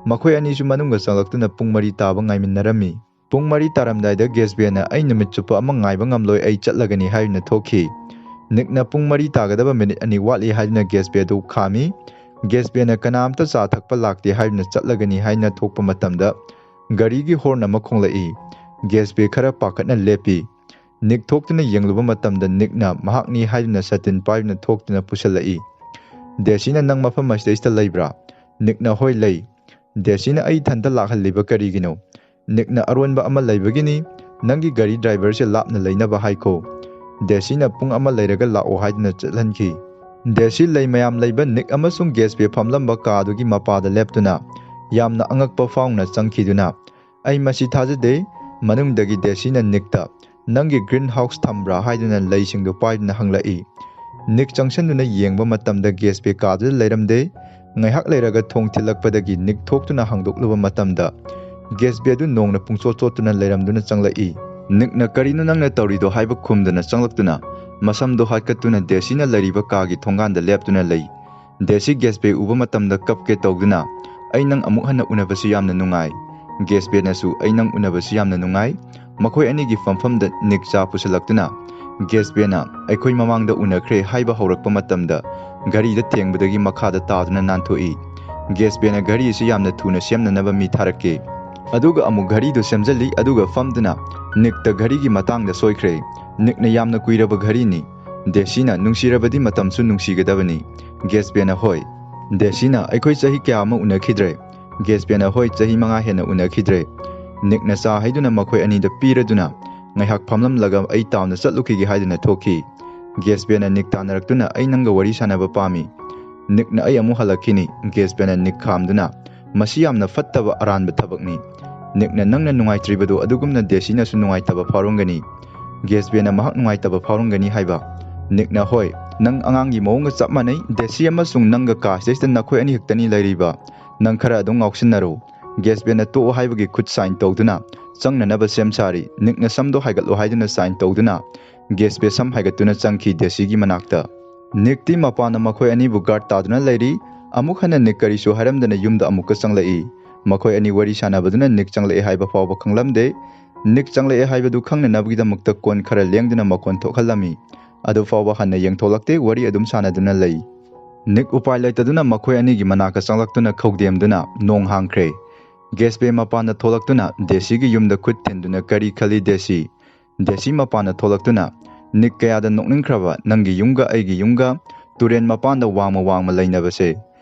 ꯃꯈꯣꯏ ꯑꯅꯤꯁꯨ ꯃꯅꯨꯡꯗ ꯆꯪꯂꯛꯇꯨꯅ ꯄꯨꯡ ꯃꯔꯤ ꯇꯥꯕ ꯉꯥꯏꯃꯤꯟꯅꯔꯝꯃꯤ꯫ ꯄꯨꯡ ꯃꯔꯤ ꯇꯥꯔꯝꯗꯥꯏꯗ ꯒꯦꯁꯕꯦꯅ, "ꯑꯩ ꯅꯨꯃꯤꯠ ꯆꯨꯞꯄ ꯑꯃ ꯉꯥꯏꯕ ꯉꯝꯂꯣꯏ, ꯑꯩ ꯆꯠꯂꯒꯅꯤ" ꯍꯥꯏꯗꯨꯅ ꯊꯣꯛꯈꯤ꯫ ꯅꯤꯛꯅ ꯄꯨꯡ ꯃꯔꯤ ꯇꯥꯒꯗꯕ ꯃꯤꯅꯤꯠ ꯑꯅꯤ ꯋꯥꯠꯂꯤ ꯍꯥꯏꯗꯨꯅ ꯒꯦꯁꯕꯦꯗꯨ ꯈꯥꯝꯃꯤ꯫ ꯒꯦꯁꯕꯦꯅ, "ꯀꯅꯥꯝꯇ ꯆꯥ ꯊꯛꯄ ꯂꯥꯛꯇꯦ" ꯍꯥꯏꯗꯨꯅ ꯆꯠꯂꯒꯅꯤ ꯍꯥꯏꯅ ꯊꯣꯛꯄ ꯃꯇꯝꯗ ꯒꯥꯔꯤꯒꯤ ꯍꯣꯔꯟ ꯑꯃ ꯈꯣꯡꯂꯛꯏ꯫ ꯒꯦꯁꯕꯦ ꯈꯔ ꯄꯥꯈꯠꯅ ꯂꯦꯞꯄꯤ꯫ ꯅꯤꯛ ꯊꯣꯛꯇꯨꯅ ꯌꯦꯡꯂꯨꯕ ꯃꯇꯝꯗ ꯅꯤꯛꯅ ꯃꯍꯥꯛꯅꯤ ꯍꯥꯏꯗꯨꯅ ꯁꯇꯤꯟ ꯄꯥꯏꯗꯨꯅ ꯊꯣꯛꯇꯨꯅ ꯄꯨꯁꯤꯜꯂꯛꯏ꯫ ꯗꯦꯁꯤꯅ, "ꯅꯪ ꯃꯐꯝ ꯑꯁꯤꯗꯩꯁꯤꯗ ꯂꯩꯕ꯭ꯔꯥ?" ꯅꯤꯛꯅ, "ꯍꯣꯏ, ꯂꯩ꯫" ꯗꯦꯁꯤꯅ, "ꯑꯩ ꯏꯊꯟꯇ ꯂꯥꯛꯍꯜꯂꯤꯕ ꯀꯔꯤꯒꯤꯅꯣ?" ꯅꯤꯛꯅ, "ꯑꯔꯣꯟꯕ ꯑꯃ ꯂꯩꯕꯒꯤꯅꯤ, ꯅꯪꯒꯤ ꯒꯥꯔꯤ ꯗ꯭ꯔꯥꯏꯚꯔꯁꯦ ꯂꯥꯞꯅ ꯂꯩꯅꯕ ꯍꯥꯏꯈꯣ꯫" ꯗꯦꯁꯤꯅ ꯄꯨꯡ ꯑꯃ ꯂꯩꯔꯒ ꯂꯥꯛꯑꯣ ꯍꯥꯏꯗꯨꯅ ꯆꯠꯍꯟꯈꯤ꯫ ꯗꯦꯁꯤ ꯂꯩ ꯃꯌꯥꯝ ꯂꯩꯕ ꯅꯤꯛ ꯑꯃꯁꯨꯡ ꯒꯦꯁꯄꯦ ꯐꯝꯂꯝꯕ ꯀꯥꯗꯨꯒꯤ ꯃꯄꯥꯗ ꯂꯦꯞꯇꯨꯅ ꯌꯥꯝꯅ ꯑꯉꯛꯄ ꯐꯥꯎꯅ ꯆꯪꯈꯤꯗꯨꯅ, "ꯑꯩ ꯃꯁꯤ ꯊꯥꯖꯗꯦ꯫" ꯃꯅꯨꯡꯗꯒꯤ ꯗꯦꯁꯤꯅ ꯅꯤꯛꯇ, "ꯅꯪꯒꯤ ꯒ꯭ꯔꯤꯟ ꯍꯥꯎꯁ ꯊꯝꯕ꯭ꯔꯥ?" ꯍꯥꯏꯗꯨꯅ ꯂꯩꯁꯤꯡꯗꯨ ꯄꯥꯏꯗꯨꯅ ꯍꯪꯂꯛꯏ꯫ ꯅꯤꯛ ꯆꯪꯁꯤꯟꯗꯨꯅ ꯌꯦꯡꯕ ꯃꯇꯝꯗ ꯒꯦꯁꯄꯦ ꯀꯥꯗꯨꯗ ꯂꯩꯔꯝꯗꯦ꯫ ꯉꯥꯏꯍꯥꯛ ꯂꯩꯔꯒ ꯊꯣꯡ ꯊꯤꯜꯂꯛꯄꯗꯒꯤ ꯅꯤꯛ ꯊꯣꯛꯇꯨꯅ ꯍꯥꯡꯗꯣꯛꯂꯨꯕ ꯃꯇꯝꯗ ꯒꯦꯁꯄꯦ ꯑꯗꯨ ꯅꯣꯡꯅ ꯄꯨꯡꯆꯣꯠ ꯆꯣꯠꯇꯨꯅ ꯂꯩꯔꯝꯗꯨꯅ ꯆꯪꯂꯛꯏ꯫ ꯅꯤꯛꯅ, "ꯀꯔꯤꯅꯣ ꯅꯪꯅ ꯇꯧꯔꯤꯗꯣ?" ꯍꯥꯏꯕ ꯈꯨꯝꯗꯨꯅ ꯆꯪꯂꯛꯇꯨꯅ ꯃꯁꯝꯗꯣ ꯍꯥꯠꯀꯠꯇꯨꯅ ꯗꯦꯁꯤꯅ ꯂꯩꯔꯤꯕ ꯀꯥꯒꯤ ꯊꯣꯡꯒꯥꯟꯗ ꯂꯦꯞꯇꯨꯅ ꯂꯩ꯫ ꯗꯦꯁꯤ ꯒꯦꯁꯄꯦ ꯎꯕ ꯃꯇꯝꯗ ꯀꯞꯀꯦ ꯇꯧꯗꯨꯅ, "ꯑꯩ ꯅꯪ ꯑꯃꯨꯛ ꯍꯟꯅ ꯎꯅꯕꯁꯤ ꯌꯥꯝꯅ ꯅꯨꯡꯉꯥꯏ꯫" ꯒꯦꯁꯄꯦꯅꯁꯨ, "ꯑꯩ ꯅꯪ ꯎꯅꯕꯁꯤ ꯌꯥꯝꯅ ꯅꯨꯡꯉꯥꯏ꯫" ꯃꯈꯣꯏ ꯑꯅꯤꯒꯤ ꯐꯝꯐꯝꯗ ꯅꯤꯛ ꯆꯥ ꯄꯨꯁꯤꯜꯂꯛꯇꯨꯅ, ꯒꯦꯁꯄꯦꯅ "ꯑꯩꯈꯣꯏ ꯃꯃꯥꯡꯗ ꯎꯅꯈ꯭ꯔꯦ" ꯍꯥꯏꯕ ꯍꯧꯔꯛꯄ ꯃꯇꯝꯗ ꯘꯔꯤꯗ ꯊꯦꯡꯕꯗꯒꯤ ꯃꯈꯥꯗ ꯇꯥꯗꯨꯅ ꯅꯥꯟꯊꯣꯛꯏ꯫ ꯒꯦꯁꯄꯦꯅ, "ꯘꯔꯤ ꯑꯁꯤ ꯌꯥꯝꯅ ꯊꯨꯅ ꯁꯦꯝꯅꯅꯕ ꯃꯤ ꯊꯥꯔꯛꯀꯦ꯫" ꯑꯗꯨꯒ ꯑꯃꯨꯛ ꯘꯔꯤꯗꯨ ꯁꯦꯝꯖꯤꯜꯂꯤ, ꯑꯗꯨꯒ ꯐꯝꯗꯨꯅ ꯅꯤꯛꯇ ꯘꯔꯤꯒꯤ ꯃꯇꯥꯡꯗ ꯁꯣꯏꯈ꯭ꯔꯦ꯫ ꯅꯤꯛꯅ, "ꯌꯥꯝꯅ ꯀꯨꯏꯔꯕ ꯘꯔꯤꯅꯤ꯫" ꯗꯦꯁꯤꯅ, "ꯅꯨꯡꯁꯤꯔꯕꯗꯤ ꯃꯇꯝꯁꯨ ꯅꯨꯡꯁꯤꯒꯗꯕꯅꯤ꯫" ꯒꯦꯁꯄꯦꯅ, "ꯍꯣꯏ꯫" ꯗꯦꯁꯤꯅ, "ꯑꯩꯈꯣꯏ ꯆꯍꯤ ꯀꯌꯥ ꯑꯃ ꯎꯅꯈꯤꯗ꯭ꯔꯦ꯫" ꯒꯦꯁꯄꯦꯅ, "ꯍꯣꯏ, ꯆꯍꯤ ꯃꯉꯥ ꯍꯦꯟꯅ ꯎꯅꯈꯤꯗ꯭ꯔꯦ꯫" ꯅꯤꯛꯅ ꯆꯥ ꯍꯩꯗꯨꯅ ꯃꯈꯣꯏ ꯑꯅꯤꯗ ꯄꯤꯔꯗꯨꯅ ꯉꯥꯏꯍꯥꯛ ꯐꯝꯂꯝꯂꯒ "ꯑꯩ ꯇꯥꯎꯟꯗ ꯆꯠꯂꯨꯈꯤꯒꯦ" ꯍꯥꯏꯗꯨꯅ ꯊꯣꯛꯈꯤ꯫ ꯒꯦꯁꯄꯦꯅ ꯅꯤꯛ ꯇꯥꯟꯅꯔꯛꯇꯨꯅ, "ꯑꯩ ꯅꯪꯒ ꯋꯥꯔꯤ ꯁꯥꯟꯅꯕ ꯄꯥꯝꯃꯤ꯫" ꯅꯤꯛꯅ, "ꯑꯩ ꯑꯃꯨꯛ ꯍꯜꯂꯛꯈꯤꯅꯤ꯫" ꯒꯦꯁꯄꯦꯅ ꯅꯤꯛ ꯈꯥꯝꯗꯨꯅ, "ꯃꯁꯤ ꯌꯥꯝꯅ ꯐꯠꯇꯕ ꯑꯔꯥꯟꯕ ꯊꯕꯛꯅꯤ꯫" ꯅꯤꯛꯅ, "ꯅꯪꯅ ꯅꯨꯡꯉꯥꯏꯇ꯭ꯔꯤꯕꯗꯨ ꯑꯗꯨꯒꯨꯝꯅ ꯗꯦꯁꯤꯅꯁꯨ ꯅꯨꯡꯉꯥꯏꯇꯕ ꯐꯥꯎꯔꯝꯒꯅꯤ꯫" ꯒꯦꯁꯄꯦꯅ, "ꯃꯍꯥꯛ ꯅꯨꯡꯉꯥꯏꯇꯕ ꯐꯥꯎꯔꯝꯒꯅꯤ ꯍꯥꯏꯕ?" ꯅꯤꯛꯅ, "ꯍꯣꯏ, ꯅꯪ ꯑꯉꯥꯡꯒꯤ ꯃꯑꯣꯡꯒ ꯆꯞ ꯃꯥꯟꯅꯩ꯫ ꯗꯦꯁꯤ ꯑꯃꯁꯨꯡ ꯅꯪꯒ ꯀꯥꯁꯤꯗꯩꯁꯤꯗ ꯅꯈꯣꯏ ꯑꯅꯤ ꯈꯛꯇꯅꯤ ꯂꯩꯔꯤꯕ꯫ ꯅꯪ ꯈꯔ ꯑꯗꯨꯝ ꯉꯥꯎꯁꯤꯟꯅꯔꯣ꯫" ꯒꯦꯁꯄꯦꯅ ꯇꯣꯛꯑꯣ ꯍꯥꯏꯕꯒꯤ ꯈꯨꯠ ꯁꯥꯏꯟ ꯇꯧꯗꯨꯅ ꯆꯪꯅꯅꯕ ꯁꯦꯝ ꯁꯥꯔꯤ꯫ ꯅꯤꯛꯅ ꯁꯝꯗꯣ ꯍꯥꯏꯒꯠꯂꯣ ꯍꯥꯏꯗꯨꯅ ꯁꯥꯏꯟ ꯇꯧꯗꯨꯅ ꯒꯦꯁꯄꯦ ꯁꯝ ꯍꯥꯏꯒꯠꯇꯨꯅ ꯆꯪꯈꯤ ꯗꯦꯁꯤꯒꯤ ꯃꯅꯥꯛꯇ꯫ ꯅꯤꯛꯇꯤ ꯃꯄꯥꯟꯅ ꯃꯈꯣꯏ ꯑꯅꯤꯕꯨ ꯒꯥꯔꯗ ꯇꯥꯗꯨꯅ ꯂꯩꯔꯤ꯫ ꯑꯃꯨꯛ ꯍꯟꯅ ꯅꯤꯛ ꯀꯔꯤꯁꯨ ꯍꯥꯏꯔꯝꯗꯅ ꯌꯨꯝꯗ ꯑꯃꯨꯛꯀ ꯆꯪꯂꯛꯏ꯫ ꯃꯈꯣꯏ ꯑꯅꯤ ꯋꯥꯔꯤ ꯁꯥꯟꯅꯕꯗꯨꯅ ꯅꯤꯛ ꯆꯪꯂꯛꯑꯦ ꯍꯥꯏꯕ ꯐꯥꯎꯕ ꯈꯪꯂꯝꯗꯦ꯫ ꯅꯤꯛ ꯆꯪꯂꯛꯑꯦ ꯍꯥꯏꯕꯗꯨ ꯈꯪꯅꯅꯕꯒꯤꯗꯃꯛꯇ ꯀꯣꯟ ꯈꯔ ꯂꯦꯡꯗꯨꯅ ꯃꯈꯣꯟ ꯊꯣꯛꯍꯜꯂꯝꯃꯤ꯫ ꯑꯗꯨ ꯐꯥꯎꯕ ꯍꯟꯅ ꯌꯦꯡꯊꯣꯛꯂꯛꯇꯦ, ꯋꯥꯔꯤ ꯑꯗꯨꯝ ꯁꯥꯟꯅꯗꯨꯅ ꯂꯩ꯫ ꯅꯤꯛ ꯎꯄꯥꯏ ꯂꯩꯇꯗꯨꯅ ꯃꯈꯣꯏ ꯑꯅꯤꯒꯤ ꯃꯅꯥꯛꯇ ꯆꯪꯂꯛꯇꯨꯅ ꯈꯧꯗꯦꯝꯗꯨꯅ ꯅꯣꯡ ꯍꯥꯡꯈ꯭ꯔꯦ꯫ ꯒꯦꯁꯄꯦ ꯃꯄꯥꯟꯗ ꯊꯣꯛꯂꯛꯇꯨꯅ ꯗꯦꯁꯤꯒꯤ ꯌꯨꯝꯗ ꯈꯨꯠ ꯊꯤꯟꯗꯨꯅ ꯀꯔꯤ ꯈꯜꯂꯤ ꯗꯦꯁꯤ? ꯗꯦꯁꯤ ꯃꯄꯥꯟꯗ ꯊꯣꯛꯂꯛꯇꯨꯅ, "ꯅꯤꯛ, ꯀꯌꯥꯗ ꯅꯣꯛꯅꯤꯡꯈ꯭ꯔꯕ, ꯅꯪꯒꯤ ꯌꯨꯝꯒ ꯑꯩꯒꯤ ꯌꯨꯝꯒ ꯇꯨꯔꯦꯟ ꯃꯄꯥꯟꯗ ꯋꯥꯡꯃ ꯋꯥꯡꯃ ꯂꯩꯅꯕꯁꯦ꯫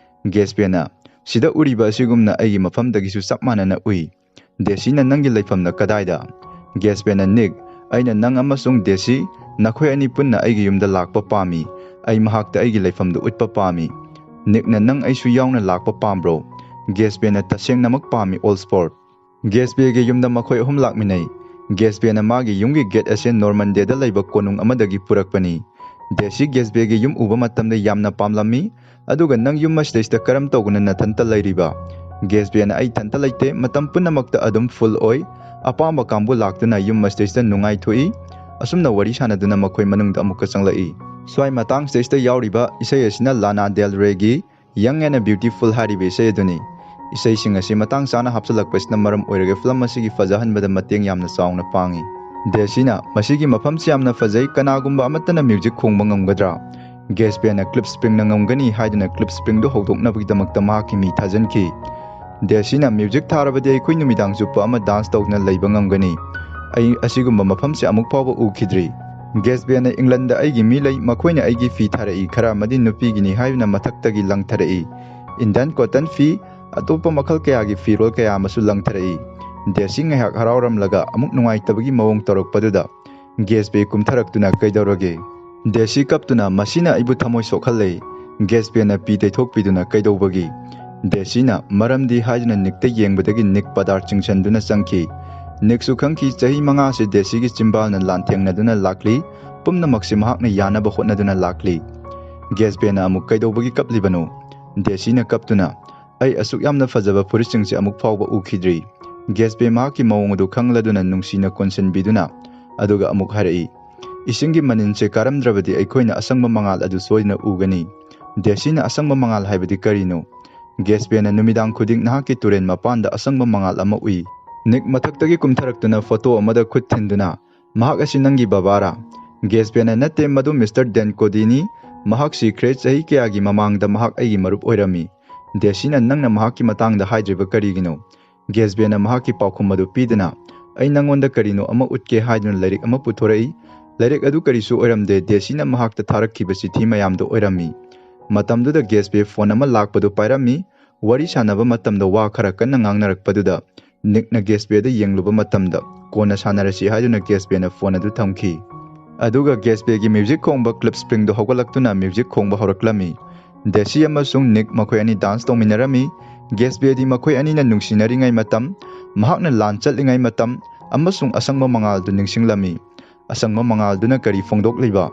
ꯒꯦꯁꯄꯦꯅ, "ꯁꯤꯗ ꯎꯔꯤꯕ ꯑꯁꯤꯒꯨꯝꯅ ꯑꯩꯒꯤ ꯃꯐꯝꯗꯒꯤꯁꯨ ꯆꯞ ꯃꯥꯟꯅꯅ ꯎꯏ꯫ ꯗꯦꯁꯤꯅ, ꯅꯪꯒꯤ ꯂꯩꯐꯝꯅ ꯀꯗꯥꯏꯗ?" ꯒꯦꯁꯄꯦꯅ, "ꯅꯤꯛ, ꯑꯩꯅ ꯅꯪ ꯑꯃꯁꯨꯡ ꯗꯦꯁꯤ, ꯅꯈꯣꯏ ꯑꯅꯤ ꯄꯨꯟꯅ ꯑꯩꯒꯤ ꯌꯨꯝꯗ ꯂꯥꯛꯄ ꯄꯥꯝꯃꯤ꯫ ꯑꯩ ꯃꯍꯥꯛꯇ ꯑꯩꯒꯤ ꯂꯩꯐꯝꯗꯨ ꯎꯠꯄ ꯄꯥꯝꯃꯤ꯫" ꯅꯤꯛꯅ, "ꯅꯪ ꯑꯩꯁꯨ ꯌꯥꯎꯅ ꯂꯥꯛꯄ ꯄꯥꯝꯕ꯭ꯔꯣ?" ꯒꯦꯁꯄꯦꯅ, "ꯇꯁꯦꯡꯅꯃꯛ ꯄꯥꯝꯃꯤ, ꯑꯣꯜꯁꯐꯣꯔꯗ꯫" ꯒꯦꯁꯄꯦꯒꯤ ꯌꯨꯝꯗ ꯃꯈꯣꯏ ꯑꯍꯨꯝ ꯂꯥꯛꯃꯤꯟꯅꯩ꯫ ꯒꯦꯁꯄꯦꯅ ꯃꯥꯒꯤ ꯌꯨꯝꯒꯤ ꯒꯦꯠ ꯑꯁꯤ ꯅꯣꯔꯃꯟꯗꯦꯗ ꯂꯩꯕ ꯀꯣꯅꯨꯡ ꯑꯃꯗꯒꯤ ꯄꯨꯔꯛꯄꯅꯤ꯫ ꯗꯦꯁꯤ ꯒꯦꯁꯄꯦꯒꯤ ꯌꯨꯝ ꯎꯕ ꯃꯇꯝꯗ ꯌꯥꯝꯅ ꯄꯥꯝꯂꯝꯃꯤ꯫ "ꯑꯗꯨꯒ ꯅꯪ ꯌꯨꯝ ꯑꯁꯤꯗꯩꯁꯤꯗ ꯀꯔꯝ ꯇꯧꯗꯨꯅ ꯅꯊꯟꯇ ꯂꯩꯔꯤꯕ?" ꯒꯦꯁꯄꯦꯅ, "ꯑꯩ ꯏꯊꯟꯇ ꯂꯩꯇꯦ, ꯃꯇꯝ ꯄꯨꯝꯅꯃꯛꯇ ꯑꯗꯨꯝ ꯐꯨꯜ ꯑꯣꯏ꯫ ꯑꯄꯥꯝꯕ ꯀꯥꯡꯕꯨ ꯂꯥꯛꯇꯨꯅ ꯌꯨꯝ ꯑꯁꯤꯗꯩꯁꯤꯗ ꯅꯨꯡꯉꯥꯏꯊꯣꯛꯏ꯫" ꯑꯁꯨꯝꯅ ꯋꯥꯔꯤ ꯁꯥꯟꯅꯗꯨꯅ ꯃꯈꯣꯏ ꯃꯅꯨꯡꯗ ꯑꯃꯨꯛꯀ ꯆꯪꯂꯛꯏ꯫ ꯁ꯭ꯋꯥꯏ ꯃꯇꯥꯡꯁꯤꯗꯩꯁꯤꯗ ꯌꯥꯎꯔꯤꯕ ꯏꯁꯩ ꯑꯁꯤꯅ ꯂꯥꯅꯥ ꯗꯦꯜ ꯔꯦꯒꯤ Young and Beautiful ꯍꯥꯏꯔꯤꯕ ꯏꯁꯩ ꯑꯗꯨꯅꯤ꯫ ꯏꯁꯩꯁꯤꯡ ꯑꯁꯤ ꯃꯇꯥꯡ ꯆꯥꯅ ꯍꯥꯞꯆꯤꯜꯂꯛꯄꯁꯤꯅ ꯃꯔꯝ ꯑꯣꯏꯔꯒ ꯐꯤꯂꯝ ꯑꯁꯤꯒꯤ ꯐꯖꯍꯟꯕꯗ ꯃꯇꯦꯡ ꯌꯥꯝꯅ ꯆꯥꯎꯅ ꯄꯥꯡꯉꯤ꯫ ꯗꯦꯁꯤꯅ, "ꯃꯁꯤꯒꯤ ꯃꯐꯝꯁꯤ ꯌꯥꯝꯅ ꯐꯖꯩ, ꯀꯅꯥꯒꯨꯝꯕ ꯑꯃꯠꯇꯅ ꯃ꯭ꯌꯨꯖꯤꯛ ꯈꯣꯡꯕ ꯉꯝꯒꯗ꯭ꯔꯥ?" ꯒꯦꯁꯄꯦꯅ, "ꯀ꯭ꯂꯤꯞ ꯁ꯭ꯄ꯭ꯔꯤꯡꯅ ꯉꯝꯒꯅꯤ" ꯍꯥꯏꯗꯨꯅ ꯀ꯭ꯂꯤꯞ ꯁ꯭ꯄ꯭ꯔꯤꯡꯗꯨ ꯍꯧꯗꯣꯛꯅꯕꯒꯤꯗꯃꯛꯇ ꯃꯍꯥꯛꯀꯤ ꯃꯤ ꯊꯥꯖꯤꯟꯈꯤ꯫ ꯗꯦꯁꯤꯅ, "ꯃ꯭ꯌꯨꯖꯤꯛ ꯊꯥꯔꯕꯗꯤ ꯑꯩꯈꯣꯏ ꯅꯨꯃꯤꯗꯥꯡ ꯆꯨꯞꯄ ꯑꯃ ꯗꯥꯟꯁ ꯇꯧꯗꯨꯅ ꯂꯩꯕ ꯉꯝꯒꯅꯤ꯫ ꯑꯩ ꯑꯁꯤꯒꯨꯝꯕ ꯃꯐꯝꯁꯦ ꯑꯃꯨꯛ ꯐꯥꯎꯕ ꯎꯈꯤꯗ꯭ꯔꯤ꯫" ꯒꯦꯁꯕꯦꯅ, "ꯏꯪꯂꯟꯗ ꯑꯩꯒꯤ ꯃꯤ ꯂꯩ, ꯃꯈꯣꯏꯅ ꯑꯩꯒꯤ ꯐꯤ ꯊꯥꯔꯛꯏ, ꯈꯔ ꯑꯃꯗꯤ ꯅꯨꯄꯤꯒꯤꯅꯤ" ꯍꯥꯏꯗꯨꯅ ꯃꯊꯛꯇꯒꯤ ꯂꯪꯊꯔꯛꯏ꯫ ꯏꯟꯗꯤꯌꯟ ꯀꯣꯇꯟ ꯐꯤ, ꯑꯇꯣꯞꯄ ꯃꯈꯜ ꯀꯌꯥꯒꯤ ꯐꯤꯔꯣꯜ ꯀꯌꯥ ꯑꯃꯁꯨ ꯂꯪꯊꯔꯛꯏ꯫ ꯗꯦꯁꯤ ꯉꯥꯏꯍꯥꯛ ꯍꯔꯥꯎꯔꯝꯂꯒ ꯑꯃꯨꯛ ꯅꯨꯡꯉꯥꯏꯇꯕꯒꯤ ꯃꯑꯣꯡ ꯇꯧꯔꯛꯄꯗꯨꯗ ꯒꯦꯁꯕꯦ ꯀꯨꯝꯊꯔꯛꯇꯨꯅ, "ꯀꯩꯗꯧꯔꯒꯦ?" ꯗꯦꯁꯤ ꯀꯞꯇꯨꯅ, "ꯃꯁꯤꯅ ꯑꯩꯕꯨ ꯊꯃꯣꯏ ꯁꯣꯛꯍꯜꯂꯦ꯫" ꯒꯦꯁꯕꯦꯅ ꯄꯤ ꯇꯩꯊꯣꯛꯄꯤꯗꯨꯅ, "ꯀꯩꯗꯧꯕꯒꯤ?" ꯗꯦꯁꯤꯅ, "ꯃꯔꯝꯗꯤ" ꯍꯥꯏꯗꯨꯅ ꯅꯤꯛꯇ ꯌꯦꯡꯕꯗꯒꯤ ꯅꯤꯛ ꯄꯗꯥꯔ ꯆꯤꯡꯁꯤꯟꯗꯨꯅ ꯆꯪꯈꯤ꯫ ꯅꯤꯛꯁꯨ ꯈꯪꯈꯤ ꯆꯍꯤ ꯃꯉꯥꯁꯤ ꯗꯦꯁꯤꯒꯤ ꯆꯤꯝꯕꯥꯜꯅ ꯂꯥꯟꯊꯦꯡꯅꯗꯨꯅ ꯂꯥꯛꯂꯤ, ꯄꯨꯝꯅꯃꯛꯁꯤ ꯃꯍꯥꯛꯅ ꯌꯥꯅꯕ ꯍꯣꯠꯅꯗꯨꯅ ꯂꯥꯛꯂꯤ꯫ ꯒꯦꯁꯕꯦꯅ ꯑꯃꯨꯛ, "ꯀꯩꯗꯧꯕꯒꯤ ꯀꯞꯂꯤꯕꯅꯣ?" ꯗꯦꯁꯤꯅ ꯀꯞꯇꯨꯅ, "ꯑꯩ ꯑꯁꯨꯛ ꯌꯥꯝꯅ ꯐꯖꯕ ꯐꯨꯔꯤꯠꯁꯤꯡꯁꯦ ꯑꯃꯨꯛ ꯐꯥꯎꯕ ꯎꯈꯤꯗ꯭ꯔꯤ꯫" ꯒꯦꯁꯕꯦ ꯃꯍꯥꯛꯀꯤ ꯃꯑꯣꯡ ꯑꯗꯨ ꯈꯪꯂꯗꯨꯅ ꯅꯨꯡꯁꯤꯅ ꯀꯣꯟꯁꯤꯟꯕꯤꯗꯨꯅ, ꯑꯗꯨꯒ ꯑꯃꯨꯛ ꯍꯥꯏꯔꯛꯏ, "ꯏꯁꯤꯡꯒꯤ ꯃꯅꯤꯟꯁꯦ ꯀꯥꯔꯝꯗ꯭ꯔꯕꯗꯤ ꯑꯩꯈꯣꯏꯅ ꯑꯁꯪꯕ ꯃꯉꯥꯜ ꯑꯗꯨ ꯁꯣꯏꯗꯅ ꯎꯒꯅꯤ꯫" ꯗꯦꯁꯤꯅ, "ꯑꯁꯪꯕ ꯃꯉꯥꯜ ꯍꯥꯏꯕꯗꯤ ꯀꯔꯤꯅꯣ?" ꯒꯦꯁꯕꯦꯅ, "ꯅꯨꯃꯤꯗꯥꯡ ꯈꯨꯗꯤꯡ ꯅꯍꯥꯛꯀꯤ ꯇꯨꯔꯦꯟ ꯃꯄꯥꯟꯗ ꯑꯁꯪꯕ ꯃꯉꯥꯜ ꯑꯃ ꯎꯏ꯫" ꯅꯤꯛ ꯃꯊꯛꯇꯒꯤ ꯀꯨꯝꯊꯔꯛꯇꯨꯅ ꯐꯣꯇꯣ ꯑꯃꯗ ꯈꯨꯠ ꯊꯤꯟꯗꯨꯅ, "ꯃꯍꯥꯛ ꯑꯁꯤ ꯅꯪꯒꯤ ꯕꯕꯥꯔꯥ?" ꯒꯦꯁꯕꯦꯅ, "ꯅꯠꯇꯦ, ꯃꯗꯨ ꯃꯤꯁꯇꯔ ꯗꯦꯟ ꯀꯣꯗꯤꯅꯤ꯫ ꯃꯍꯥꯛ ꯁꯤꯈ꯭ꯔꯦ꯫ ꯆꯍꯤ ꯀꯌꯥꯒꯤ ꯃꯃꯥꯡꯗ ꯃꯍꯥꯛ ꯑꯩꯒꯤ ꯃꯔꯨꯞ ꯑꯣꯏꯔꯝꯃꯤ꯫" ꯗꯦꯁꯤꯅ, "ꯅꯪꯅ ꯃꯍꯥꯛꯀꯤ ꯃꯇꯥꯡꯗ ꯍꯥꯏꯗ꯭ꯔꯤꯕ ꯀꯔꯤꯒꯤꯅꯣ?" ꯒꯦꯁꯕꯦꯅ ꯃꯍꯥꯛꯀꯤ ꯄꯥꯎꯈꯨꯝ ꯑꯗꯨ ꯄꯤꯗꯨꯅ, "ꯑꯩ ꯅꯪꯉꯣꯟꯗ ꯀꯔꯤꯅꯣ ꯑꯃ ꯎꯠꯀꯦ" ꯍꯥꯏꯗꯨꯅ ꯂꯥꯏꯔꯤꯛ ꯑꯃ ꯄꯨꯊꯣꯔꯛꯏ꯫ ꯂꯥꯏꯔꯤꯛ ꯑꯗꯨ ꯀꯔꯤꯁꯨ ꯑꯣꯏꯔꯝꯗꯦ, ꯗꯦꯁꯤꯅ ꯃꯍꯥꯛꯇ ꯊꯥꯔꯛꯈꯤꯕ ꯆꯤꯊꯤ ꯃꯌꯥꯝꯗꯨ ꯑꯣꯏꯔꯝꯃꯤ꯫ ꯃꯇꯝꯗꯨꯗ ꯒꯦꯁꯕꯦ ꯐꯣꯟ ꯑꯃ ꯂꯥꯛꯄꯗꯨ ꯄꯥꯏꯔꯝꯃꯤ꯫ ꯋꯥꯔꯤ ꯁꯥꯟꯅꯕ ꯃꯇꯝꯗ ꯋꯥ ꯈꯔ ꯀꯟꯅ ꯉꯥꯡꯅꯔꯛꯄꯗꯨꯗ ꯅꯤꯛꯅ ꯒꯦꯁꯕꯦꯗ ꯌꯦꯡꯂꯨꯕ ꯃꯇꯝꯗ ꯀꯣꯟꯅ ꯁꯥꯟꯅꯔꯁꯤ ꯍꯥꯏꯗꯨꯅ ꯒꯦꯁꯕꯦꯅ ꯐꯣꯟ ꯑꯗꯨ ꯊꯝꯈꯤ꯫ ꯑꯗꯨꯒ ꯒꯦꯁꯕꯦꯒꯤ ꯃ꯭ꯌꯨꯖꯤꯛ ꯈꯣꯡꯕ ꯀ꯭ꯂꯤꯞ ꯁ꯭ꯄ꯭ꯔꯤꯡꯗꯨ ꯍꯧꯒꯠꯂꯛꯇꯨꯅ ꯃ꯭ꯌꯨꯖꯤꯛ ꯈꯣꯡꯕ ꯍꯧꯔꯛꯂꯝꯃꯤ꯫ ꯗꯦꯁꯤ ꯑꯃꯁꯨꯡ ꯅꯤꯛ ꯃꯈꯣꯏ ꯑꯅꯤ ꯗꯥꯟꯁ ꯇꯧꯃꯤꯟꯅꯔꯝꯃꯤ꯫ ꯒꯦꯁꯕꯦꯗꯤ ꯃꯈꯣꯏ ꯑꯅꯤꯅ ꯅꯨꯡꯁꯤꯅꯔꯤꯉꯩ ꯃꯇꯝ, ꯃꯍꯥꯛꯅ ꯂꯥꯟ ꯆꯠꯂꯤꯉꯩ ꯃꯇꯝ ꯑꯃꯁꯨꯡ ꯑꯁꯪꯕ ꯃꯉꯥꯜꯗꯨ ꯅꯤꯡꯁꯤꯡꯂꯝꯃꯤ꯫ ꯑꯁꯪꯕ ꯃꯉꯥꯜꯗꯨꯅ ꯀꯔꯤ ꯐꯣꯡꯗꯣꯛꯂꯤꯕ?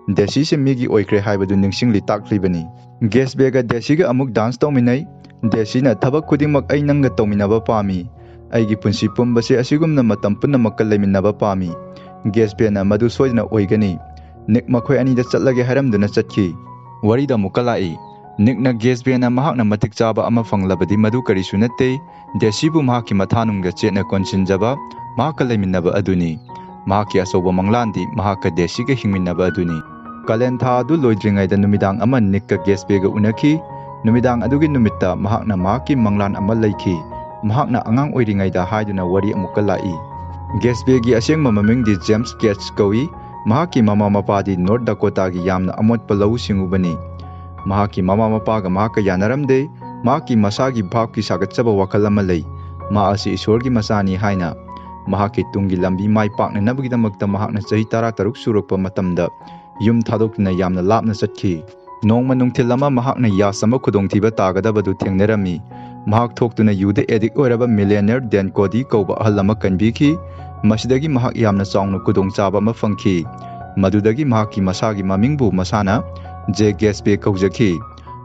ꯗꯦꯁꯤꯁꯦ ꯃꯤꯒꯤ ꯑꯣꯏꯈ꯭ꯔꯦ ꯍꯥꯏꯕꯗꯨ ꯅꯤꯡꯁꯤꯡꯂꯤ ꯇꯥꯛꯂꯤꯕꯅꯤ꯫ ꯒꯦꯁꯕꯦꯒ ꯗꯦꯁꯤꯒ ꯑꯃꯨꯛ ꯗꯥꯟꯁ ꯇꯧꯃꯤꯟꯅꯩ꯫ ꯗꯦꯁꯤꯅ "ꯊꯕꯛ ꯈꯨꯗꯤꯡꯃꯛ ꯑꯩ ꯅꯪꯒ ꯇꯧꯃꯤꯟꯅꯕ ꯄꯥꯝꯃꯤ꯫ ꯑꯩꯒꯤ ꯄꯨꯟꯁꯤ ꯄꯨꯝꯕꯁꯦ ꯑꯁꯤꯒꯨꯝꯅ ꯃꯇꯝ ꯄꯨꯝꯅꯃꯛꯀ ꯂꯩꯃꯤꯟꯅꯕ ꯄꯥꯝꯃꯤ"꯫ ꯒꯦꯁꯕꯦꯅ "ꯃꯗꯨ ꯁꯣꯏꯗꯅ ꯑꯣꯏꯒꯅꯤ꯫ ꯅꯤꯛ ꯃꯈꯣꯏ ꯑꯅꯤꯗ ꯆꯠꯂꯒꯦ" ꯍꯥꯏꯔꯝꯗꯨꯅ ꯆꯠꯈꯤ꯫ ꯋꯥꯔꯤꯗ ꯑꯃꯨꯛꯀ ꯂꯥꯛꯏ꯫ ꯅꯤꯛꯅ ꯒꯦꯁꯕꯦꯅ ꯃꯍꯥꯛꯅ ꯃꯇꯤꯛ ꯆꯥꯕ ꯑꯃ ꯐꯪꯂꯕꯗꯤ ꯃꯗꯨ ꯀꯔꯤꯁꯨ ꯅꯠꯇꯦ, ꯗꯦꯁꯤꯕꯨ ꯃꯍꯥꯛꯀꯤ ꯃꯊꯥꯅꯨꯡꯗ ꯆꯦꯠꯅ ꯀꯣꯟꯁꯤꯟꯖꯕ, ꯃꯍꯥꯛꯀ ꯂꯩꯃꯤꯟꯅꯕ ꯑꯗꯨꯅꯤ꯫ ꯃꯍꯥꯛꯀꯤ ꯑꯆꯧꯕ ꯃꯪꯂꯥꯟꯗꯤ ꯃꯍꯥꯛꯀ ꯗꯦꯁꯤꯒ ꯍꯤꯡꯃꯤꯟꯅꯕ ꯑꯗꯨꯅꯤ꯫ ꯀꯥꯂꯦꯟ ꯊꯥ ꯑꯗꯨ ꯂꯣꯏꯗ꯭ꯔꯤꯉꯩꯗ ꯅꯨꯃꯤꯗꯥꯡ ꯑꯃ ꯅꯤꯛꯀ ꯒꯦꯁꯕꯦꯒ ꯎꯅꯈꯤ꯫ ꯅꯨꯃꯤꯗꯥꯡ ꯑꯗꯨꯒꯤ ꯅꯨꯃꯤꯠꯇ ꯃꯍꯥꯛꯅ ꯃꯍꯥꯛꯀꯤ ꯃꯪꯂꯥꯟ ꯑꯃ ꯂꯩꯈꯤ꯫ ꯃꯍꯥꯛꯅ ꯑꯉꯥꯡ ꯑꯣꯏꯔꯤꯉꯩꯗ ꯍꯥꯏꯗꯨꯅ ꯋꯥꯔꯤ ꯑꯃꯨꯛꯀ ꯂꯥꯛꯏ꯫ ꯒꯦꯁꯕꯦꯒꯤ ꯑꯁꯦꯡꯕ ꯃꯃꯤꯡꯗꯤ ꯖꯦꯝꯁ ꯒꯦꯠꯁ ꯀꯧꯏ꯫ ꯃꯍꯥꯛꯀꯤ ꯃꯃꯥ ꯃꯄꯥꯗꯤ ꯅꯣꯔꯠ ꯗꯥꯀꯣꯇꯥꯒꯤ ꯌꯥꯝꯅ ꯑꯃꯣꯠꯄ ꯂꯧꯎ ꯁꯤꯡꯎꯕꯅꯤ꯫ ꯃꯍꯥꯛꯀꯤ ꯃꯃꯥ ꯃꯄꯥꯒ ꯃꯍꯥꯛꯀ ꯌꯥꯅꯔꯝꯗꯦ꯫ ꯃꯍꯥꯛꯀꯤ ꯃꯁꯥꯒꯤ ꯚꯥꯞꯀꯤ ꯁꯥꯒꯠꯆꯕ ꯋꯥꯈꯜ ꯑꯃ ꯂꯩ꯫ ꯃꯍꯥꯛ ꯑꯁꯤ ꯏꯁꯣꯔꯒꯤ ꯃꯆꯥꯅꯤ ꯍꯥꯏꯅ꯫ ꯃꯍꯥꯛꯀꯤ ꯇꯨꯡꯒꯤ ꯂꯝꯕꯤ ꯃꯥꯏ ꯄꯥꯛꯅꯅꯕꯒꯤꯗꯃꯛꯇ ꯃꯍꯥꯛꯅ ꯆꯍꯤ ꯇꯔꯥ ꯇꯔꯨꯛ ꯁꯨꯔꯛꯄ ꯃꯇꯝꯗ ꯌꯨꯝ ꯊꯥꯗꯣꯛꯇꯨꯅ ꯌꯥꯝꯅ ꯂꯥꯞꯅ ꯆꯠꯈꯤ꯫ ꯅꯣꯡꯃ ꯅꯨꯡꯊꯤꯜ ꯑꯃ ꯃꯍꯥꯛꯅ ꯌꯥꯁ ꯑꯃ ꯈꯨꯗꯣꯡꯊꯤꯕ ꯇꯥꯒꯗꯕꯗꯨ ꯊꯦꯡꯅꯔꯝꯃꯤ꯫ ꯃꯍꯥꯛ ꯊꯣꯛꯇꯨꯅ ꯌꯨꯗ ꯑꯦꯗꯤꯛ ꯑꯣꯏꯔꯕ ꯃꯤꯂꯤꯌꯅꯔ ꯗꯦꯟ ꯀꯣꯗꯤ ꯀꯧꯕ ꯑꯍꯜ ꯑꯃ ꯀꯟꯕꯤꯈꯤ꯫ ꯃꯁꯤꯗꯒꯤ ꯃꯍꯥꯛ ꯌꯥꯝꯅ ꯆꯥꯎꯅ ꯈꯨꯗꯣꯡꯆꯥꯕ ꯑꯃ ꯐꯪꯈꯤ꯫ ꯃꯗꯨꯗꯒꯤ ꯃꯍꯥꯛꯀꯤ ꯃꯁꯥꯒꯤ ꯃꯃꯤꯡꯕꯨ ꯃꯁꯥꯅ ꯖꯦ ꯒꯦꯁꯕꯦ ꯀꯧꯖꯈꯤ꯫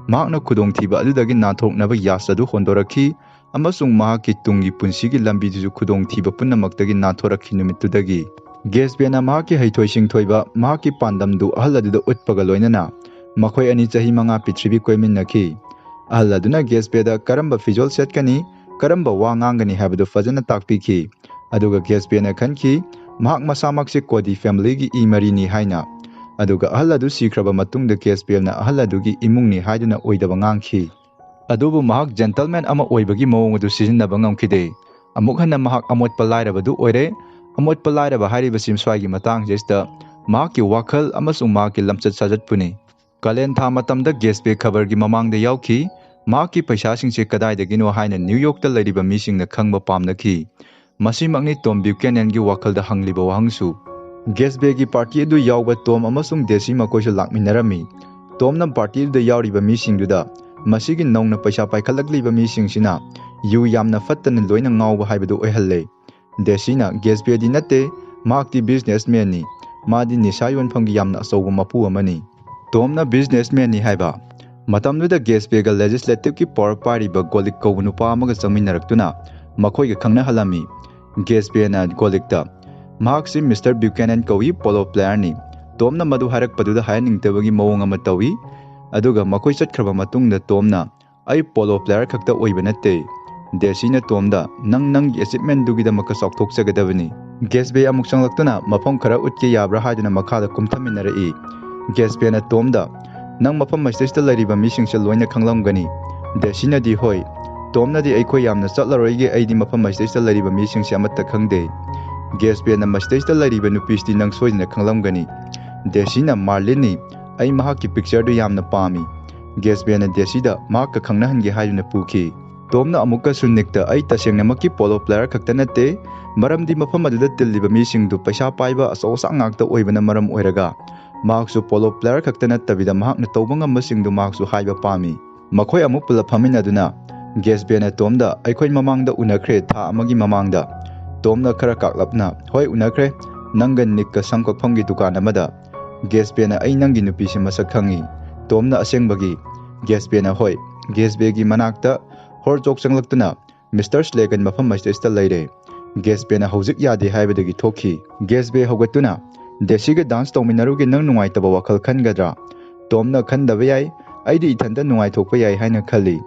ꯃꯍꯥꯛꯅ ꯈꯨꯗꯣꯡꯊꯤꯕ ꯑꯗꯨꯗꯒꯤ ꯅꯥꯟꯊꯣꯛꯅꯕ ꯌꯥꯁ ꯑꯗꯨ ꯍꯣꯟꯗꯣꯔꯛꯈꯤ ꯑꯃꯁꯨꯡ ꯃꯍꯥꯛꯀꯤ ꯇꯨꯡꯒꯤ ꯄꯨꯟꯁꯤꯒꯤ ꯂꯝꯕꯤꯗꯨꯁꯨ ꯈꯨꯗꯣꯡꯊꯤꯕ ꯄꯨꯝꯅꯃꯛꯇꯒꯤ ꯅꯥꯟꯊꯣꯔꯛꯈꯤ ꯅꯨꯃꯤꯠꯇꯨꯗꯒꯤ꯫ ꯒꯦꯁꯕꯦꯅ ꯃꯍꯥꯛꯀꯤ ꯍꯩꯊꯣꯏ ꯁꯤꯡꯊꯣꯏꯕ, ꯃꯍꯥꯛꯀꯤ ꯄꯥꯟꯗꯝꯗꯨ ꯑꯍꯜ ꯑꯗꯨꯗ ꯎꯠꯄꯒ ꯂꯣꯏꯅꯅ ꯃꯈꯣꯏ ꯑꯅꯤ ꯆꯍꯤ ꯃꯉꯥ ꯄ꯭ꯔꯤꯊꯤꯕꯤ ꯀꯣꯏꯃꯤꯟꯅꯈꯤ꯫ ꯑꯍꯜ ꯑꯗꯨꯅ ꯒꯦꯁꯕꯦꯗ ꯀꯔꯝꯕ ꯐꯤꯖꯣꯜ ꯁꯦꯠꯀꯅꯤ, ꯀꯔꯝꯕ ꯋꯥ ꯉꯥꯡꯒꯅꯤ ꯍꯥꯏꯕꯗꯨ ꯐꯖꯅ ꯇꯥꯛꯄꯤꯈꯤ꯫ ꯑꯗꯨꯒ ꯒꯦꯁꯕꯦꯅ ꯈꯟꯈꯤ, ꯃꯍꯥꯛ ꯃꯁꯥꯃꯛꯁꯦ ꯀꯣꯗꯤ ꯐꯦꯃꯤꯂꯤꯒꯤ ꯏ ꯃꯔꯤꯅꯤ ꯍꯥꯏꯅ꯫ ꯑꯗꯨꯒ ꯑꯍꯜ ꯑꯗꯨ ꯁꯤꯈ꯭ꯔꯕ ꯃꯇꯨꯡꯗ ꯒꯦꯁꯕꯦꯜꯅ ꯑꯍꯜ ꯑꯗꯨꯒꯤ ꯏꯃꯨꯡꯅꯤ ꯍꯥꯏꯗꯨꯅ ꯑꯣꯏꯗꯕ ꯉꯥꯡꯈꯤ꯫ ꯑꯗꯨꯕꯨ ꯃꯍꯥꯛ ꯖꯦꯟꯇꯜꯃꯦꯟ ꯑꯃ ꯑꯣꯏꯕꯒꯤ ꯃꯑꯣꯡ ꯑꯗꯨ ꯁꯤꯖꯤꯟꯅꯕ ꯉꯝꯈꯤꯗꯦ꯫ ꯑꯃꯨꯛ ꯍꯟꯅ ꯃꯍꯥꯛ ꯑꯃꯣꯠꯄ ꯂꯥꯏꯔꯕꯗꯨ ꯑꯣꯏꯔꯦ꯫ ꯑꯃꯣꯠꯄ ꯂꯥꯏꯔꯕ ꯍꯥꯏꯔꯤꯕꯁꯤ ꯁ꯭ꯋꯥꯏꯒꯤ ꯃꯇꯥꯡꯁꯤꯗ ꯃꯍꯥꯛꯀꯤ ꯋꯥꯈꯜ ꯑꯃꯁꯨꯡ ꯃꯍꯥꯛꯀꯤ ꯂꯝꯆꯠ ꯁꯥꯖꯠꯄꯨꯅꯤ꯫ ꯀꯥꯂꯦꯟ ꯊꯥ ꯃꯇꯝꯗ ꯒꯦꯁꯕꯦ ꯈꯕꯔꯒꯤ ꯃꯃꯥꯡꯗ ꯌꯥꯎꯈꯤ꯫ ꯃꯍꯥꯛꯀꯤ ꯄꯩꯁꯥꯁꯤꯡꯁꯦ ꯀꯗꯥꯏꯗꯒꯤꯅꯣ ꯍꯥꯏꯅ ꯅ꯭ꯌꯨ ꯌꯣꯔꯛꯇ ꯂꯩꯔꯤꯕ ꯃꯤꯁꯤꯡꯅ ꯈꯪꯕ ꯄꯥꯝꯅꯈꯤ꯫ ꯃꯁꯤꯃꯛꯅꯤ ꯇꯣꯝ ꯕ꯭ꯌꯨꯀꯦꯅꯦꯟꯒꯤ ꯋꯥꯈꯜꯗ ꯍꯪꯂꯤꯕ ꯋꯥꯍꯪꯁꯨ꯫ ꯒꯦꯁꯕꯦꯒꯤ ꯄꯥꯔꯇꯤ ꯑꯗꯨ ꯌꯥꯎꯕ ꯇꯣꯝ ꯑꯃꯁꯨꯡ ꯗꯦꯁꯤ ꯃꯈꯣꯏꯁꯨ ꯂꯥꯛꯃꯤꯟꯅꯔꯝꯃꯤ꯫ ꯇꯣꯝꯅ ꯄꯥꯔꯇꯤ ꯑꯗꯨꯗ ꯌꯥꯎꯔꯤꯕ ꯃꯤꯁꯤꯡꯗꯨꯗ ꯃꯁꯤꯒꯤ ꯅꯧꯅ ꯄꯩꯁꯥ ꯄꯥꯏꯈꯠꯂꯛꯂꯤꯕ ꯃꯤꯁꯤꯡꯁꯤꯅ ꯌꯨ ꯌꯥꯝꯅ ꯐꯠꯇꯅ ꯂꯣꯏꯅ ꯉꯥꯎꯕ ꯍꯥꯏꯕꯗꯨ ꯑꯣꯏꯍꯜꯂꯦ꯫ ꯗꯦꯁꯤꯅ ꯒꯦꯁꯕꯦꯗꯤ ꯅꯠꯇꯦ, ꯃꯍꯥꯛꯇꯤ ꯕꯤꯖꯤꯅꯦꯁꯃꯦꯟꯅꯤ꯫ ꯃꯥꯗꯤ ꯅꯤꯁꯥ ꯌꯣꯟꯐꯝꯒꯤ ꯌꯥꯝꯅ ꯑꯆꯧꯕ ꯃꯄꯨ ꯑꯃꯅꯤ꯫ ꯇꯣꯝꯅ ꯕꯤꯖꯤꯅꯦꯁꯃꯦꯟꯅꯤ ꯍꯥꯏꯕ꯫ ꯃꯇꯝꯗꯨꯗ ꯒꯦꯁꯕꯦꯒ ꯂꯦꯖꯤꯁꯂꯦꯇꯤꯚꯀꯤ ꯄꯥꯋꯔ ꯄꯥꯏꯔꯤꯕ ꯒꯣꯂꯤꯛ ꯀꯧꯕ ꯅꯨꯄꯥ ꯑꯃꯒ ꯆꯪꯃꯤꯟꯅꯔꯛꯇꯨꯅ ꯃꯈꯣꯏꯒ ꯈꯪꯅꯍꯜꯂꯝꯃꯤ꯫ ꯒꯦꯁꯕꯦꯅ ꯒꯣꯂꯤꯛꯇ, "ꯃꯍꯥꯛꯁꯤ ꯃꯤꯁꯇꯔ ꯕ꯭ꯌꯨꯀꯦꯅꯟ ꯀꯧꯏ, ꯄꯣꯂꯣ ꯄ꯭ꯂꯦꯌꯔꯅꯤ꯫" ꯇꯣꯝꯅ ꯃꯗꯨ ꯍꯥꯏꯔꯛꯄꯗꯨꯗ ꯍꯥꯏꯍꯟꯅꯤꯡꯗꯕꯒꯤ ꯃꯑꯣꯡ ꯑꯃ ꯇꯧꯏ꯫ ꯑꯗꯨꯒ ꯃꯈꯣꯏ ꯆꯠꯈ꯭ꯔꯕ ꯃꯇꯨꯡꯗ ꯇꯣꯝꯅ, "ꯑꯩ ꯄꯣꯂꯣ ꯄ꯭ꯂꯦꯌꯔ ꯈꯛꯇ ꯑꯣꯏꯕ ꯅꯠꯇꯦ꯫" ꯗꯦꯁꯤꯅ ꯇꯣꯝꯗ, "ꯅꯪ ꯅꯪꯒꯤ ꯑꯦꯆꯤꯞꯃꯦꯟꯗꯨꯒꯤꯗꯃꯛꯇ ꯆꯥꯎꯊꯣꯛꯆꯒꯗꯕꯅꯤ꯫" ꯒꯦꯁꯕꯦ ꯑꯃꯨꯛ ꯆꯪꯂꯛꯇꯨꯅ, "ꯃꯐꯝ ꯈꯔ ꯎꯠꯀꯦ ꯌꯥꯕ꯭ꯔꯥ?" ꯍꯥꯏꯗꯨꯅ ꯃꯈꯥꯗ ꯀꯨꯝꯊꯃꯤꯟꯅꯔꯛꯏ꯫ ꯒꯦꯁꯕꯦꯅ ꯇꯣꯝꯗ, "ꯅꯪ ꯃꯐꯝ ꯑꯁꯤꯗꯩꯁꯤꯗ ꯂꯩꯔꯤꯕ ꯃꯤꯁꯤꯡꯁꯦ ꯂꯣꯏꯅ ꯈꯪꯂꯝꯒꯅꯤ꯫" ꯗꯦꯁꯤꯅꯗꯤ, "ꯍꯣꯏ꯫" ꯇꯣꯝꯅꯗꯤ, "ꯑꯩꯈꯣꯏ ꯌꯥꯝꯅ ꯆꯠꯂꯔꯣꯏꯒꯦ, ꯑꯩꯗꯤ ꯃꯐꯝ ꯑꯁꯤꯗꯩꯁꯤꯗ ꯂꯩꯔꯤꯕ ꯃꯤꯁꯤꯡꯁꯦ ꯑꯃꯠꯇ ꯈꯪꯗꯦ꯫" ꯒꯦꯁꯕꯦꯅ, "ꯃꯁꯤꯗꯩꯁꯤꯗ ꯂꯩꯔꯤꯕ ꯅꯨꯄꯤꯁꯤꯗꯤ ꯅꯪ ꯁꯣꯏꯗꯅ ꯈꯪꯂꯝꯒꯅꯤ꯫" ꯗꯦꯁꯤꯅ, "ꯃꯥꯔꯂꯤꯟꯅꯤ, ꯑꯩ ꯃꯍꯥꯛꯀꯤ ꯄꯤꯛꯆꯔꯗꯨ ꯌꯥꯝꯅ ꯄꯥꯝꯃꯤ꯫" ꯒꯦꯁꯕꯦꯅ ꯗꯦꯁꯤꯗ ꯃꯍꯥꯛꯀ ꯈꯪꯅꯍꯟꯒꯦ ꯍꯥꯏꯗꯨꯅ ꯄꯨꯈꯤ꯫ ꯇꯣꯝꯅ ꯑꯃꯨꯛꯀꯁꯨ ꯅꯤꯛꯇ, "ꯑꯩ ꯇꯁꯦꯡꯅꯃꯛꯀꯤ ꯄꯣꯂꯣ ꯄ꯭ꯂꯦꯌꯔ ꯈꯛꯇ ꯅꯠꯇꯦ, ꯃꯔꯝꯗꯤ ꯃꯐꯝ ꯑꯗꯨꯗ ꯇꯤꯜꯂꯤꯕ ꯃꯤꯁꯤꯡꯗꯨ ꯄꯩꯁꯥ ꯄꯥꯏꯕ ꯑꯆꯧ ꯑꯁꯥꯡ ꯉꯥꯛꯇ ꯑꯣꯏꯕꯅ ꯃꯔꯝ ꯑꯣꯏꯔꯒ ꯃꯍꯥꯛꯁꯨ ꯄꯣꯂꯣ ꯄ꯭ꯂꯦꯌꯔ ꯈꯛꯇ ꯅꯠꯇꯕꯤꯗ ꯃꯍꯥꯛꯅ ꯇꯧꯕ ꯉꯝꯕꯁꯤꯡꯗꯨ ꯃꯍꯥꯛꯁꯨ ꯍꯥꯏꯕ ꯄꯥꯝꯃꯤ꯫" ꯃꯈꯣꯏ ꯑꯃꯨꯛ ꯄꯨꯂꯞ ꯐꯝꯃꯤꯟꯅꯗꯨꯅ ꯒꯦꯁꯕꯦꯅ ꯇꯣꯝꯗ, "ꯑꯩꯈꯣꯏ ꯃꯃꯥꯡꯗ ꯎꯅꯈ꯭ꯔꯦ, ꯊꯥ ꯑꯃꯒꯤ ꯃꯃꯥꯡꯗ꯫" ꯇꯣꯝꯅ ꯈꯔ ꯀꯥꯛꯂꯞꯅ, "ꯍꯣꯏ, ꯎꯅꯈ꯭ꯔꯦ, ꯅꯪꯒ ꯅꯤꯛꯀ ꯁꯝ ꯀꯛꯐꯝꯒꯤ ꯗꯨꯀꯥꯟ ꯑꯃꯗ꯫" ꯒꯦꯁꯕꯦꯅ, "ꯑꯩ ꯅꯪꯒꯤ ꯅꯨꯄꯤꯁꯦ ꯃꯁꯛ ꯈꯪꯉꯤ꯫" ꯇꯣꯝꯅ, "ꯑꯁꯦꯡꯕꯒꯤ?" ꯒꯦꯁꯕꯦꯅ, "ꯍꯣꯏ꯫" ꯒꯦꯁꯕꯦꯒꯤ ꯃꯅꯥꯛꯇ ꯍꯣꯔꯆꯣꯛ ꯆꯪꯂꯛꯇꯨꯅ, "ꯃꯤꯁꯇꯔ ꯁ꯭ꯂꯦꯒꯟ ꯃꯐꯝ ꯑꯁꯤꯗꯩꯁꯤꯗ ꯂꯩꯔꯦ꯫" ꯒꯦꯁꯕꯦꯅ ꯍꯧꯖꯤꯛ ꯌꯥꯗꯦ ꯍꯥꯏꯕꯗꯒꯤ ꯊꯣꯛꯈꯤ꯫ ꯒꯦꯁꯕꯦ ꯍꯧꯒꯠꯇꯨꯅ, "ꯗꯦꯁꯤꯒ ꯗꯥꯟꯁ ꯇꯧꯃꯤꯟꯅꯔꯨꯒꯦ, ꯅꯪ ꯅꯨꯡꯉꯥꯏꯇꯕ ꯋꯥꯈꯜ ꯈꯟꯒꯗ꯭ꯔꯥ?" ꯇꯣꯝꯅ, "ꯈꯟꯗꯕ ꯌꯥꯏ, ꯑꯩꯗꯤ ꯏꯊꯟꯇ ꯅꯨꯡꯉꯥꯏꯊꯣꯛꯄ ꯌꯥꯏ ꯍꯥꯏꯅ ꯈꯜꯂꯤ꯫"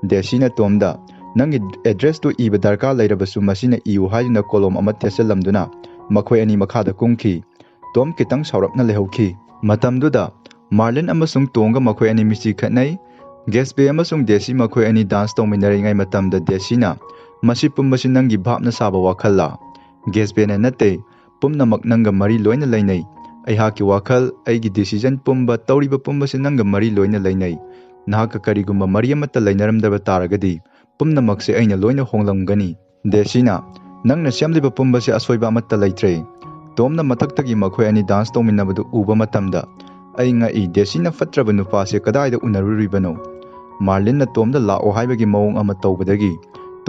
ꯗꯦꯁꯤꯅ ꯇꯣꯝꯗ, "ꯅꯪꯒꯤ ꯑꯦꯗ꯭ꯔꯦꯁꯇꯨ ꯏꯕ ꯗꯔꯀꯥꯔ ꯂꯩꯔꯕꯁꯨ ꯃꯁꯤꯅ ꯏꯌꯨ" ꯍꯥꯏꯗꯨꯅ ꯀꯣꯂꯣꯝ ꯑꯃ ꯊꯦꯠꯆꯜꯂꯝꯗꯨꯅ ꯃꯈꯣꯏ ꯑꯅꯤ ꯃꯈꯥꯗ ꯀꯨꯝꯈꯤ꯫ ꯇꯣꯝ ꯈꯤꯇꯪ ꯁꯥꯎꯔꯞꯅ ꯂꯩꯍꯧꯈꯤ꯫ ꯃꯇꯝꯗꯨꯗ ꯃꯥꯔꯂꯤꯟ ꯑꯃꯁꯨꯡ ꯇꯣꯝꯒ ꯃꯈꯣꯏ ꯑꯅꯤ ꯃꯤꯠꯁꯤ ꯈꯠꯅꯩ꯫ ꯒꯦꯁꯕꯦ ꯑꯃꯁꯨꯡ ꯗꯦꯁꯤ ꯃꯈꯣꯏ ꯑꯅꯤ ꯗꯥꯟꯁ ꯇꯧꯃꯤꯟꯅꯔꯤꯉꯩ ꯃꯇꯝꯗ ꯗꯦꯁꯤꯅ, "ꯃꯁꯤ ꯄꯨꯝꯕꯁꯤ ꯅꯪꯒꯤ ꯚꯥꯞꯅ ꯁꯥꯕ ꯋꯥꯈꯜꯂ?" ꯒꯦꯁꯕꯦꯅ, "ꯅꯠꯇꯦ, ꯄꯨꯝꯅꯃꯛ ꯅꯪꯒ ꯃꯔꯤ ꯂꯣꯏꯅ ꯂꯩꯅꯩ꯫ ꯑꯩꯍꯥꯛꯀꯤ ꯋꯥꯈꯜ, ꯑꯩꯒꯤ decision ꯄꯨꯝꯕ, ꯇꯧꯔꯤꯕ ꯄꯨꯝꯕꯁꯤ ꯅꯪꯒ ꯃꯔꯤ ꯂꯣꯏꯅ ꯂꯩꯅꯩ꯫ ꯅꯍꯥꯛꯀ ꯀꯔꯤꯒꯨꯝꯕ ꯃꯔꯤ ꯑꯃꯠꯇ ꯂꯩꯅꯔꯝꯗꯕ ꯇꯥꯔꯒꯗꯤ ꯄꯨꯝꯅꯃꯛꯁꯦ ꯑꯩꯅ ꯂꯣꯏꯅ ꯍꯣꯡꯂꯝꯒꯅꯤ꯫ ꯗꯦꯁꯤꯅ, "ꯅꯪꯅ ꯁꯦꯝꯂꯤꯕ ꯄꯨꯝꯕꯁꯦ ꯑꯁꯣꯏꯕ ꯑꯃꯠꯇ ꯂꯩꯇ꯭ꯔꯦ꯫" ꯇꯣꯝꯅ ꯃꯊꯛꯇꯒꯤ ꯃꯈꯣꯏ ꯑꯅꯤ dance ꯇꯧꯃꯤꯟꯅꯕꯗꯨ ꯎꯕ ꯃꯇꯝꯗ, "ꯑꯩ ꯉꯛꯏ, ꯗꯦꯁꯤꯅ ꯐꯠꯇ꯭ꯔꯕ ꯅꯨꯄꯥꯁꯦ ꯀꯗꯥꯏꯗ ꯎꯅꯔꯨꯔꯤꯕꯅꯣ?" ꯃꯥꯔꯂꯤꯟꯅ ꯇꯣꯝꯗ ꯂꯥꯛꯑꯣ ꯍꯥꯏꯕꯒꯤ ꯃꯑꯣꯡ ꯑꯃ ꯇꯧꯕꯗꯒꯤ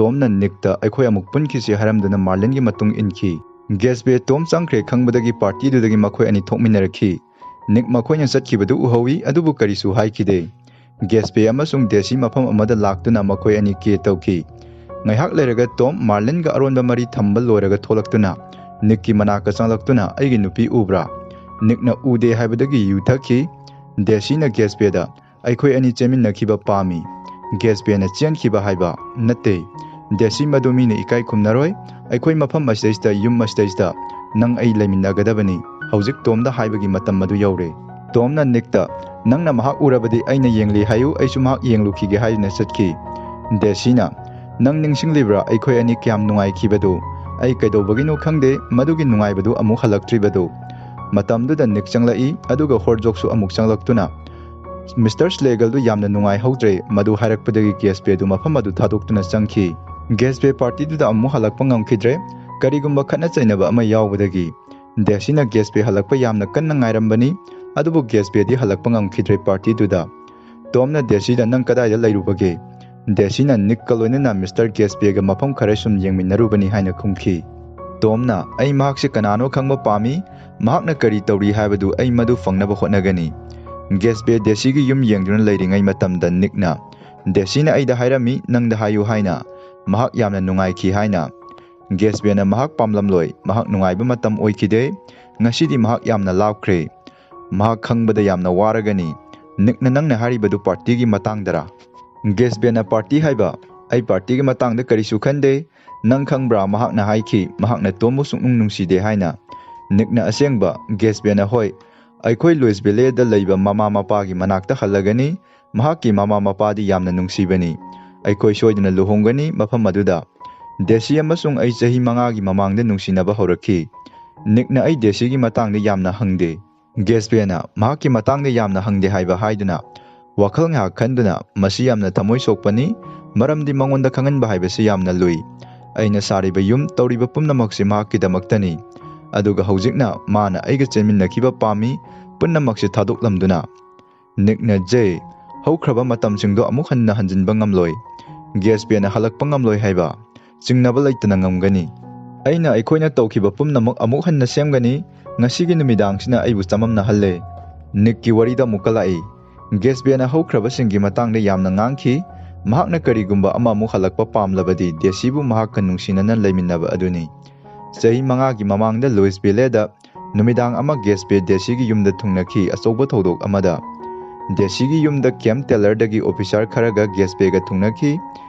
ꯇꯣꯝꯅ ꯅꯤꯛꯇ "ꯑꯩꯈꯣꯏ ꯑꯃꯨꯛ ꯄꯨꯟꯈꯤꯁꯤ" ꯍꯥꯏꯔꯝꯗꯨꯅ ꯃꯥꯔꯂꯤꯟꯒꯤ ꯃꯇꯨꯡ ꯏꯟꯈꯤ꯫ ꯒꯦꯁꯕꯦ ꯇꯣꯝ ꯆꯪꯈ꯭ꯔꯦ ꯈꯪꯕꯗꯒꯤ partyꯗꯨꯗꯒꯤ ꯃꯈꯣꯏ ꯑꯅꯤ ꯊꯣꯛꯃꯤꯟꯅꯔꯛꯈꯤ꯫ ꯅꯤꯛ ꯃꯈꯣꯏꯅ ꯆꯠꯈꯤꯕꯗꯨ ꯎꯍꯧꯏ, ꯑꯗꯨꯕꯨ ꯀꯔꯤꯁꯨ ꯍꯥꯏꯈꯤꯗꯦ꯫ ꯒꯦꯁꯕꯦ ꯑꯃꯁꯨꯡ ꯗꯦꯁꯤ ꯃꯐꯝ ꯑꯃꯗ ꯂꯥꯛꯇꯨꯅ ꯃꯈꯣꯏ ꯑꯅꯤ ꯀꯦ ꯇꯧꯈꯤ꯫ ꯉꯥꯏꯍꯥꯛ ꯂꯩꯔꯒ ꯇꯣꯝ ꯃꯥꯔꯂꯤꯟꯒ ꯑꯔꯣꯟꯕ ꯃꯔꯤ ꯊꯝꯕ ꯂꯣꯏꯔꯒ ꯊꯣꯛꯂꯛꯇꯨꯅ ꯅꯤꯛꯀꯤ ꯃꯅꯥꯛꯇ ꯆꯪꯂꯛꯇꯨꯅ, "ꯑꯩꯒꯤ ꯅꯨꯄꯤ ꯎꯕ꯭ꯔꯥ?" ꯅꯤꯛꯅ "ꯎꯗꯦ" ꯍꯥꯏꯕꯗꯒꯤ ꯌꯨ ꯊꯛꯈꯤ꯫ ꯗꯦꯁꯤꯅ ꯒꯦꯁꯕꯦꯗ, "ꯑꯩꯈꯣꯏ ꯑꯅꯤ ꯆꯦꯟꯃꯤꯟꯅꯈꯤꯕ ꯄꯥꯝꯃꯤ꯫" ꯒꯦꯁꯕꯦꯅ "ꯆꯦꯟꯈꯤꯕ ꯍꯥꯏꯕ ꯅꯠꯇꯦ꯫ ꯗꯦꯁꯤ, ꯃꯗꯨ ꯃꯤꯅ ꯏꯀꯥꯏ ꯈꯨꯝꯅꯔꯣꯏ꯫ ꯑꯩꯈꯣꯏ ꯃꯐꯝ ꯑꯁꯤꯗꯩꯁꯤꯗ, ꯌꯨꯝ ꯑꯁꯤꯗꯩꯁꯤꯗ ꯅꯪ ꯑꯩ ꯂꯩꯃꯤꯟꯅꯒꯗꯕꯅꯤ꯫" ꯍꯧꯖꯤꯛ ꯇꯣꯝꯗ ꯍꯥꯏꯕꯒꯤ ꯃꯇꯝ ꯑꯗꯨ ꯌꯧꯔꯦ꯫ ꯇꯣꯝꯅ ꯅꯤꯛꯇ, "ꯅꯪꯅ ꯃꯍꯥꯛ ꯎꯔꯕꯗꯤ ꯑꯩꯅ ꯌꯦꯡꯂꯤ ꯍꯥꯏꯌꯨ, ꯑꯩꯁꯨ ꯃꯍꯥꯛ ꯌꯦꯡꯂꯨꯈꯤꯒꯦ" ꯍꯥꯏꯗꯨꯅ ꯆꯠꯈꯤ꯫ ꯗꯦꯁꯤꯅ, "ꯅꯪ ꯅꯤꯡꯁꯤꯡꯂꯤꯕ꯭ꯔꯥ ꯑꯩꯈꯣꯏ ꯑꯅꯤ ꯀꯌꯥꯝ ꯅꯨꯡꯉꯥꯏꯈꯤꯕꯗꯨ? ꯑꯩ ꯀꯩꯗꯧꯕꯒꯤꯅꯣ ꯈꯪꯗꯦ, ꯃꯗꯨꯒꯤ ꯅꯨꯡꯉꯥꯏꯕꯗꯨ ꯑꯃꯨꯛ ꯍꯜꯂꯛꯇ꯭ꯔꯤꯕꯗꯨ꯫" ꯃꯇꯝꯗꯨꯗ ꯅꯤꯛ ꯆꯪꯂꯛꯏ, ꯑꯗꯨꯒ ꯍꯣꯔꯖꯣꯛꯁꯨ ꯑꯃꯨꯛ ꯆꯪꯂꯛꯇꯨꯅ, "ꯃꯤꯁꯇꯔ ꯁ꯭ꯂꯦꯒꯜꯗꯨ ꯌꯥꯝꯅ ꯅꯨꯡꯉꯥꯏꯍꯧꯗ꯭ꯔꯦ꯫" ꯃꯗꯨ ꯍꯥꯏꯔꯛꯄꯗꯒꯤ ꯒꯦꯁꯕꯦꯗꯨ ꯃꯐꯝ ꯑꯗꯨ ꯊꯥꯗꯣꯛꯇꯨꯅ ꯆꯪꯈꯤ꯫ ꯒꯦꯁꯕꯦ partyꯗꯨꯗ ꯑꯃꯨꯛ ꯍꯜꯂꯛꯄ ꯉꯝꯈꯤꯗ꯭ꯔꯦ, ꯀꯔꯤꯒꯨꯝꯕ ꯈꯠꯅ ꯆꯩꯅꯕ ꯑꯃ ꯌꯥꯎꯕꯗꯒꯤ꯫ ꯗꯦꯁꯤꯅ ꯒꯦꯁꯕꯦ ꯍꯜꯂꯛꯄ ꯌꯥꯝꯅ ꯀꯟꯅ ꯉꯥꯏꯔꯝꯕꯅꯤ, ꯑꯗꯨꯕꯨ ꯒꯦꯁꯕꯦꯗꯤ ꯍꯜꯂꯛꯄ ꯉꯝꯈꯤꯗ꯭ꯔꯦ partyꯗꯨꯗ꯫ ꯇꯣꯝꯅ ꯗꯦꯁꯤꯗ, "ꯅꯪ ꯀꯗꯥꯏꯗ ꯂꯩꯔꯨꯕꯒꯦ?" ꯗꯦꯁꯤꯅ ꯅꯤꯛꯀ ꯂꯣꯏꯅꯅ ꯃꯤꯁꯇꯔ ꯒꯦꯁꯕꯦꯒ ꯃꯐꯝ ꯈꯔ ꯁꯨꯝ ꯌꯦꯡꯃꯤꯟꯅꯔꯨꯕꯅꯤ ꯍꯥꯏꯅ ꯈꯨꯝꯈꯤ꯫ ꯇꯣꯝꯅ, "ꯑꯩ ꯃꯍꯥꯛꯁꯦ ꯀꯅꯥꯅꯣ ꯈꯪꯕ ꯄꯥꯝꯃꯤ, ꯃꯍꯥꯛꯅ ꯀꯔꯤ ꯇꯧꯔꯤ ꯍꯥꯏꯕꯗꯨ ꯑꯩ ꯃꯗꯨ ꯐꯪꯅꯕ ꯍꯣꯠꯅꯒꯅꯤ꯫" ꯒꯦꯁꯕꯦ ꯗꯦꯁꯤꯒꯤ ꯌꯨꯝ ꯌꯦꯡꯗꯨꯅ ꯂꯩꯔꯤꯉꯩ ꯃꯇꯝꯗ ꯅꯤꯛꯅ, "ꯗꯦꯁꯤꯅ ꯑꯩꯗ ꯍꯥꯏꯔꯝꯃꯤ ꯅꯪꯗ ꯍꯥꯏꯌꯨ ꯍꯥꯏꯅ, ꯃꯍꯥꯛ ꯌꯥꯝꯅ ꯅꯨꯡꯉꯥꯏꯈꯤ ꯍꯥꯏꯅ꯫" ꯒꯦꯁꯕꯦꯅ, "ꯃꯍꯥꯛ ꯄꯥꯝꯂꯝꯂꯣꯏ, ꯃꯍꯥꯛ ꯅꯨꯡꯉꯥꯏꯕ ꯃꯇꯝ ꯑꯣꯏꯈꯤꯗꯦ, ꯉꯁꯤꯗꯤ ꯃꯍꯥꯛ ꯌꯥꯝꯅ ꯂꯥꯞꯈ꯭ꯔꯦ꯫ ꯃꯍꯥꯛ ꯈꯪꯕꯗ ꯌꯥꯝꯅ ꯋꯥꯔꯒꯅꯤ꯫" ꯅꯤꯛꯅ, "ꯅꯪꯅ ꯍꯥꯏꯔꯤꯕꯗꯨ partyꯒꯤ ꯃꯇꯥꯡꯗꯔꯥ?" ꯒꯦꯁꯕꯦꯅ, "Party ꯍꯥꯏꯕ? ꯑꯩ partyꯒꯤ ꯃꯇꯥꯡꯗ ꯀꯔꯤꯁꯨ ꯈꯟꯗꯦ꯫ ꯅꯪ ꯈꯪꯕ꯭ꯔꯥ, ꯃꯍꯥꯛꯅ ꯍꯥꯏꯈꯤ ꯃꯍꯥꯛꯅ ꯇꯣꯝꯕꯨ ꯁꯨꯡꯅꯨꯡ ꯅꯨꯡꯁꯤꯗꯦ ꯍꯥꯏꯅ꯫" ꯅꯤꯛꯅ, "ꯑꯁꯦꯡꯕ?" ꯒꯦꯁꯕꯦꯅ, "ꯍꯣꯏ, ꯑꯩꯈꯣꯏ ꯂꯨꯏꯁ ꯚꯦꯂꯦꯗ ꯂꯩꯕ ꯃꯃꯥ ꯃꯄꯥꯒꯤ ꯃꯅꯥꯛꯇ ꯍꯜꯂꯒꯅꯤ꯫ ꯃꯍꯥꯛꯀꯤ ꯃꯃꯥ ꯃꯄꯥꯗꯤ ꯌꯥꯝꯅ ꯅꯨꯡꯁꯤꯕꯅꯤ꯫ ꯑꯩꯈꯣꯏ ꯁꯣꯏꯗꯅ ꯂꯨꯍꯣꯡꯒꯅꯤ ꯃꯐꯝ ꯑꯗꯨꯗ꯫ ꯗꯦꯁꯤ ꯑꯃꯁꯨꯡ ꯑꯩ ꯆꯍꯤ ꯃꯉꯥꯒꯤ ꯃꯃꯥꯡꯗ ꯅꯨꯡꯁꯤꯅꯕ ꯍꯧꯔꯛꯈꯤ꯫ ꯅꯤꯛꯅ ꯑꯩ ꯗꯦꯁꯤꯒꯤ ꯃꯇꯥꯡꯗ ꯌꯥꯝꯅ ꯍꯪꯗꯦ꯫ ꯒꯦꯁꯄꯦꯅ ꯃꯍꯥꯛꯀꯤ ꯃꯇꯥꯡꯗ ꯌꯥꯝꯅ ꯍꯪꯗꯦ ꯍꯥꯏꯕ ꯍꯥꯏꯗꯨꯅ ꯋꯥꯈꯜ ꯉꯥꯏꯍꯥꯛ ꯈꯟꯗꯨꯅ, "ꯃꯁꯤ ꯌꯥꯝꯅ ꯊꯃꯣꯏ ꯁꯣꯛꯄꯅꯤ, ꯃꯔꯝꯗꯤ ꯃꯉꯣꯟꯗ ꯈꯪꯍꯟꯕ ꯍꯥꯏꯕꯁꯤ ꯌꯥꯝꯅ ꯂꯨꯏ꯫ ꯑꯩꯅ ꯁꯥꯔꯤꯕ ꯌꯨꯝ, ꯇꯧꯔꯤꯕ ꯄꯨꯝꯅꯃꯛꯁꯤ ꯃꯍꯥꯛꯀꯤꯗꯃꯛꯇꯅꯤ꯫ ꯑꯗꯨꯒ ꯍꯧꯖꯤꯛꯅ ꯃꯥꯅ ꯑꯩꯒ ꯆꯦꯟꯃꯤꯟꯅꯈꯤꯕ ꯄꯥꯝꯃꯤ, ꯄꯨꯝꯅꯃꯛꯁꯤ ꯊꯥꯗꯣꯛꯂꯝꯗꯨꯅ꯫" ꯅꯤꯛꯅ, "ꯖꯦ, ꯍꯧꯈ꯭ꯔꯕ ꯃꯇꯝꯁꯤꯡꯗꯣ ꯑꯃꯨꯛ ꯍꯟꯅ ꯍꯟꯖꯤꯟꯕ ꯉꯝꯂꯣꯏ꯫ ꯒꯦꯁꯄꯦꯅ ꯍꯜꯂꯛꯄ ꯉꯝꯂꯣꯏ ꯍꯥꯏꯕ ꯆꯤꯡꯅꯕ ꯂꯩꯇꯅ ꯉꯝꯒꯅꯤ꯫ ꯑꯩꯅ ꯑꯩꯈꯣꯏꯅ ꯇꯧꯈꯤꯕ ꯄꯨꯝꯅꯃꯛ ꯑꯃꯨꯛ ꯍꯟꯅ ꯁꯦꯝꯒꯅꯤ꯫ ꯉꯁꯤꯒꯤ ꯅꯨꯃꯤꯗꯥꯡꯁꯤꯅ ꯑꯩꯕꯨ ꯆꯃꯝꯅꯍꯜꯂꯦ꯫" ꯅꯤꯛꯀꯤ ꯋꯥꯔꯤꯗ ꯑꯃꯨꯛꯀ ꯂꯥꯛꯏ꯫ ꯒꯦꯁꯄꯦꯅ ꯍꯧꯈ꯭ꯔꯕꯁꯤꯡꯒꯤ ꯃꯇꯥꯡꯗ ꯌꯥꯝꯅ ꯉꯥꯡꯈꯤ꯫ ꯃꯍꯥꯛꯅ ꯀꯔꯤꯒꯨꯝꯕ ꯑꯃ ꯑꯃꯨꯛ ꯍꯜꯂꯛꯄ ꯄꯥꯝꯂꯕꯗꯤ ꯗꯦꯁꯤꯕꯨ ꯃꯍꯥꯛꯀ ꯅꯨꯡꯁꯤꯅꯅ ꯂꯩꯃꯤꯟꯅꯕ ꯑꯗꯨꯅꯤ꯫ ꯆꯍꯤ ꯃꯉꯥꯒꯤ ꯃꯃꯥꯡꯗ ꯂꯨꯏꯁ ꯚꯦꯂꯦꯗ ꯅꯨꯃꯤꯗꯥꯡ ꯑꯃ ꯒꯦꯁꯄꯦ ꯗꯦꯁꯤꯒꯤ ꯌꯨꯝꯗ ꯊꯨꯡꯅꯈꯤ꯫ ꯑꯆꯧꯕ ꯊꯧꯗꯣꯛ ꯑꯃꯗ ꯗꯦꯁꯤꯒꯤ ꯌꯨꯝꯗ ꯀꯦꯝ ꯇꯦꯂꯔꯗꯒꯤ ꯑꯣꯐꯤꯁꯥꯔ ꯈꯔꯒ ꯒꯦꯁꯄꯦꯒ ꯊꯨꯡꯅꯈꯤ꯫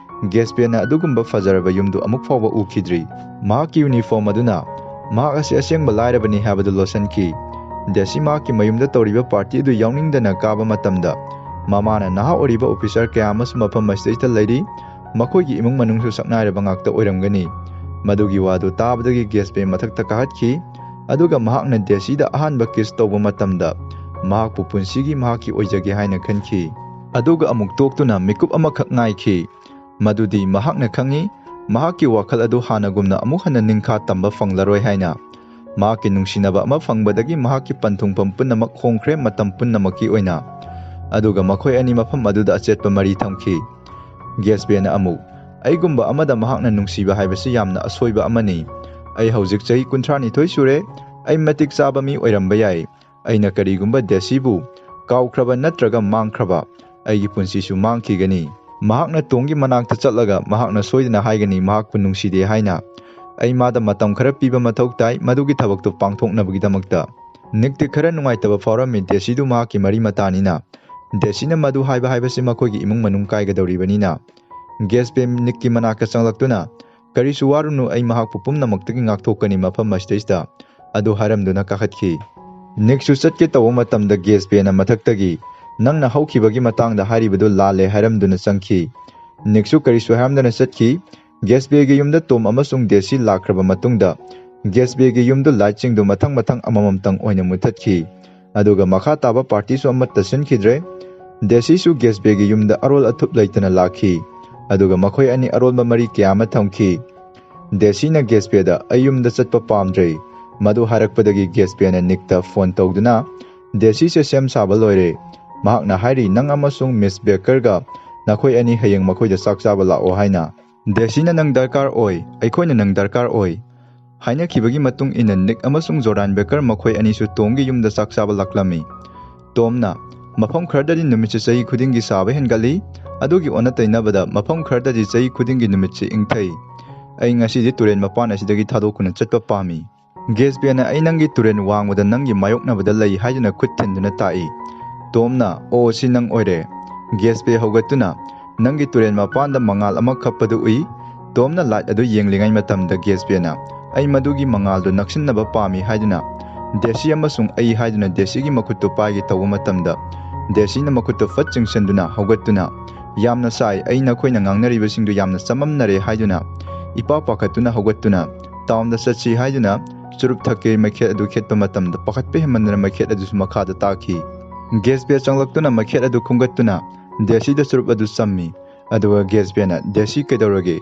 ꯒꯦꯁꯄꯦꯅ ꯑꯗꯨꯒꯨꯝꯕ ꯐꯖꯔꯕ ꯌꯨꯝꯗꯨ ꯑꯃꯨꯛ ꯐꯥꯎꯕ ꯎꯈꯤꯗ꯭ꯔꯤ꯫ ꯃꯍꯥꯛꯀꯤ ꯌꯨꯅꯤꯐꯣꯔꯝ ꯑꯗꯨꯅ ꯃꯍꯥꯛ ꯑꯁꯤ ꯑꯁꯦꯡꯕ ꯂꯥꯏꯔꯕꯅꯤ ꯍꯥꯏꯕꯗꯨ ꯂꯣꯠꯁꯤꯟꯈꯤ꯫ ꯗꯦꯁꯤ ꯃꯍꯥꯛꯀꯤ ꯃꯌꯨꯝꯗ ꯇꯧꯔꯤꯕ ꯄꯥꯔꯇꯤ ꯑꯗꯨ ꯌꯥꯎꯅꯤꯡꯗꯅ ꯀꯥꯕ ꯃꯇꯝꯗ, ꯃꯃꯥꯅ ꯅꯍꯥ ꯑꯣꯏꯔꯤꯕ ꯑꯣꯐꯤꯁꯥꯔ ꯀꯌꯥ ꯑꯃꯁꯨ ꯃꯐꯝ ꯑꯁꯤꯗꯩꯗ ꯂꯩꯔꯤ꯫ ꯃꯈꯣꯏꯒꯤ ꯏꯃꯨꯡ ꯃꯅꯨꯡꯁꯨ ꯁꯛꯅꯥꯏꯔꯕ ꯉꯥꯛꯇ ꯑꯣꯏꯔꯝꯒꯅꯤ꯫ ꯃꯗꯨꯒꯤ ꯋꯥꯗꯨ ꯇꯥꯕꯗꯒꯤ ꯒꯦꯁꯄꯦ ꯃꯊꯛꯇ ꯀꯥꯈꯠꯈꯤ, ꯑꯗꯨꯒ ꯃꯍꯥꯛꯅ ꯗꯦꯁꯤꯗ ꯑꯍꯥꯟꯕ ꯀꯤꯁ ꯇꯧꯕ ꯃꯇꯝꯗ ꯃꯍꯥꯛꯄꯨ ꯄꯨꯟꯁꯤꯒꯤ ꯃꯍꯥꯛꯀꯤ ꯑꯣꯏꯖꯒꯦ ꯍꯥꯏꯅ ꯈꯟꯈꯤ꯫ ꯑꯗꯨꯒ ꯑꯃꯨꯛ ꯇꯣꯛꯇꯨꯅ ꯃꯤꯀꯨꯞ ꯑꯃꯈꯛ ꯉꯥꯏꯈꯤ꯫ ꯃꯗꯨꯗꯤ ꯃꯍꯥꯛꯅ ꯈꯪꯏ, ꯃꯍꯥꯛꯀꯤ ꯋꯥꯈꯜ ꯑꯗꯨ ꯍꯥꯟꯅꯒꯨꯝꯅ ꯑꯃꯨꯛ ꯍꯟꯅ ꯅꯤꯡꯈꯥ ꯇꯝꯕ ꯐꯪꯂꯔꯣꯏ ꯍꯥꯏꯅ꯫ ꯃꯍꯥꯛꯀꯤ ꯅꯨꯡꯁꯤꯅꯕ ꯑꯃ ꯐꯪꯕꯗꯒꯤ ꯃꯍꯥꯛꯀꯤ ꯄꯟꯊꯨꯡꯐꯝ ꯄꯨꯝꯅꯃꯛ ꯍꯣꯡꯈ꯭ꯔꯦ, ꯃꯇꯝ ꯄꯨꯝꯅꯃꯛꯀꯤ ꯑꯣꯏꯅ꯫ ꯑꯗꯨꯒ ꯃꯈꯣꯏ ꯑꯅꯤ ꯃꯐꯝ ꯑꯗꯨꯗ ꯑꯆꯦꯠꯄ ꯃꯔꯤ ꯊꯝꯈꯤ꯫ ꯒꯦꯁꯄꯦꯅ ꯑꯃꯨꯛ, "ꯑꯩꯒꯨꯝꯕ ꯑꯃꯗ ꯃꯍꯥꯛꯅ ꯅꯨꯡꯁꯤꯕ ꯍꯥꯏꯕꯁꯤ ꯌꯥꯝꯅ ꯑꯁꯣꯏꯕ ꯑꯃꯅꯤ꯫ ꯑꯩ ꯍꯧꯖꯤꯛ ꯆꯍꯤ ꯀꯨꯟꯊ꯭ꯔꯥ ꯅꯤꯊꯣꯏ ꯁꯨꯔꯦ꯫ ꯑꯩ ꯃꯇꯤꯛ ꯆꯥꯕ ꯃꯤ ꯑꯣꯏꯔꯝꯕ ꯌꯥꯏ꯫ ꯑꯩꯅ ꯀꯔꯤꯒꯨꯝꯕ ꯗꯦꯁꯤꯕꯨ ꯀꯥꯎꯈ꯭ꯔꯕ ꯅꯠꯇ꯭ꯔꯒ ꯃꯥꯡꯈ꯭ꯔꯕ, ꯑꯩꯒꯤ ꯄꯨꯟꯁꯤꯁꯨ ꯃꯥꯡꯈꯤꯒꯅꯤ꯫ ꯃꯍꯥꯛꯅ ꯇꯣꯝꯒꯤ ꯃꯅꯥꯛꯇ ꯆꯠꯂꯒ ꯃꯍꯥꯛꯅ ꯁꯣꯏꯗꯅ ꯍꯥꯏꯒꯅꯤ ꯃꯍꯥꯛꯄꯨ ꯅꯨꯡꯁꯤꯗꯦ ꯍꯥꯏꯅ꯫ ꯑꯩ ꯃꯥꯗ ꯃꯇꯝ ꯈꯔ ꯄꯤꯕ ꯃꯊꯧ ꯇꯥꯏ, ꯃꯗꯨꯒꯤ ꯊꯕꯛꯇꯨ ꯄꯥꯡꯊꯣꯛꯅꯕꯒꯤꯗꯃꯛꯇ꯫" ꯅꯤꯛꯇꯤ ꯈꯔ ꯅꯨꯡꯉꯥꯏꯇꯕ ꯐꯥꯎꯔꯝꯃꯤ, ꯗꯦꯁꯤꯗꯨ ꯃꯍꯥꯛꯀꯤ ꯃꯔꯤ ꯃꯇꯥꯅꯤꯅ꯫ ꯗꯦꯁꯤꯅ ꯃꯗꯨ ꯍꯥꯏꯕ ꯍꯥꯏꯕꯁꯤ ꯃꯈꯣꯏꯒꯤ ꯏꯃꯨꯡ ꯃꯅꯨꯡ ꯀꯥꯏꯒꯗꯧꯔꯤꯕꯅꯤꯅ꯫ ꯒꯦꯁꯄꯦ ꯅꯤꯛꯀꯤ ꯃꯅꯥꯛꯇ ꯆꯪꯂꯛꯇꯨꯅ, "ꯀꯔꯤꯁꯨ ꯋꯥꯔꯨꯅꯨ, ꯑꯩ ꯃꯍꯥꯛꯄꯨ ꯄꯨꯝꯅꯃꯛꯇꯒꯤ ꯉꯥꯛꯊꯣꯛꯀꯅꯤ ꯃꯐꯝ ꯑꯁꯤꯗꯩꯁꯤꯗ," ꯑꯗꯨ ꯍꯥꯏꯔꯝꯗꯨꯅ ꯀꯥꯈꯠꯈꯤ꯫ ꯅꯤꯛꯁꯨ ꯆꯠꯀꯦ ꯇꯧꯕ ꯃꯇꯝꯗ ꯒꯦꯁꯄꯦꯅ ꯃꯊꯛꯇꯒꯤ, "ꯅꯪꯅ ꯍꯧꯈꯤꯕꯒꯤ ꯃꯇꯥꯡꯗ ꯍꯥꯏꯔꯤꯕꯗꯨ ꯂꯥꯜꯂꯦ," ꯍꯥꯏꯔꯝꯗꯨꯅ ꯆꯪꯈꯤ꯫ ꯅꯤꯛꯁꯨ ꯀꯔꯤꯁꯨ ꯍꯥꯏꯔꯝꯗꯅ ꯆꯠꯈꯤ꯫ ꯒꯦꯁꯄꯦꯒꯤ ꯌꯨꯝꯗ ꯇꯣꯝ ꯑꯃꯁꯨꯡ ꯗꯦꯁꯤ ꯂꯥꯛꯈ꯭ꯔꯕ ꯃꯇꯨꯡꯗ, ꯒꯦꯁꯕꯦꯒꯤ ꯌꯨꯝꯗꯨ ꯂꯥꯏꯠꯁꯤꯡꯗꯨ ꯃꯊꯪ ꯃꯊꯪ ꯑꯃꯃꯝꯇꯪ ꯑꯣꯏꯅ ꯃꯨꯊꯠꯈꯤ꯫ ꯑꯗꯨꯒ ꯃꯈꯥ ꯇꯥꯕ ꯄꯥꯔꯇꯤꯁꯨ ꯑꯃꯠꯇ ꯁꯤꯟꯈꯤꯗ꯭ꯔꯦ꯫ ꯗꯦꯁꯤꯁꯨ ꯒꯦꯁꯕꯦꯒꯤ ꯌꯨꯝꯗ ꯑꯔꯣꯜ ꯑꯊꯨꯞ ꯂꯩꯇꯅ ꯂꯥꯛꯈꯤ꯫ ꯑꯗꯨꯒ ꯃꯈꯣꯏ ꯑꯅꯤ ꯑꯔꯣꯟꯕ ꯃꯔꯤ ꯀꯌꯥ ꯑꯃ ꯊꯝꯈꯤ꯫ ꯗꯦꯁꯤꯅ ꯒꯦꯁꯕꯦꯗ "ꯑꯩ ꯌꯨꯝꯗ ꯆꯠꯄ ꯄꯥꯝꯗ꯭ꯔꯦ"꯫ ꯃꯗꯨ ꯍꯥꯏꯔꯛꯄꯗꯒꯤ ꯒꯦꯁꯕꯦꯅ ꯅꯤꯛꯇ ꯐꯣꯟ ꯇꯧꯗꯨꯅ "ꯗꯦꯁꯤꯁꯦ ꯁꯦꯝ ꯁꯥꯕ ꯂꯣꯏꯔꯦ꯫ ꯃꯍꯥꯛꯅ ꯍꯥꯏꯔꯤ ꯅꯪ ꯑꯃꯁꯨꯡ ꯃꯤꯁ ꯕꯦꯀꯔꯒ ꯅꯈꯣꯏ ꯑꯅꯤ ꯍꯌꯦꯡ ꯃꯈꯣꯏꯗ ꯆꯥꯛ ꯆꯥꯕ ꯂꯥꯛꯑꯣ ꯍꯥꯏꯅ꯫ ꯗꯦꯁꯤꯅ ꯅꯪ ꯗꯔꯀꯥꯔ ꯑꯣꯏ, ꯑꯩꯈꯣꯏꯅ ꯅꯪ ꯗꯔꯀꯥꯔ ꯑꯣꯏ꯫ ꯍꯥꯏꯅꯈꯤꯕꯒꯤ ꯃꯇꯨꯡ ꯏꯟꯅ ꯅꯤꯛ ꯑꯃꯁꯨꯡ ꯖꯣꯔꯗꯥꯟ ꯕꯦꯀꯔ ꯃꯈꯣꯏ ꯑꯅꯤꯁꯨ ꯇꯣꯝꯒꯤ ꯌꯨꯝꯗ ꯆꯥꯛ ꯆꯥꯕ ꯂꯥꯛꯂꯝꯃꯤ꯫ ꯇꯣꯝꯅ, "ꯃꯐꯝ ꯈꯔꯗꯗꯤ ꯅꯨꯃꯤꯠꯁꯦ ꯆꯍꯤ ꯈꯨꯗꯤꯡꯒꯤ ꯁꯥꯕ ꯍꯦꯟꯒꯠꯂꯤ, ꯑꯗꯨꯒꯤ ꯑꯣꯟꯅ ꯇꯩꯅꯕꯗ ꯃꯐꯝ ꯈꯔꯗꯗꯤ ꯆꯍꯤ ꯈꯨꯗꯤꯡꯒꯤ ꯅꯨꯃꯤꯠꯁꯦ ꯏꯪꯊꯩ꯫ ꯑꯩ ꯉꯁꯤꯗꯤ ꯇꯨꯔꯦꯜ ꯃꯄꯥꯟ ꯑꯁꯤꯗꯒꯤ ꯊꯥꯗꯣꯛꯇꯨꯅ ꯆꯠꯄ ꯄꯥꯝꯃꯤ"꯫ ꯒꯦꯁꯕꯦꯅ, "ꯑꯩ ꯅꯪꯒꯤ ꯇꯨꯔꯦꯜ ꯋꯥꯡꯃꯗ ꯅꯪꯒꯤ ꯃꯥꯌꯣꯛꯅꯕꯗ ꯂꯩ" ꯍꯥꯏꯗꯨꯅ ꯈꯨꯠ ꯊꯤꯟꯗꯨꯅ ꯇꯥꯛꯏ꯫ ꯇꯣꯝꯅ, "ꯑꯣ, ꯁꯤ ꯅꯪ ꯑꯣꯏꯔꯦ"꯫ ꯒꯦꯁꯕꯦ ꯍꯧꯒꯠꯇꯨꯅ, "ꯅꯪꯒꯤ ꯇꯨꯔꯦꯜ ꯃꯄꯥꯟꯗ ꯃꯉꯥꯜ ꯑꯃ ꯈꯞꯄꯗꯨ ꯎꯏ"꯫ ꯇꯣꯝꯅ ꯂꯥꯏꯠ ꯑꯗꯨ ꯌꯦꯡꯂꯤꯉꯩ ꯃꯇꯝꯗ ꯒꯦꯁꯕꯦꯅ, "ꯑꯩ ꯃꯗꯨꯒꯤ ꯃꯉꯥꯜꯗꯨ ꯅꯛꯁꯤꯟꯅꯕ ꯄꯥꯝꯃꯤ" ꯍꯥꯏꯗꯨꯅ ꯗꯦꯁꯤ ꯑꯃꯁꯨꯡ ꯑꯩ ꯍꯥꯏꯗꯨꯅ ꯗꯦꯁꯤꯒꯤ ꯃꯈꯨꯠꯇꯨ ꯄꯥꯏꯒꯦ ꯇꯧꯕ ꯃꯇꯝꯗ, ꯗꯦꯁꯤꯅ ꯃꯈꯨꯠꯇꯨ ꯐꯠ ꯆꯤꯡꯁꯤꯟꯗꯨꯅ ꯍꯧꯒꯠꯇꯨꯅ, "ꯌꯥꯝꯅ ꯁꯥꯏ, ꯑꯩ ꯅꯈꯣꯏꯅ ꯉꯥꯡꯅꯔꯤꯕꯁꯤꯡꯗꯨ ꯌꯥꯝꯅ ꯆꯃꯝꯅꯔꯦ" ꯍꯥꯏꯗꯨꯅ ꯏꯄꯥ ꯄꯥꯈꯠꯇꯨꯅ ꯍꯧꯒꯠꯇꯨꯅ ꯇꯥꯎꯟꯗ ꯆꯠꯁꯤ ꯍꯥꯏꯗꯨꯅ ꯆꯨꯔꯨꯞ ꯊꯛꯀꯦ ꯃꯩꯈꯦꯠ ꯑꯗꯨ ꯈꯦꯠꯄ ꯃꯇꯝꯗ ꯄꯥꯈꯠꯄ ꯍꯦꯟꯃꯟꯗꯅ ꯃꯩꯈꯦꯠ ꯑꯗꯨꯁꯨ ꯃꯈꯥꯗ ꯇꯥꯈꯤ꯫ ꯒꯦꯁꯕꯦ ꯆꯪꯂꯛꯇꯨꯅ ꯃꯩꯈꯦꯠ ꯑꯗꯨ ꯈꯨꯝꯒꯠꯇꯨꯅ ꯗꯦꯁꯤꯗ ꯆꯨꯔꯨꯞ ꯑꯗꯨ ꯆꯝꯃꯤ꯫ ꯑꯗꯨꯒ ꯒꯦꯁꯕꯦꯅ, "ꯗꯦꯁꯤ ꯀꯩꯗꯧꯔꯒꯦ?"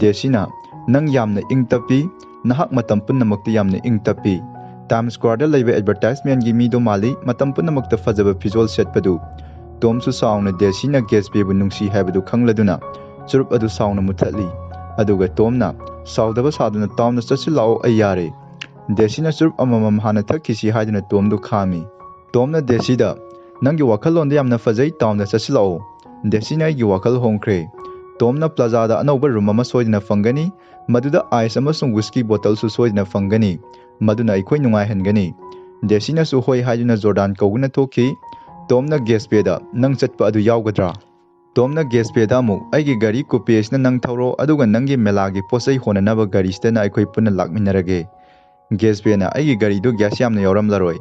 ꯗꯦꯁꯤꯅ, "ꯅꯪ ꯌꯥꯝꯅ ꯏꯪ ꯇꯞꯄꯤ, ꯅꯍꯥꯛ ꯃꯇꯝ ꯄꯨꯝꯅꯃꯛꯇ ꯌꯥꯝꯅ ꯏꯪ ꯇꯞꯄꯤ꯫ ꯇꯥꯏꯝ ꯁ꯭ꯀ꯭ꯋꯥꯔꯗ ꯂꯩꯕ ꯑꯦꯗꯚꯔꯇꯥꯏꯖꯃꯦꯟꯒꯤ ꯃꯤꯗꯣ ꯃꯥꯜꯂꯤ, ꯃꯇꯝ ꯄꯨꯝꯅꯃꯛꯇ ꯐꯖꯕ ꯐꯤꯖꯣꯜ ꯁꯦꯠꯄꯗꯨ"꯫ ꯇꯣꯝꯁꯨ ꯁꯥꯎꯅ ꯗꯦꯁꯤꯅ ꯒꯦꯁꯕꯦꯕꯨ ꯅꯨꯡꯁꯤ ꯍꯥꯏꯕꯗꯨ ꯈꯪꯂꯗꯨꯅ ꯆꯨꯔꯨꯞ ꯑꯗꯨ ꯁꯥꯎꯅ ꯃꯨꯊꯠꯂꯤ꯫ ꯑꯗꯨꯒ ꯇꯣꯝꯅ, "ꯁꯥꯎꯗꯕ ꯁꯥꯗꯨꯅ ꯇꯥꯎꯟꯗ ꯆꯠꯁꯤ ꯂꯥꯛꯑꯣ, ꯑꯩ ꯌꯥꯔꯦ"꯫ ꯗꯦꯁꯤꯅ ꯆꯨꯔꯨꯞ ꯑꯃꯃꯝ ꯍꯥꯟꯅ ꯊꯛꯈꯤꯁꯤ ꯍꯥꯏꯗꯨꯅ ꯇꯣꯝꯗꯨ ꯈꯥꯝꯃꯤ꯫ ꯇꯣꯝꯅ ꯗꯦꯁꯤꯗ, "ꯅꯪꯒꯤ ꯋꯥꯈꯜꯂꯣꯟꯗ ꯌꯥꯝꯅ ꯐꯖꯩ, ꯇꯥꯎꯟꯗ ꯆꯠꯁꯤꯜꯂꯛꯑꯣ"꯫ ꯗꯦꯁꯤꯅ ꯑꯩꯒꯤ ꯋꯥꯈꯜ ꯍꯣꯡꯈ꯭ꯔꯦ꯫ ꯇꯣꯝꯅ ꯄ꯭ꯂꯥꯖꯥꯗ ꯑꯅꯧꯕ ꯔꯨꯝ ꯑꯃ ꯁꯣꯏꯗꯅ ꯐꯪꯒꯅꯤ, ꯃꯗꯨꯗ ꯑꯥꯏꯁ ꯑꯃꯁꯨꯡ ꯋꯤꯁꯀꯤ ꯕꯣꯇꯜꯁꯨ ꯁꯣꯏꯗꯅ ꯐꯪꯒꯅꯤ, ꯃꯗꯨꯅ ꯑꯩꯈꯣꯏ ꯅꯨꯡꯉꯥꯏꯍꯟꯒꯅꯤ꯫ ꯗꯦꯁꯤꯅꯁꯨ ꯍꯣꯏ ꯍꯥꯏꯗꯨꯅ ꯖꯣꯔꯗꯥꯟ ꯀꯧꯗꯨꯅ ꯊꯣꯛꯈꯤ꯫ ꯇꯣꯝꯅ ꯒꯦꯁꯕꯦꯗ, "ꯅꯪ ꯆꯠꯄ ꯑꯗꯨ ꯌꯥꯎꯒꯗ꯭ꯔꯥ?" ꯇꯣꯝꯅ ꯒꯦꯁꯕꯦꯗ ꯑꯃꯨꯛ, "ꯑꯩꯒꯤ ꯒꯥꯔꯤ ꯀꯨꯄꯦ ꯑꯁꯤꯅ ꯅꯪ ꯊꯧꯔꯣ, ꯑꯗꯨꯒ ꯅꯪꯒꯤ ꯃꯦꯂꯥꯒꯤ ꯄꯣꯠ ꯆꯩ ꯍꯣꯟꯅꯅꯕ ꯒꯥꯔꯤꯁꯤꯗꯅ ꯑꯩꯈꯣꯏ ꯄꯨꯟꯅ ꯂꯥꯛꯃꯤꯟꯅꯔꯒꯦ"꯫ ꯒꯦꯁꯕꯦꯅ, "ꯑꯩꯒꯤ ꯒꯥꯔꯤꯗꯨ ꯒ꯭ꯌꯥꯁ ꯌꯥꯝꯅ ꯌꯥꯎꯔꯝꯂꯔꯣꯏ"꯫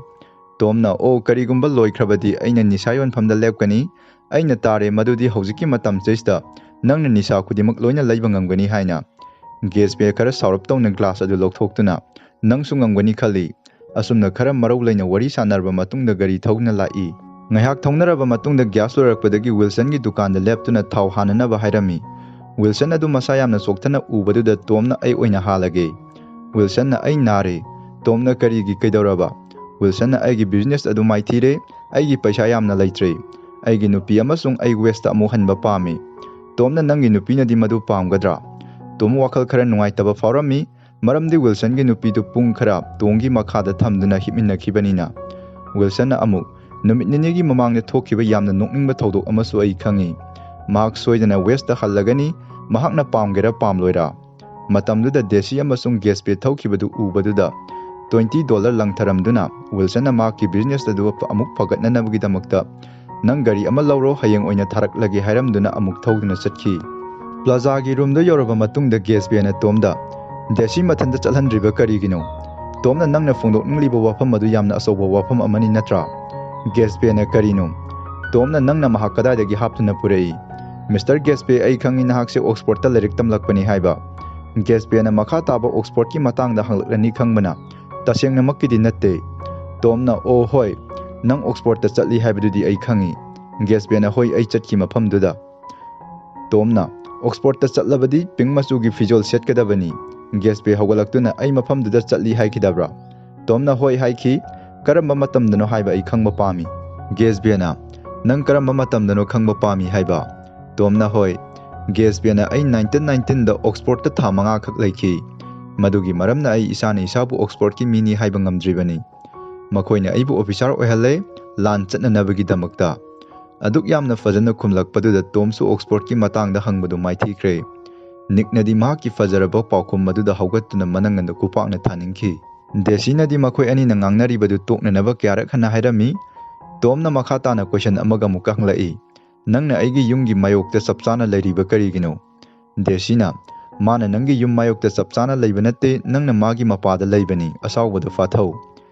ꯇꯣꯝꯅ, "ꯑꯣ, ꯀꯔꯤꯒꯨꯝꯕ ꯂꯣꯏꯈ꯭ꯔꯕꯗꯤ ꯑꯩꯅ ꯅꯤꯁꯥ ꯌꯣꯟꯐꯝꯗ ꯂꯦꯞꯀꯅꯤ꯫ ꯑꯩꯅ ꯇꯥꯔꯦ ꯃꯗꯨꯗꯤ ꯍꯧꯖꯤꯛꯀꯤ ꯃꯇꯝꯁꯤꯗꯩꯁꯤꯗ ꯅꯪꯅ ꯅꯤꯁꯥ ꯈꯨꯗꯤꯡꯃꯛ ꯂꯣꯏꯅ ꯂꯩꯕ ꯉꯝꯒꯅꯤ" ꯍꯥꯏꯅ꯫ ꯒꯦꯁꯄꯦ ꯈꯔ ꯁꯥꯎꯔꯞ ꯇꯧꯅ ꯒ꯭ꯂꯥꯁ ꯑꯗꯨ ꯂꯧꯊꯣꯛꯇꯨꯅ, "ꯅꯪꯁꯨ ꯉꯝꯒꯅꯤ ꯈꯜꯂꯤ"꯫ ꯑꯁꯨꯝꯅ ꯈꯔ ꯃꯔꯧ ꯂꯩꯅ ꯋꯥꯔꯤ ꯁꯥꯟꯅꯔꯕ ꯃꯇꯨꯡꯗ ꯒꯥꯔꯤ ꯊꯧꯗꯨꯅ ꯂꯥꯛꯏ꯫ ꯉꯥꯏꯍꯥꯛ ꯊꯧꯅꯔꯕ ꯃꯇꯨꯡꯗ ꯒ꯭ꯌꯥꯁ ꯂꯣꯏꯔꯛꯄꯗꯒꯤ ꯋꯤꯜꯁꯟꯒꯤ ꯗꯨꯀꯥꯟꯗ ꯂꯦꯞꯇꯨꯅ ꯊꯥꯎ ꯍꯥꯟꯅꯅꯕ ꯍꯥꯏꯔꯝꯃꯤ꯫ ꯋꯤꯜꯁꯟ ꯑꯗꯨ ꯃꯁꯥ ꯌꯥꯝꯅ ꯆꯣꯛꯊꯅ ꯎꯕꯗꯨꯗ ꯇꯣꯝꯅ "ꯑꯩ ꯑꯣꯏꯅ ꯍꯥꯜꯂꯒꯦ"꯫ ꯋꯤꯜꯁꯟꯅ "ꯑꯩ ꯅꯥꯔꯦ"꯫ ꯇꯣꯝꯅ "ꯀꯔꯤꯒꯤ, ꯀꯩꯗꯧꯔꯕ"? ꯋꯤꯜꯁꯟꯅ "ꯑꯩꯒꯤ ꯕꯤꯖꯤꯅꯦꯁ ꯑꯗꯨ ꯃꯥꯏꯊꯤꯔꯦ, ꯑꯩꯒꯤ ꯄꯩꯁꯥ ꯌꯥꯝꯅ ꯂꯩꯇ꯭ꯔꯦ, ꯑꯩꯒꯤ ꯅꯨꯄꯤ ꯑꯃꯁꯨꯡ ꯑꯩ ꯋꯦꯁꯇ ꯑꯃꯨꯛ ꯍꯟꯕ ꯄꯥꯝꯃꯤ"꯫ ꯇꯣꯝꯅ "ꯅꯪꯒꯤ ꯅꯨꯄꯤꯅꯗꯤ ꯃꯗꯨ ꯄꯥꯝꯒꯗ꯭ꯔꯥ"? ꯇꯣꯝ ꯋꯥꯈꯜ ꯈꯔ ꯅꯨꯡꯉꯥꯏꯇꯕ ꯐꯥꯎꯔꯝꯃꯤ, ꯃꯔꯝꯗꯤ ꯋꯤꯜꯁꯟꯒꯤ ꯅꯨꯄꯤꯗꯨ ꯄꯨꯡ ꯈꯔ ꯇꯣꯝꯒꯤ ꯃꯈꯥꯗ ꯊꯝꯗꯨꯅ ꯍꯤꯞꯃꯤꯟꯅꯈꯤꯕꯅꯤꯅ꯫ ꯋꯤꯜꯁꯟꯅ ꯑꯃꯨꯛ, "ꯅꯨꯃꯤꯠ ꯅꯤꯅꯤꯒꯤ ꯃꯃꯥꯡꯗ ꯊꯣꯛꯈꯤꯕ ꯌꯥꯝꯅ ꯅꯣꯛꯅꯤꯡꯕ ꯊꯧꯗꯣꯛ ꯑꯃꯁꯨ ꯑꯩ ꯈꯪꯏ꯫ ꯃꯍꯥꯛ ꯁꯣꯏꯗꯅ ꯋꯦꯁꯇ ꯍꯜꯂꯒꯅꯤ, ꯃꯍꯥꯛꯅ ꯄꯥꯝꯒꯦꯔꯥ ꯄꯥꯝꯂꯣꯏꯔꯥ"꯫ ꯃꯇꯝꯗꯨꯗ ꯗꯦꯁꯤ ꯑꯃꯁꯨꯡ ꯒꯦꯁꯄꯦ ꯊꯧꯈꯤꯕꯗꯨ ꯎꯕꯗꯨꯗ, twenty dollar ꯂꯪꯊꯔꯝꯗꯨꯅ ꯋꯤꯜꯁꯟꯅ ꯃꯍꯥꯛꯀꯤ ꯕꯤꯖꯤꯅꯦꯁ ꯑꯗꯨ ꯑꯃꯨꯛ ꯐꯒꯠꯅꯅꯕꯒꯤꯗꯃꯛꯇ "ꯅꯪ ꯒꯥꯔꯤ ꯑꯃ ꯂꯧꯔꯣ, ꯍꯌꯦꯡ ꯑꯣꯏꯅ ꯊꯥꯔꯛꯂꯒꯦ" ꯍꯥꯏꯔꯝꯗꯨꯅ ꯑꯃꯨꯛ ꯊꯧꯗꯨꯅ ꯆꯠꯈꯤ꯫ ꯄ꯭ꯂꯥꯖꯥꯒꯤ ꯔꯨꯝꯗ ꯌꯧꯔꯕ ꯃꯇꯨꯡꯗ ꯒꯦꯁꯄꯦꯅ ꯇꯣꯝꯗ, "ꯗꯦꯁꯤ ꯃꯊꯟꯇ ꯆꯠꯍꯟꯗ꯭ꯔꯤꯕ ꯀꯔꯤꯒꯤꯅꯣ? ꯇꯣꯝꯅ ꯅꯪꯅ ꯐꯣꯡꯗꯣꯛꯅꯤꯡꯂꯤꯕ ꯋꯥꯐꯝ ꯑꯗꯨ ꯌꯥꯝꯅ ꯑꯆꯧꯕ ꯋꯥꯐꯝ ꯑꯃꯅꯤ ꯅꯠꯇ꯭ꯔꯥ?" ꯒꯦꯁꯄꯦꯅ, "ꯀꯔꯤꯅꯣ? ꯇꯣꯝꯅ ꯅꯪꯅ ꯃꯍꯥꯛ ꯀꯗꯥꯏꯗꯒꯤ ꯍꯥꯞꯇꯨꯅ ꯄꯨꯔꯛꯏ?" "ꯃꯤꯁꯇꯔ ꯒꯦꯁꯄꯦ, ꯑꯩ ꯈꯪꯏ ꯅꯍꯥꯛꯁꯦ ꯑꯣꯛꯁꯐꯣꯔꯗꯇ ꯂꯥꯏꯔꯤꯛ ꯇꯝꯂꯛꯄꯅꯤ ꯍꯥꯏꯕ"꯫ ꯒꯦꯁꯄꯦꯅ ꯃꯈꯥ ꯇꯥꯕ ꯑꯣꯛꯁꯐꯣꯔꯗꯀꯤ ꯃꯇꯥꯡꯗ ꯍꯪꯂꯛꯂꯅꯤ ꯈꯪꯕꯅ, "ꯇꯁꯦꯡꯅꯃꯛꯀꯤꯗꯤ ꯅꯠꯇꯦ"꯫ ꯇꯣꯝꯅ, "ꯑꯣ ꯍꯣꯏ, ꯅꯪ ꯑꯣꯛꯁꯐꯣꯔꯗꯇ ꯆꯠꯂꯤ ꯍꯥꯏꯕꯗꯨꯗꯤ ꯑꯩ ꯈꯪꯏ"꯫ ꯒꯦꯁꯄꯦꯅ, "ꯍꯣꯏ, ꯑꯩ ꯆꯠꯈꯤ ꯃꯐꯝꯗꯨꯗ"꯫ ꯇꯣꯝꯅ, "ꯑꯣꯛꯁꯐꯣꯔꯗꯇ ꯆꯠꯂꯕꯗꯤ ꯄꯤꯡ ꯃꯆꯨꯒꯤ ꯐꯤꯖꯣꯜ ꯁꯦꯠꯀꯗꯕꯅꯤ"꯫ ꯒꯦꯁꯄꯦ ꯍꯧꯒꯠꯂꯛꯇꯨꯅ, "ꯑꯩ ꯃꯐꯝꯗꯨꯗ ꯆꯠꯂꯤ ꯍꯥꯏꯈꯤꯗꯕ꯭ꯔꯥ?" ꯇꯣꯝꯅ, "ꯍꯣꯏ ꯍꯥꯏꯈꯤ"꯫ "ꯀꯔꯝꯕ ꯃꯇꯝꯗꯅꯣ ꯍꯥꯏꯕ ꯑꯩ ꯈꯪꯕ ꯄꯥꯝꯃꯤ"꯫ ꯒꯦꯁꯕꯦꯅ, "ꯅꯪ ꯀꯔꯝꯕ ꯃꯇꯝꯗꯅꯣ ꯈꯪꯕ ꯄꯥꯝꯃꯤ ꯍꯥꯏꯕ?" ꯇꯣꯝꯅ, "ꯍꯣꯏ"꯫ ꯒꯦꯁꯕꯦꯅ, "ꯑꯩ nineteen nineteenꯗ ꯑꯣꯛꯁꯐꯣꯔꯗꯇ ꯊꯥ ꯃꯉꯥ ꯈꯛ ꯂꯩꯈꯤ꯫ ꯃꯗꯨꯒꯤ ꯃꯔꯝꯅ ꯑꯩ ꯏꯁꯥꯅ ꯏꯁꯥꯕꯨ ꯑꯣꯛꯁꯐꯣꯔꯗꯀꯤ ꯃꯤꯅꯤ ꯍꯥꯏꯕ ꯉꯝꯗ꯭ꯔꯤꯕꯅꯤ꯫ ꯃꯈꯣꯏꯅ ꯑꯩꯕꯨ ꯑꯣꯐꯤꯁꯥꯔ ꯑꯣꯏꯍꯜꯂꯦ, ꯂꯥꯟ ꯆꯠꯅꯅꯕꯒꯤꯗꯃꯛꯇ"꯫ ꯑꯗꯨꯛ ꯌꯥꯝꯅ ꯐꯖꯅ ꯈꯨꯝꯂꯛꯄꯗꯨꯗ ꯇꯣꯝꯁꯨ ꯑꯣꯛꯁꯐꯣꯔꯗꯀꯤ ꯃꯇꯥꯡꯗ ꯍꯪꯕꯗꯨ ꯃꯥꯏꯊꯤꯈ꯭ꯔꯦ꯫ ꯅꯤꯛꯅꯗꯤ ꯃꯍꯥꯛꯀꯤ ꯐꯖꯔꯕ ꯄꯥꯎꯈꯨꯝ ꯑꯗꯨꯗ ꯍꯧꯒꯠꯇꯨꯅ ꯃꯅꯪꯒꯟꯗ ꯈꯨꯄꯥꯛꯅ ꯊꯥꯅꯤꯡꯈꯤ꯫ ꯗꯦꯁꯤꯅꯗꯤ ꯃꯈꯣꯏ ꯑꯅꯤꯅ ꯉꯥꯡꯅꯔꯤꯕꯗꯨ ꯇꯣꯛꯅꯅꯕ ꯀꯌꯥꯔꯛ ꯍꯟꯅ ꯍꯥꯏꯔꯝꯃꯤ꯫ ꯇꯣꯝꯅ ꯃꯈꯥ ꯇꯥꯅ ꯀꯣꯏꯁꯟ ꯑꯃꯒ ꯑꯃꯨꯛꯀ ꯍꯪꯂꯛꯏ, "ꯅꯪꯅ ꯑꯩꯒꯤ ꯌꯨꯝꯒꯤ ꯃꯥꯌꯣꯛꯇ ꯆꯞ ꯆꯥꯅ ꯂꯩꯔꯤꯕ ꯀꯔꯤꯒꯤꯅꯣ?" ꯗꯦꯁꯤꯅ, "ꯃꯥꯅ ꯅꯪꯒꯤ ꯌꯨꯝ ꯃꯥꯌꯣꯛꯇ ꯆꯞ ꯆꯥꯅ ꯂꯩꯕ ꯅꯠꯇꯦ, ꯅꯪꯅ ꯃꯥꯒꯤ ꯃꯄꯥꯗ ꯂꯩꯕꯅꯤ, ꯑꯁꯥꯎꯕꯗꯨ ꯐꯥꯊꯧ"꯫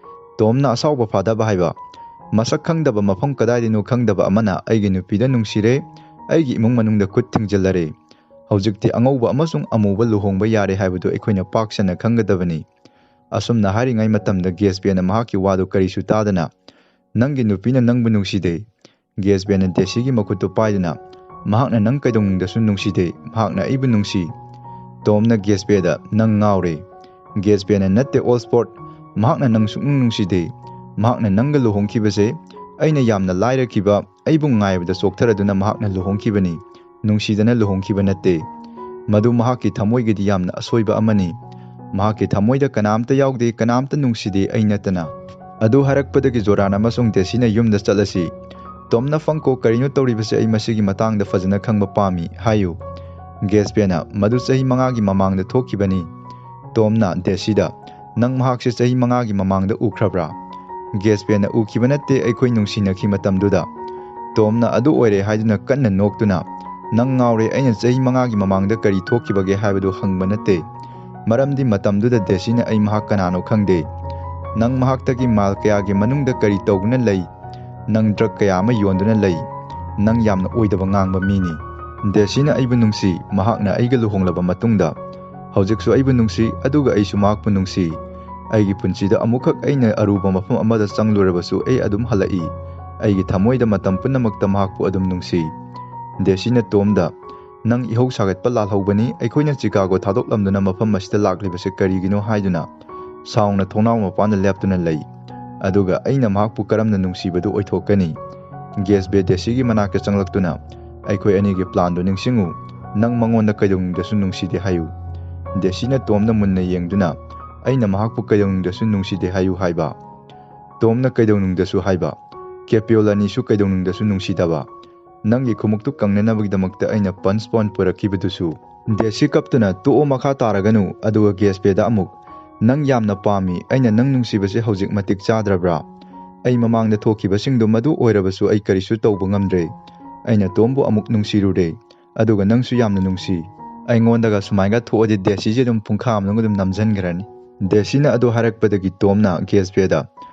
ꯇꯣꯝꯅ, "ꯑꯁꯥꯎꯕ ꯐꯥꯊꯕ ꯍꯥꯏꯕ? ꯃꯁꯛ ꯈꯪꯗꯕ, ꯃꯐꯝ ꯀꯗꯥꯏꯗꯅꯣ ꯈꯪꯗꯕ ꯑꯃꯅ ꯑꯩꯒꯤ ꯅꯨꯄꯤꯗ ꯅꯨꯡꯁꯤꯔꯦ, ꯑꯩꯒꯤ ꯏꯃꯨꯡ ꯃꯅꯨꯡꯗ ꯈꯨꯠ ꯊꯤꯡꯖꯤꯜꯂꯔꯦ"꯫ ꯍꯧꯖꯤꯛꯇꯤ ꯑꯉꯧꯕ ꯑꯃꯁꯨꯡ ꯑꯃꯨꯕ ꯂꯨꯍꯣꯡꯕ ꯌꯥꯔꯦ ꯍꯥꯏꯕꯗꯨ ꯑꯩꯈꯣꯏꯅ ꯄꯥꯛ ꯁꯟꯅ ꯈꯪꯒꯗꯕꯅꯤ꯫ ꯑꯁꯨꯝꯅ ꯍꯥꯏꯔꯤꯉꯩ ꯃꯇꯝꯗ ꯒꯦꯁꯕꯦꯅ ꯃꯍꯥꯛꯀꯤ ꯋꯥꯗꯨ ꯀꯔꯤꯁꯨ ꯇꯥꯗꯅ, "ꯅꯪꯒꯤ ꯅꯨꯄꯤꯅ ꯅꯪꯕꯨ ꯅꯨꯡꯁꯤꯗꯦ"꯫ ꯒꯦꯁꯕꯦꯅ ꯗꯦꯁꯤꯒꯤ ꯃꯈꯨꯠꯇꯨ ꯄꯥꯏꯗꯨꯅ, "ꯃꯍꯥꯛꯅ ꯅꯪ ꯀꯩꯗꯧꯅꯨꯡꯗꯁꯨ ꯅꯨꯡꯁꯤꯗꯦ, ꯃꯍꯥꯛꯅ ꯑꯩꯕꯨ ꯅꯨꯡꯁꯤ"꯫ ꯇꯣꯝꯅ ꯒꯦꯁꯕꯦꯗ, "ꯅꯪ ꯉꯥꯎꯔꯦ꯫ ꯒꯦꯁꯕꯦꯅ ꯅꯠꯇꯦ, ꯑꯣꯜꯁꯄꯣꯔꯠ, ꯃꯍꯥꯛꯅ ꯅꯪ ꯁꯨꯛꯅꯨꯡ ꯅꯨꯡꯁꯤꯗꯦ꯫ ꯃꯍꯥꯛꯅ ꯅꯪꯒ ꯂꯨꯍꯣꯡꯈꯤꯕꯁꯦ ꯑꯩꯅ ꯌꯥꯝꯅ ꯂꯥꯏꯔꯈꯤꯕ, ꯑꯩꯕꯨ ꯉꯥꯏꯕꯗ ꯆꯣꯛꯊꯔꯗꯨꯅ ꯃꯍꯥꯛꯅ ꯂꯨꯍꯣꯡꯈꯤꯕꯅꯤ꯫ ꯅꯨꯡꯁꯤꯗꯅ ꯂꯨꯍꯣꯡꯈꯤꯕ ꯅꯠꯇꯦ꯫ ꯃꯗꯨ ꯃꯍꯥꯛꯀꯤ ꯊꯃꯣꯏꯒꯤꯗꯤ ꯌꯥꯝꯅ ꯑꯁꯣꯏꯕ ꯑꯃꯅꯤ꯫ ꯃꯍꯥꯛꯀꯤ ꯊꯃꯣꯏꯗ ꯀꯅꯥꯝꯇ ꯌꯥꯎꯗꯦ, ꯀꯅꯥꯝꯇ ꯅꯨꯡꯁꯤꯗꯦ ꯑꯩ ꯅꯠꯇꯅ"꯫ ꯑꯗꯨ ꯍꯥꯏꯔꯛꯄꯗꯒꯤ ꯖꯣꯔꯥꯟ ꯑꯃꯁꯨꯡ ꯗꯦꯁꯤꯅ ꯌꯨꯝꯗ ꯆꯠꯂꯁꯤ꯫ "ꯇꯣꯝꯅ ꯐꯪꯀꯣ, ꯀꯔꯤꯅꯣ ꯇꯧꯔꯤꯕꯁꯦ? ꯑꯩ ꯃꯁꯤꯒꯤ ꯃꯇꯥꯡꯗ ꯐꯖꯅ ꯈꯪꯕ ꯄꯥꯝꯃꯤ", ꯍꯥꯏꯌꯨ꯫ ꯒꯦꯁꯕꯦꯅ, "ꯃꯗꯨ ꯆꯍꯤ ꯃꯉꯥꯒꯤ ꯃꯃꯥꯡꯗ ꯊꯣꯛꯈꯤꯕꯅꯤ"꯫ ꯇꯣꯝꯅ ꯗꯦꯁꯤꯗ, "ꯅꯪ ꯃꯍꯥꯛꯁꯦ ꯆꯍꯤ ꯃꯉꯥꯒꯤ ꯃꯃꯥꯡꯗ ꯎꯈ꯭ꯔꯕ꯭ꯔꯥ?" ꯒꯦꯁꯕꯦꯅ, "ꯎꯈꯤꯕ ꯅꯠꯇꯦ, ꯑꯩꯈꯣꯏ ꯅꯨꯡꯁꯤꯅꯈꯤ ꯃꯇꯝꯗꯨꯗ"꯫ ꯇꯣꯝꯅ, "ꯑꯗꯨ ꯑꯣꯏꯔꯦ" ꯍꯥꯏꯗꯨꯅ ꯀꯟꯅ ꯅꯣꯛꯇꯨꯅ, "ꯅꯪ ꯉꯥꯎꯔꯦ, ꯑꯩꯅ ꯆꯍꯤ ꯃꯉꯥꯒꯤ ꯃꯃꯥꯡꯗ ꯀꯔꯤ ꯊꯣꯛꯈꯤꯕꯒꯦ ꯍꯥꯏꯕꯗꯨ ꯍꯪꯕ ꯅꯠꯇꯦ꯫ ꯃꯔꯝꯗꯤ ꯃꯇꯝꯗꯨꯗ ꯗꯦꯁꯤꯅ ꯑꯩ ꯃꯍꯥꯛ ꯀꯅꯥꯅꯣ ꯈꯪꯗꯦ꯫ ꯅꯪ ꯃꯍꯥꯛꯇꯒꯤ ꯃꯥꯏꯜ ꯀꯌꯥꯒꯤ ꯃꯅꯨꯡꯗ ꯀꯔꯤ ꯇꯧꯗꯨꯅ ꯂꯩ? ꯅꯪ ꯗ꯭ꯔꯒ ꯀꯌꯥ ꯑꯃ ꯌꯣꯟꯗꯨꯅ ꯂꯩ꯫ ꯅꯪ ꯌꯥꯝꯅ ꯑꯣꯏꯗꯕ ꯉꯥꯡꯕ ꯃꯤꯅꯤ"꯫ ꯗꯦꯁꯤꯅ ꯑꯩꯕꯨ ꯅꯨꯡꯁꯤ, ꯃꯍꯥꯛꯅ ꯑꯩꯒ ꯂꯨꯍꯣꯡꯂꯕ ꯃꯇꯨꯡꯗ꯫ ꯍꯧꯖꯤꯛꯁꯨ ꯑꯩꯕꯨ ꯅꯨꯡꯁꯤ, ꯑꯗꯨꯒ ꯑꯩꯁꯨ ꯃꯍꯥꯛꯄꯨ ꯅꯨꯡꯁꯤ꯫ ꯑꯩꯒꯤ ꯄꯨꯟꯁꯤꯗ ꯑꯃꯨꯛꯈꯛ ꯑꯩꯅ ꯑꯔꯨꯕ ꯃꯐꯝ ꯑꯃꯗ ꯆꯪꯂꯨꯔꯕꯁꯨ ꯑꯩ ꯑꯗꯨꯝ ꯍꯜꯂꯛꯏ꯫ ꯑꯩꯒꯤ ꯊꯃꯣꯏꯗ ꯃꯇꯝ ꯄꯨꯝꯅꯃꯛꯇ ꯃꯍꯥꯛꯄꯨ ꯑꯗꯨꯝ ꯅꯨꯡꯁꯤ꯫ ꯗꯦꯁꯤꯅ ꯇꯣꯝꯗ, "ꯅꯪ ꯏꯍꯧ ꯁꯥꯒꯠꯄ ꯂꯥꯜꯍꯧꯕꯅꯤ, ꯑꯩꯈꯣꯏꯅ ꯆꯤꯀꯥꯒꯣ ꯊꯥꯗꯣꯛꯂꯝꯗꯨꯅ ꯃꯐꯝ ꯑꯁꯤꯗ ꯂꯥꯛꯂꯤꯕꯁꯦ ꯀꯔꯤꯒꯤꯅꯣ?" ꯍꯥꯏꯗꯨꯅ ꯁꯥꯎꯅ ꯊꯣꯡꯅꯥꯎ ꯃꯄꯥꯟꯗ ꯂꯦꯞꯇꯨꯅ ꯂꯩ꯫ "ꯑꯗꯨꯒ ꯑꯩꯅ ꯃꯍꯥꯛꯄꯨ ꯀꯔꯝꯅ ꯅꯨꯡꯁꯤꯕꯗꯨ ꯑꯣꯏꯊꯣꯛꯀꯅꯤ?" ꯒꯦꯁꯕꯦ ꯗꯦꯁꯤꯒꯤ ꯃꯅꯥꯛꯇ ꯆꯪꯂꯛꯇꯨꯅ, "ꯑꯩꯈꯣꯏ ꯑꯅꯤꯒꯤ ꯄ꯭ꯂꯥꯟꯗꯨ ꯅꯤꯡꯁꯤꯡꯉꯨ꯫ ꯅꯪ ꯃꯉꯣꯟꯗ ꯀꯩꯗꯧꯅꯨꯡꯗꯁꯨ ꯅꯨꯡꯁꯤꯗꯦ ꯍꯥꯏꯌꯨ"꯫ ꯗꯦꯁꯤꯅ ꯇꯣꯝꯗ ꯃꯨꯟꯅ ꯌꯦꯡꯗꯨꯅ, "ꯑꯩꯅ ꯃꯍꯥꯛꯄꯨ ꯀꯩꯗꯧꯅꯨꯡꯗꯁꯨ ꯅꯨꯡꯁꯤꯗꯦ ꯍꯥꯏꯌꯨ ꯍꯥꯏꯕ? ꯇꯣꯝꯅ ꯀꯩꯗꯧꯅꯨꯡꯗꯁꯨ ꯍꯥꯏꯕ? ꯀꯦꯄꯤꯑꯣꯜ ꯑꯅꯤꯁꯨ ꯀꯩꯗꯧꯅꯨꯡꯗꯁꯨ ꯅꯨꯡꯁꯤꯗꯕ? ꯅꯪꯒꯤ ꯈꯨꯃꯨꯛꯇꯨ ꯀꯪꯅꯅꯕꯒꯤꯗꯃꯛꯇ ꯑꯩꯅ ꯄꯟꯁ ꯄꯣꯟ ꯄꯨꯔꯛꯈꯤꯕꯗꯨꯁꯨ"꯫ ꯗꯦꯁꯤ ꯀꯞꯇꯨꯅ, "ꯇꯣꯛꯑꯣ, ꯃꯈꯥ ꯇꯥꯔꯒꯅꯨ"꯫ ꯑꯗꯨꯒ ꯒꯦꯁꯕꯦꯗ ꯑꯃꯨꯛ, "ꯅꯪ ꯌꯥꯝꯅ ꯄꯥꯝꯃꯤ, ꯑꯩꯅ ꯅꯪ ꯅꯨꯡꯁꯤꯕꯁꯦ ꯍꯧꯖꯤꯛ ꯃꯇꯤꯛ ꯆꯥꯗ꯭ꯔꯕ꯭ꯔꯥ? ꯑꯩ ꯃꯃꯥꯡꯗ ꯊꯣꯛꯈꯤꯕꯁꯤꯡꯗꯨ ꯃꯗꯨ ꯑꯣꯏꯔꯕꯁꯨ ꯑꯩ ꯀꯔꯤꯁꯨ ꯇꯧꯕ ꯉꯝꯗ꯭ꯔꯦ꯫ ꯑꯩꯅ ꯇꯣꯝꯕꯨ ꯑꯃꯨꯛ ꯅꯨꯡꯁꯤꯔꯨꯔꯦ, ꯑꯗꯨꯒ ꯅꯪꯁꯨ ꯌꯥꯝꯅ ꯅꯨꯡꯁꯤ꯫ ꯑꯩꯉꯣꯟꯗꯒ ꯁꯨꯃꯥꯏꯅ ꯊꯣꯛꯑꯗꯤ ꯗꯦꯁꯤꯁꯦ ꯑꯗꯨꯝ ꯄꯨꯡꯈꯥ ꯑꯃ ꯃꯅꯨꯡꯗ ꯑꯗꯨꯝ ꯅꯝꯁꯤꯟꯈ꯭ꯔꯅꯤ"꯫ ꯗꯦꯁꯤꯅ ꯑꯗꯨ ꯍꯥꯏꯔꯛꯄꯗꯒꯤ ꯇꯣꯝꯅ ꯒꯦꯁꯕꯦꯗ,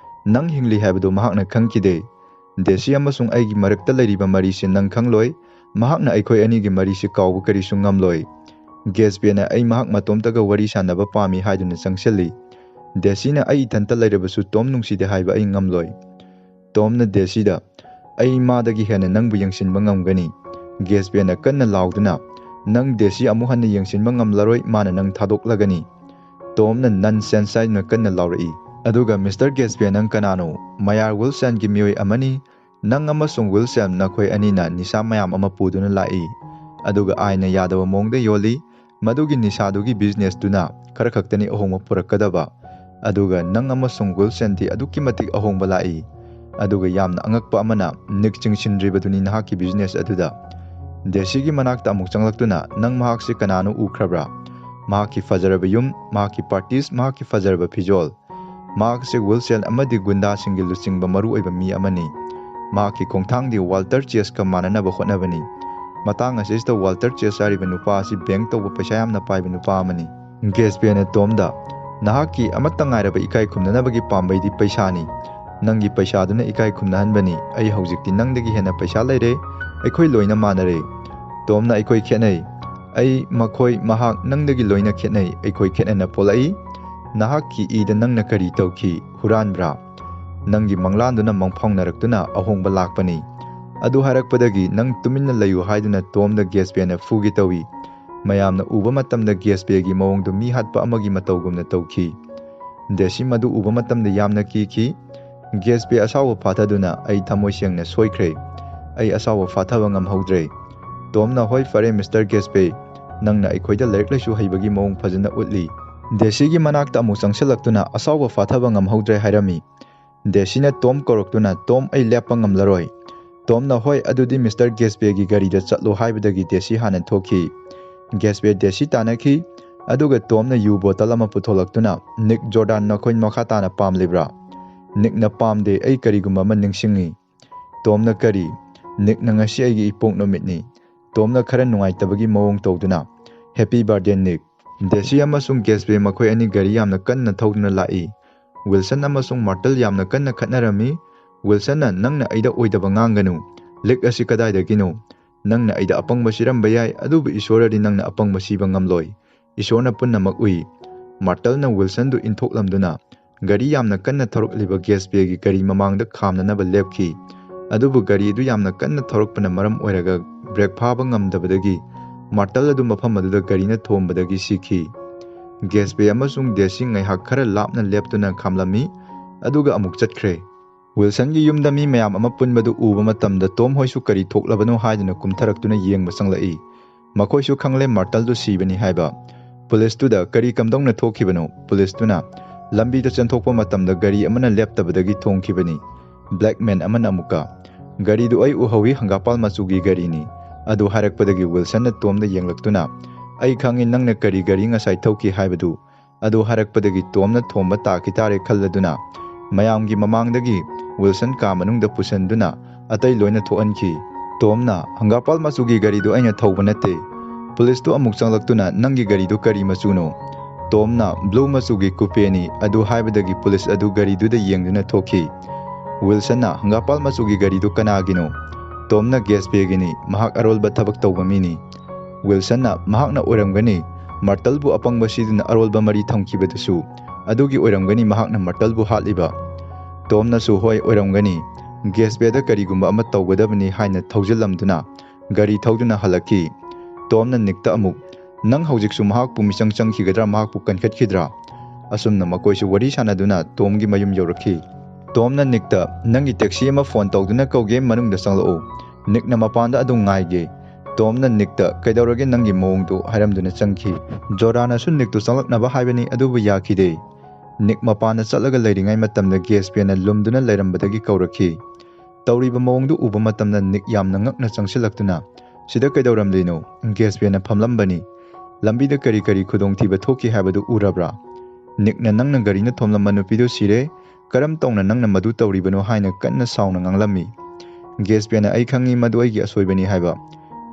"ꯅꯪ ꯍꯤꯡꯂꯤ ꯍꯥꯏꯕꯗꯨ ꯃꯍꯥꯛꯅ ꯈꯪꯈꯤꯗꯦ꯫ ꯗꯦꯁꯤ ꯑꯃꯁꯨꯡ ꯑꯩꯒꯤ ꯃꯔꯛꯇ ꯂꯩꯔꯤꯕ ꯃꯔꯤꯁꯤ ꯅꯪ ꯈꯪꯂꯣꯏ꯫ ꯃꯍꯥꯛꯅ ꯑꯩꯈꯣꯏ ꯑꯅꯤꯒꯤ ꯃꯔꯤꯁꯤ ꯀꯥꯎꯕ ꯀꯔꯤꯁꯨ ꯉꯝꯂꯣꯏ꯫ ꯒꯦꯁꯄꯦꯅ ꯑꯩ ꯃꯍꯥꯛ ꯃꯇꯣꯝꯇꯒ ꯋꯥꯔꯤ ꯁꯥꯟꯅꯕ ꯄꯥꯝꯃꯤ ꯍꯥꯏꯗꯨꯅ ꯆꯪꯁꯤꯜꯂꯤ꯫ ꯗꯦꯁꯤꯅ ꯑꯩ ꯏꯊꯟꯇ ꯂꯩꯔꯕꯁꯨ ꯇꯣꯝ ꯅꯨꯡꯁꯤꯗꯦ ꯍꯥꯏꯕ ꯑꯩ ꯉꯝꯂꯣꯏ꯫ ꯇꯣꯝꯅ ꯗꯦꯁꯤꯗ, "ꯑꯩ ꯃꯥꯗꯒꯤ ꯍꯦꯟꯅ ꯅꯪꯕꯨ ꯌꯦꯡꯁꯤꯟꯕ ꯉꯝꯒꯅꯤ"꯫ ꯒꯦꯁꯄꯦꯅ ꯀꯟꯅ ꯂꯥꯎꯗꯨꯅ, "ꯅꯪ ꯗꯦꯁꯤ ꯑꯃꯨꯛ ꯍꯟꯅ ꯌꯦꯡꯁꯤꯟꯕ ꯉꯝꯂꯔꯣꯏ, ꯃꯥꯅ ꯅꯪ ꯊꯥꯗꯣꯛꯂꯒꯅꯤ"꯫ ꯇꯣꯝꯅ "ꯅꯟ ꯁꯦꯟꯁ" ꯍꯥꯏꯗꯨꯅ ꯀꯟꯅ ꯂꯥꯎꯔꯛꯏ꯫ ꯑꯗꯨꯒ, "ꯃꯤꯁꯇꯔ ꯒꯦꯁꯄꯦ, ꯅꯪ ꯀꯅꯥꯅꯣ? ꯃꯌꯥꯔ ꯋꯤꯜꯁꯟꯒꯤ ꯃꯤꯑꯣꯏ ꯑꯃꯅꯤ꯫ ꯅꯪ ꯑꯃꯁꯨꯡ ꯋꯤꯜꯁꯟ, ꯅꯈꯣꯏ ꯑꯅꯤꯅ ꯅꯤꯁꯥ ꯃꯌꯥꯝ ꯑꯃ ꯄꯨꯗꯨꯅ ꯂꯥꯛꯏ, ꯑꯗꯨꯒ ꯑꯥꯏꯟꯅ ꯌꯥꯗꯕ ꯃꯑꯣꯡꯗ ꯌꯣꯜꯂꯤ꯫ ꯃꯗꯨꯒꯤ ꯅꯤꯁꯥꯗꯨꯒꯤ ꯕꯤꯖꯤꯅꯦꯁꯇꯨꯅ ꯈꯔ ꯈꯛꯇꯅꯤ ꯑꯍꯣꯡꯕ ꯄꯨꯔꯛꯀꯗꯕ꯫ ꯑꯗꯨꯒ ꯅꯪ ꯑꯃꯁꯨꯡ ꯋꯤꯜꯁꯟꯗꯤ ꯑꯗꯨꯛꯀꯤ ꯃꯇꯤꯛ ꯑꯍꯣꯡꯕ ꯂꯥꯛꯏ꯫ ꯑꯗꯨꯒ ꯌꯥꯝꯅ ꯑꯉꯛꯄ ꯑꯃꯅ, ꯅꯤꯛ ꯆꯤꯡꯁꯤꯟꯗ꯭ꯔꯤꯕꯗꯨꯅꯤ ꯅꯍꯥꯛꯀꯤ ꯕꯤꯖꯤꯅꯦꯁ ꯑꯗꯨꯗ"꯫ ꯗꯦꯁꯤꯒꯤ ꯃꯅꯥꯛꯇ ꯑꯃꯨꯛ ꯆꯪꯂꯛꯇꯨꯅ, "ꯅꯪ ꯃꯍꯥꯛꯁꯤ ꯀꯅꯥꯅꯣ ꯎꯈ꯭ꯔꯕ꯭ꯔꯥ? ꯃꯍꯥꯛꯀꯤ ꯐꯖꯔꯕ ꯌꯨꯝ, ꯃꯍꯥꯛꯀꯤ ꯄꯥꯔꯇꯤꯁ, ꯃꯍꯥꯛꯀꯤ ꯐꯖꯔꯕ ꯐꯤꯖꯣꯜ꯫ ꯃꯍꯥꯛꯁꯤ ꯋꯤꯜꯁꯟ ꯑꯃꯗꯤ ꯒꯨꯟꯗꯥꯁꯤꯡꯒꯤ ꯂꯨꯆꯤꯡꯕ ꯃꯔꯨꯑꯣꯏꯕ ꯃꯤ ꯑꯃꯅꯤ꯫ ꯃꯍꯥꯛꯀꯤ ꯈꯣꯡꯊꯥꯡꯗꯤ ꯋꯥꯜꯇꯔ ꯆꯦꯁꯀ ꯃꯥꯟꯅꯅꯕ ꯍꯣꯠꯅꯕꯅꯤ꯫ ꯃꯇꯥꯡ ꯑꯁꯤꯗ ꯋꯥꯜꯇꯔ ꯆꯦꯁ ꯍꯥꯏꯔꯤꯕ ꯅꯨꯄꯥ ꯑꯁꯤ ꯕꯦꯡꯛ ꯇꯧꯕ ꯄꯩꯁꯥ ꯌꯥꯝꯅ ꯄꯥꯏꯕ ꯅꯨꯄꯥ ꯑꯃꯅꯤ"꯫ ꯒꯦꯁꯄꯦꯅ ꯇꯣꯝꯗ, "ꯅꯍꯥꯛꯀꯤ ꯑꯃꯠꯇ ꯉꯥꯏꯔꯕ ꯏꯀꯥꯏ ꯈꯨꯝꯅꯅꯕꯒꯤ ꯄꯥꯝꯕꯩꯗꯤ ꯄꯩꯁꯥꯅꯤ꯫ ꯅꯪꯒꯤ ꯄꯩꯁꯥꯗꯨꯅ ꯏꯀꯥꯏ ꯈꯨꯝꯅꯍꯟꯕꯅꯤ꯫ ꯑꯩ ꯍꯧꯖꯤꯛꯇꯤ ꯅꯪꯗꯒꯤ ꯍꯦꯟꯅ ꯄꯩꯁꯥ ꯂꯩꯔꯦ꯫ ꯑꯩꯈꯣꯏ ꯂꯣꯏꯅ ꯃꯥꯟꯅꯔꯦ"꯫ ꯇꯣꯝꯅ, "ꯑꯩꯈꯣꯏ ꯈꯦꯠꯅꯩ꯫ ꯑꯩ, ꯃꯈꯣꯏ, ꯃꯍꯥꯛ ꯅꯪꯗꯒꯤ ꯂꯣꯏꯅ ꯈꯦꯠꯅꯩ꯫ ꯑꯩꯈꯣꯏ ꯈꯦꯠꯅꯅ ꯄꯣꯛꯂꯛꯏ꯫ ꯅꯍꯥꯛꯀꯤ ꯏꯗ ꯅꯪꯅ ꯀꯔꯤ ꯇꯧꯈꯤ? ꯍꯨꯔꯥꯟꯕ꯭ꯔꯥ? ꯅꯪꯒꯤ ꯃꯪꯂꯥꯟꯗꯨꯅ ꯃꯪꯐꯥꯎꯅꯔꯛꯇꯨꯅ ꯑꯍꯣꯡꯕ ꯂꯥꯛꯄꯅꯤ꯫ ꯑꯗꯨ ꯍꯥꯏꯔꯛꯄꯗꯒꯤ ꯅꯪ ꯇꯨꯃꯤꯟꯅ ꯂꯩꯌꯨ" ꯍꯥꯏꯗꯨꯅ ꯇꯣꯝꯗ ꯒꯦꯁꯄꯦꯅ ꯐꯨꯒꯦ ꯇꯧꯏ꯫ ꯃꯌꯥꯝꯅ ꯎꯕ ꯃꯇꯝꯗ ꯒꯦꯁꯄꯦꯒꯤ ꯃꯑꯣꯡꯗꯨ ꯃꯤ ꯍꯥꯠꯄ ꯑꯃꯒꯤ ꯃꯇꯧꯒꯨꯝꯅ ꯇꯧꯈꯤ꯫ ꯗꯦꯁꯤ ꯃꯗꯨ ꯎꯕ ꯃꯇꯝꯗ ꯌꯥꯝꯅ ꯀꯤꯈꯤ꯫ ꯒꯦꯁꯄꯦ ꯑꯁꯥꯎꯕ ꯐꯥꯊꯗꯨꯅ, "ꯑꯩ ꯊꯃꯣꯏ ꯁꯦꯡꯅ ꯁꯣꯏꯈ꯭ꯔꯦ꯫ ꯑꯩ ꯑꯁꯥꯎꯕ ꯐꯥꯊꯕ ꯉꯝꯍꯧꯗ꯭ꯔꯦ"꯫ ꯇꯣꯝꯅ, "ꯍꯣꯏ, ꯐꯔꯦ, ꯃꯤꯁꯇꯔ ꯒꯦꯁꯄꯦ, ꯅꯪꯅ ꯑꯩꯈꯣꯏꯗ ꯂꯥꯏꯔꯤꯛ ꯂꯥꯏꯁꯨ ꯍꯩꯕꯒꯤ ꯃꯑꯣꯡ ꯐꯖꯅ ꯎꯠꯂꯤ"꯫ ꯗꯦꯁꯤꯒꯤ ꯃꯅꯥꯛꯇ ꯑꯃꯨꯛ ꯆꯪꯁꯤꯜꯂꯛꯇꯨꯅ, "ꯑꯁꯥꯎꯕ ꯐꯥꯊꯕ ꯉꯝꯍꯧꯗ꯭ꯔꯦ" ꯍꯥꯏꯔꯝꯃꯤ꯫ ꯗꯦꯁꯤꯅ ꯇꯣꯝ ꯀꯧꯔꯛꯇꯨꯅ, "ꯇꯣꯝ, ꯑꯩ ꯂꯦꯞꯄ ꯉꯝꯂꯔꯣꯏ"꯫ ꯇꯣꯝꯅ, "ꯍꯣꯏ, ꯑꯗꯨꯗꯤ ꯃꯤꯁꯇꯔ ꯒꯦꯁꯄꯦꯒꯤ ꯒꯥꯔꯤꯗ ꯆꯠꯂꯣ" ꯍꯥꯏꯕꯗꯒꯤ ꯗꯦꯁꯤ ꯍꯥꯟꯅ ꯊꯣꯛꯈꯤ꯫ ꯒꯦꯁꯄꯦ ꯗꯦꯁꯤ ꯇꯥꯟꯅꯈꯤ, ꯑꯗꯨꯒ ꯇꯣꯝꯅ ꯌꯨ ꯕꯣꯇꯜ ꯑꯃ ꯄꯨꯊꯣꯛꯂꯛꯇꯨꯅ, "ꯅꯤꯛ ꯖꯣꯔꯗꯥꯟ, ꯅꯈꯣꯏ ꯃꯈꯥ ꯇꯥꯅ ꯄꯥꯝꯂꯤꯕ꯭ꯔꯥ?" "ꯅꯤꯛꯅ ꯄꯥꯝꯗꯦ, ꯑꯩ ꯀꯔꯤꯒꯨꯝꯕ ꯑꯃ ꯅꯤꯡꯁꯤꯡꯉꯤ"꯫ ꯇꯣꯝꯅ, "ꯀꯔꯤ?" "ꯅꯤꯛꯅ ꯉꯁꯤ ꯑꯩꯒꯤ ꯏꯄꯣꯛ ꯅꯨꯃꯤꯠꯅꯤ"꯫ ꯇꯣꯝꯅ ꯈꯔ ꯅꯨꯡꯉꯥꯏꯇꯕꯒꯤ ꯃꯑꯣꯡ ꯇꯧꯗꯨꯅ, "ꯍꯦꯄꯤ ꯕꯥꯔꯗꯦ, ꯅꯤꯛ"꯫ ꯗꯦꯁꯤ ꯑꯃꯁꯨꯡ ꯒꯦꯁꯄꯦ ꯃꯈꯣꯏ ꯑꯅꯤ ꯒꯥꯔꯤ ꯌꯥꯝꯅ ꯀꯟꯅ ꯊꯧꯗꯨꯅ ꯂꯥꯛꯏ꯫ ꯋꯤꯜꯁꯟ ꯑꯃꯁꯨꯡ ꯃꯥꯔꯇꯜ ꯌꯥꯝꯅ ꯀꯟꯅ ꯈꯠꯅꯔꯝꯃꯤ꯫ ꯋꯤꯜꯁꯟꯅ, "ꯅꯪꯅ ꯑꯩꯗ ꯑꯣꯏꯗꯕ ꯉꯥꯡꯒꯅꯨ꯫ ꯂꯤꯛ ꯑꯁꯤ ꯀꯗꯥꯏꯗꯒꯤꯅꯣ?" "ꯅꯪꯅ ꯑꯩꯗ ꯑꯄꯪꯕ ꯁꯤꯔꯝꯕ ꯌꯥꯏ, ꯑꯗꯨꯕꯨ ꯏꯁꯣꯔꯗꯤ ꯅꯪꯅ ꯑꯄꯪꯕ ꯁꯤꯕ ꯉꯝꯂꯣꯏ꯫ ꯏꯁꯣꯔꯅ ꯄꯨꯝꯅꯃꯛ ꯎꯏ꯫" ꯃꯥꯔꯇꯜꯅ ꯋꯤꯜꯁꯟꯗꯨ ꯏꯟꯊꯣꯛꯂꯝꯗꯨꯅ ꯒꯥꯔꯤ ꯌꯥꯝꯅ ꯀꯟꯅ ꯊꯧꯔꯛꯂꯤꯕ ꯒꯦꯁꯄꯦꯒꯤ ꯒꯥꯔꯤ ꯃꯃꯥꯡꯗ ꯈꯥꯝꯅꯅꯕ ꯂꯦꯞꯈꯤ꯫ ꯑꯗꯨꯕꯨ ꯒꯥꯔꯤ ꯑꯗꯨ ꯌꯥꯝꯅ ꯀꯟꯅ ꯊꯧꯔꯛꯄꯅ ꯃꯔꯝ ꯑꯣꯏꯔꯒ ꯕ꯭ꯔꯦꯛ ꯐꯥꯕ ꯉꯝꯗꯕꯗꯒꯤ ꯃꯥꯔꯇꯜ ꯑꯗꯨ ꯃꯐꯝ ꯑꯗꯨꯗ ꯒꯥꯔꯤꯅ ꯊꯣꯝꯕꯗꯒꯤ ꯁꯤꯈꯤ꯫ ꯒꯦꯁꯄꯦ ꯑꯃꯁꯨꯡ ꯗꯦꯁꯤ ꯉꯥꯏꯍꯥꯛ ꯈꯔ ꯂꯥꯞꯅ ꯂꯦꯞꯇꯨꯅ ꯈꯥꯝꯂꯝꯃꯤ, ꯑꯗꯨꯒ ꯑꯃꯨꯛ ꯆꯠꯈ꯭ꯔꯦ꯫ ꯋꯤꯜꯁꯟꯒꯤ ꯌꯨꯝꯗ ꯃꯤ ꯃꯌꯥꯝ ꯑꯃ ꯄꯨꯟꯕꯗꯨ ꯎꯕ ꯃꯇꯝꯗ ꯇꯣꯝ ꯍꯣꯏꯁꯨ ꯀꯔꯤ ꯊꯣꯛꯂꯕꯅꯣ ꯍꯥꯏꯗꯨꯅ ꯀꯨꯝꯊꯔꯛꯇꯨꯅ ꯌꯦꯡꯕ ꯆꯪꯂꯛꯏ꯫ ꯃꯈꯣꯏꯁꯨ ꯈꯪꯂꯦ ꯃꯥꯔꯇꯜꯗꯨ ꯁꯤꯕꯅꯤ ꯍꯥꯏꯕ꯫ ꯄꯨꯂꯤꯁꯇꯨꯗ ꯀꯔꯤ ꯀꯝꯗꯧꯅ ꯊꯣꯛꯈꯤꯕꯅꯣ? ꯄꯨꯂꯤꯁꯇꯨꯅ ꯂꯝꯕꯤꯗ ꯆꯦꯟꯊꯣꯛꯄ ꯃꯇꯝꯗ ꯒꯥꯔꯤ ꯑꯃꯅ ꯂꯦꯞꯇꯕꯗꯒꯤ ꯊꯣꯡꯈꯤꯕꯅꯤ꯫ ꯕ꯭ꯂꯦꯛ ꯃꯦꯟ ꯑꯃꯅ ꯑꯃꯨꯛꯀ, "ꯒꯥꯔꯤꯗꯨ ꯑꯩ ꯎꯍꯧꯏ, ꯍꯪꯒꯥꯄꯥꯜ ꯃꯆꯨꯒꯤ ꯒꯥꯔꯤꯅꯤ꯫" ꯑꯗꯨ ꯍꯥꯏꯔꯛꯄꯗꯒꯤ ꯋꯤꯜꯁꯟꯅ ꯇꯣꯝꯗ ꯌꯦꯡꯂꯛꯇꯨꯅ, "ꯑꯩ ꯈꯪꯏ ꯅꯪꯅ ꯀꯔꯤ ꯒꯥꯔꯤ ꯉꯁꯥꯏ ꯊꯧꯈꯤ ꯍꯥꯏꯕꯗꯨ꯫" ꯑꯗꯨ ꯍꯥꯏꯔꯛꯄꯗꯒꯤ ꯇꯣꯝꯅ ꯊꯣꯝꯕ ꯇꯥꯈꯤ ꯇꯥꯔꯦ ꯈꯜꯂꯗꯨꯅ ꯃꯌꯥꯝꯒꯤ ꯃꯃꯥꯡꯗꯒꯤ ꯋꯤꯜꯁꯟ ꯀꯥ ꯃꯅꯨꯡꯗ ꯄꯨꯁꯤꯟꯗꯨꯅ ꯑꯇꯩ ꯂꯣꯏꯅ ꯊꯣꯛꯍꯟꯈꯤ꯫ ꯇꯣꯝꯅ, "ꯍꯪꯒꯥꯄꯥꯜ ꯃꯆꯨꯒꯤ ꯒꯥꯔꯤꯗꯨ ꯑꯩꯅ ꯊꯧꯕ ꯅꯠꯇꯦ꯫" ꯄꯨꯂꯤꯁꯇꯨ ꯑꯃꯨꯛ ꯆꯪꯂꯛꯇꯨꯅ, "ꯅꯪꯒꯤ ꯒꯥꯔꯤꯗꯨ ꯀꯔꯤ ꯃꯆꯨꯅꯣ?" ꯇꯣꯝꯅ, "ꯕ꯭ꯂꯨ ꯃꯆꯨꯒꯤ ꯀꯨꯄꯦꯅꯤ꯫" ꯑꯗꯨ ꯍꯥꯏꯕꯗꯒꯤ ꯄꯨꯂꯤꯁ ꯑꯗꯨ ꯒꯥꯔꯤꯗꯨꯗ ꯌꯦꯡꯗꯨꯅ ꯊꯣꯛꯈꯤ꯫ ꯋꯤꯜꯁꯟꯅ, "ꯍꯪꯒꯥꯄꯥꯜ ꯃꯆꯨꯒꯤ ꯒꯥꯔꯤꯗꯨ ꯀꯅꯥꯒꯤꯅꯣ?" ꯇꯣꯝꯅ, "ꯒꯦꯁꯄꯦꯒꯤꯅꯤ, ꯃꯍꯥꯛ ꯑꯔꯣꯜꯕ ꯊꯕꯛ ꯇꯧꯕ ꯃꯤꯅꯤ꯫" ꯋꯤꯜꯁꯟꯅ, "ꯃꯍꯥꯛꯅ ꯑꯣꯏꯔꯝꯒꯅꯤ, ꯃꯥꯔꯇꯜꯕꯨ ꯑꯄꯪꯕ ꯁꯤꯗꯨꯅ ꯑꯔꯣꯜꯕ ꯃꯔꯤ ꯊꯝꯈꯤꯕꯗꯨꯁꯨ꯫ ꯑꯗꯨꯒꯤ ꯑꯣꯏꯔꯝꯒꯅꯤ ꯃꯍꯥꯛꯅ ꯃꯥꯔꯇꯜꯕꯨ ꯍꯥꯠꯂꯤꯕ꯫" ꯇꯣꯝꯅꯁꯨ, "ꯍꯣꯏ, ꯑꯣꯏꯔꯝꯒꯅꯤ, ꯒꯦꯁꯄꯦꯗ ꯀꯔꯤꯒꯨꯝꯕ ꯑꯃ ꯇꯧꯒꯗꯕꯅꯤ" ꯍꯥꯏꯅ ꯊꯧꯖꯤꯜꯂꯝꯗꯨꯅ ꯒꯥꯔꯤ ꯊꯧꯗꯨꯅ ꯍꯜꯂꯛꯈꯤ꯫ ꯇꯣꯝꯅ ꯅꯤꯛꯇ ꯑꯃꯨꯛ, "ꯅꯪ ꯍꯧꯖꯤꯛꯁꯨ ꯃꯍꯥꯛꯄꯨ ꯃꯤꯆꯪ ꯆꯪꯈꯤꯒꯗ꯭ꯔꯥ, ꯃꯍꯥꯛꯄꯨ ꯀꯟꯈꯠꯈꯤꯗ꯭ꯔꯥ?" ꯑꯁꯨꯝꯅ ꯃꯈꯣꯏꯁꯨ ꯋꯥꯔꯤ ꯁꯥꯟꯅꯗꯨꯅ ꯇꯣꯝꯒꯤ ꯃꯌꯨꯝ ꯌꯧꯔꯛꯈꯤ꯫ ꯇꯣꯝꯅ ꯅꯤꯛꯇ, "ꯅꯪꯒꯤ ꯇꯦꯛꯁꯤ ꯑꯃ ꯐꯣꯟ ꯇꯧꯗꯨꯅ ꯀꯧꯒꯦ, ꯃꯅꯨꯡꯗ ꯆꯪꯂꯛꯎ꯫ ꯅꯤꯛꯅ ꯃꯄꯥꯟꯗ ꯑꯗꯨꯝ ꯉꯥꯏꯒꯦ꯫" ꯇꯣꯝꯅ ꯅꯤꯛꯇ, "ꯀꯩꯗꯧꯔꯒꯦ ꯅꯪꯒꯤ ꯃꯑꯣꯡꯗꯨ?" ꯍꯥꯏꯔꯝꯗꯨꯅ ꯆꯪꯈꯤ꯫ ꯖꯣꯔꯥꯅꯁꯨ ꯅꯤꯛꯇꯨ ꯆꯪꯂꯛꯅꯕ ꯍꯥꯏꯕꯅꯤ, ꯑꯗꯨꯕꯨ ꯌꯥꯈꯤꯗꯦ꯫ ꯅꯤꯛ ꯃꯄꯥꯟꯗ ꯆꯠꯂꯒ ꯂꯩꯔꯤꯉꯩ ꯃꯇꯝꯗ ꯒꯦꯁꯄꯦꯅ ꯂꯨꯝꯗꯨꯅ ꯂꯩꯔꯝꯕꯗꯒꯤ ꯀꯧꯔꯛꯈꯤ꯫ ꯇꯧꯔꯤꯕ ꯃꯑꯣꯡꯗꯨ ꯎꯕ ꯃꯇꯝꯗ ꯅꯤꯛ ꯌꯥꯝꯅ ꯉꯛꯅ ꯆꯪꯁꯤꯜꯂꯛꯇꯨꯅ, "ꯁꯤꯗ ꯀꯩꯗꯧꯔꯝꯂꯤꯅꯣ?" ꯒꯦꯁꯄꯦꯅ ꯐꯝꯂꯝꯕꯅꯤ꯫ "ꯂꯝꯕꯤꯗ ꯀꯔꯤ ꯀꯔꯤ ꯈꯨꯗꯣꯡꯊꯤꯕ ꯊꯣꯛꯈꯤ ꯍꯥꯏꯕꯗꯨ ꯎꯔꯕ꯭ꯔꯥ?" ꯅꯤꯛꯅ, "ꯅꯪꯅ ꯒꯥꯔꯤꯅ ꯊꯣꯝꯂꯝꯕ ꯅꯨꯄꯤꯗꯨ ꯁꯤꯔꯦ꯫ ꯀꯔꯝ ꯇꯧꯅ ꯅꯪꯅ ꯃꯗꯨ ꯇꯧꯔꯤꯕꯅꯣ?" ꯍꯥꯏꯅ ꯀꯟꯅ ꯁꯥꯎꯅ ꯉꯥꯡꯂꯝꯃꯤ꯫ ꯒꯦꯁꯄꯦꯅ, "ꯑꯩ ꯈꯪꯉꯤ ꯃꯗꯨ ꯑꯩꯒꯤ ꯑꯁꯣꯏꯕꯅꯤ ꯍꯥꯏꯕ꯫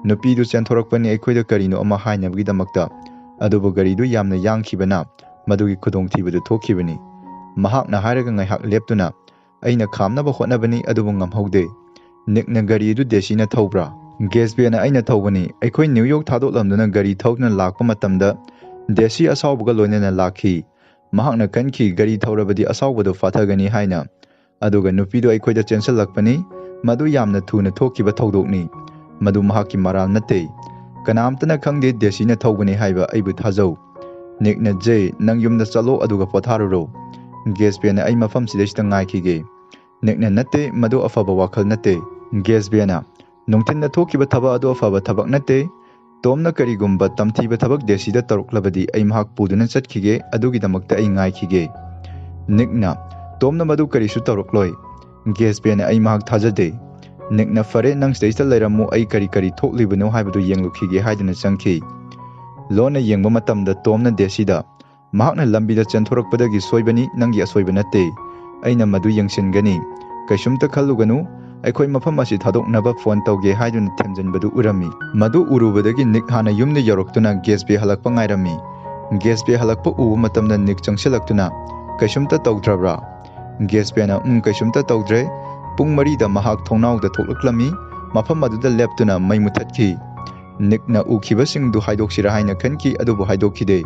ꯅꯨꯄꯤꯗꯨ ꯆꯦꯟꯊꯣꯔꯛꯄꯅꯤ ꯑꯩꯈꯣꯏꯗ ꯀꯔꯤꯅꯣ ꯑꯃ ꯍꯥꯏꯅꯕꯒꯤꯗꯃꯛꯇ꯫ ꯑꯗꯨꯕꯨ ꯒꯥꯔꯤꯗꯨ ꯌꯥꯝꯅ ꯌꯥꯡꯈꯤꯕꯅ ꯃꯗꯨꯒꯤ ꯈꯨꯗꯣꯡꯊꯤꯕꯗꯨ ꯊꯣꯛꯈꯤꯕꯅꯤ꯫" ꯃꯍꯥꯛꯅ ꯍꯥꯏꯔꯒ ꯉꯥꯏꯍꯥꯛ ꯂꯦꯞꯇꯨꯅ, "ꯑꯩꯅ ꯈꯥꯝꯅꯕ ꯍꯣꯠꯅꯕꯅꯤ, ꯑꯗꯨꯕꯨ ꯉꯝꯍꯧꯗꯦ꯫" "ꯅꯤꯛꯅ ꯒꯥꯔꯤ ꯑꯗꯨ ꯗꯦꯁꯤꯅ ꯊꯧꯕ꯭ꯔꯥ?" ꯒꯦꯁꯕꯦꯅ ꯑꯩꯅ ꯊꯧꯕꯅꯤ꯫ ꯑꯩꯈꯣꯏ ꯅ꯭ꯌꯨ ꯌꯣꯔꯛ ꯊꯥꯗꯣꯛꯂꯝꯗꯨꯅ ꯒꯥꯔꯤ ꯊꯧꯗꯨꯅ ꯂꯥꯛꯄ ꯃꯇꯝꯗ ꯗꯦꯁꯤ ꯑꯁꯥꯎꯕꯒ ꯂꯣꯏꯅꯅ ꯂꯥꯛꯈꯤ꯫ ꯃꯍꯥꯛꯅ ꯈꯟꯈꯤ ꯒꯥꯔꯤ ꯊꯧꯔꯕꯗꯤ ꯑꯁꯥꯎꯕꯗꯨ ꯐꯥꯊꯒꯅꯤ ꯍꯥꯏꯅ꯫ ꯑꯗꯨꯒ ꯅꯨꯄꯤꯗꯨ ꯑꯩꯈꯣꯏꯗ ꯆꯦꯟꯁꯤꯜꯂꯛꯄꯅꯤ꯫ ꯃꯗꯨ ꯌꯥꯝꯅ ꯊꯨꯅ ꯊꯣꯛꯈꯤꯕ ꯊꯧꯗꯣꯛꯅꯤ꯫ ꯃꯗꯨ ꯃꯍꯥꯛꯀꯤ ꯃꯔꯥꯜ ꯅꯠꯇꯦ꯫ ꯀꯅꯥꯝꯇꯅ ꯈꯪꯗꯦ ꯗꯦꯁꯤꯅ ꯊꯧꯕꯅꯤ ꯍꯥꯏꯕ ꯑꯩꯕꯨ ꯊꯥꯖꯧ꯫ ꯅꯤꯛꯅ ꯖꯦ, ꯅꯪ ꯌꯨꯝꯗ ꯆꯠꯂꯣ ꯑꯗꯨꯒ ꯄꯣꯊꯥꯔꯨꯔꯣ꯫ ꯒꯦꯁꯕꯦꯅ ꯑꯩ ꯃꯐꯝꯁꯤꯗꯩꯁꯤꯗ ꯉꯥꯏꯈꯤꯒꯦ꯫ ꯅꯤꯛꯅ ꯅꯠꯇꯦ, ꯃꯗꯨ ꯑꯐꯕ ꯋꯥꯈꯜ ꯅꯠꯇꯦ꯫ ꯒꯦꯁꯕꯦꯅ ꯅꯨꯡꯊꯤꯟꯗ ꯊꯣꯛꯈꯤꯕ ꯊꯕꯛ ꯑꯗꯨ ꯑꯐꯕ ꯊꯕꯛ ꯅꯠꯇꯦ꯫ ꯇꯣꯝꯅ ꯀꯔꯤꯒꯨꯝꯕ ꯇꯝꯊꯤꯕ ꯊꯕꯛ ꯗꯦꯁꯤꯗ ꯇꯧꯔꯛꯂꯕꯗꯤ ꯑꯩ ꯃꯍꯥꯛ ꯄꯨꯗꯨꯅ ꯆꯠꯈꯤꯒꯦ, ꯑꯗꯨꯒꯤꯗꯃꯛꯇ ꯑꯩ ꯉꯥꯏꯈꯤꯒꯦ꯫ ꯅꯤꯛꯅ, ꯇꯣꯝꯅ ꯃꯗꯨ ꯀꯔꯤꯁꯨ ꯇꯧꯔꯛꯂꯣꯏ꯫ ꯒꯦꯁꯕꯦꯅ ꯑꯩ ꯃꯍꯥꯛ ꯊꯥꯖꯗꯦ꯫ ꯅꯤꯛꯅ ꯐꯔꯦ, ꯅꯪ ꯁꯤꯗꯩꯁꯤꯗ ꯂꯩꯔꯝꯃꯨ, ꯑꯩ ꯀꯔꯤ ꯀꯔꯤ ꯊꯣꯛꯂꯤꯕꯅꯣ ꯍꯥꯏꯕꯗꯨ ꯌꯦꯡꯂꯨꯈꯤꯒꯦ ꯍꯥꯏꯗꯨꯅ ꯆꯪꯈꯤ꯫ ꯂꯣꯟꯅ ꯌꯦꯡꯕ ꯃꯇꯝꯗ ꯇꯣꯝꯅ ꯗꯦꯁꯤꯗ, ꯃꯍꯥꯛꯅ ꯂꯝꯕꯤꯗ ꯆꯦꯟꯊꯣꯔꯛꯄꯗꯒꯤ ꯁꯣꯏꯕꯅꯤ, ꯅꯪꯒꯤ ꯑꯁꯣꯏꯕ ꯅꯠꯇꯦ꯫ ꯑꯩꯅ ꯃꯗꯨ ꯌꯦꯡꯁꯤꯟꯒꯅꯤ꯫ ꯀꯩꯁꯨꯝꯇ ꯈꯜꯂꯨꯒꯅꯨ, ꯑꯩꯈꯣꯏ ꯃꯐꯝ ꯑꯁꯤ ꯊꯥꯗꯣꯛꯅꯕ ꯐꯣꯟ ꯇꯧꯒꯦ ꯍꯥꯏꯗꯨꯅ ꯊꯦꯝꯖꯤꯟꯕꯗꯨ ꯎꯔꯝꯃꯤ꯫ ꯃꯗꯨ ꯎꯔꯨꯕꯗꯒꯤ ꯅꯤꯛ ꯍꯥꯟꯅ ꯌꯨꯝꯗ ꯌꯧꯔꯛꯇꯨꯅ ꯒꯦꯁꯕꯦ ꯍꯜꯂꯛꯄ ꯉꯥꯏꯔꯝꯃꯤ꯫ ꯒꯦꯁꯕꯦ ꯍꯜꯂꯛꯄ ꯎꯕ ꯃꯇꯝꯗ ꯅꯤꯛ ꯆꯪꯁꯤꯜꯂꯛꯇꯨꯅ, "ꯀꯩꯁꯨꯝꯇ ꯇꯧꯗ꯭ꯔꯕ꯭ꯔꯥ?" ꯒꯦꯁꯕꯦꯅ, "ꯎꯝ, ꯀꯩꯁꯨꯝꯇ ꯇꯧꯗ꯭ꯔꯦ"꯫ ꯄꯨꯡ ꯃꯔꯤꯗ ꯃꯍꯥꯛ ꯊꯣꯡꯅꯥꯎꯗ ꯊꯣꯛꯂꯛꯂꯝꯃꯤ꯫ ꯃꯐꯝ ꯑꯗꯨꯗ ꯂꯦꯞꯇꯨꯅ ꯃꯩ ꯃꯨꯊꯠꯈꯤ꯫ ꯅꯤꯛꯅ ꯎꯈꯤꯕꯁꯤꯡꯗꯨ ꯍꯥꯏꯗꯣꯛꯁꯤꯔꯥ ꯍꯥꯏꯅ ꯈꯟꯈꯤ, ꯑꯗꯨꯕꯨ ꯍꯥꯏꯗꯣꯛꯈꯤꯗꯦ꯫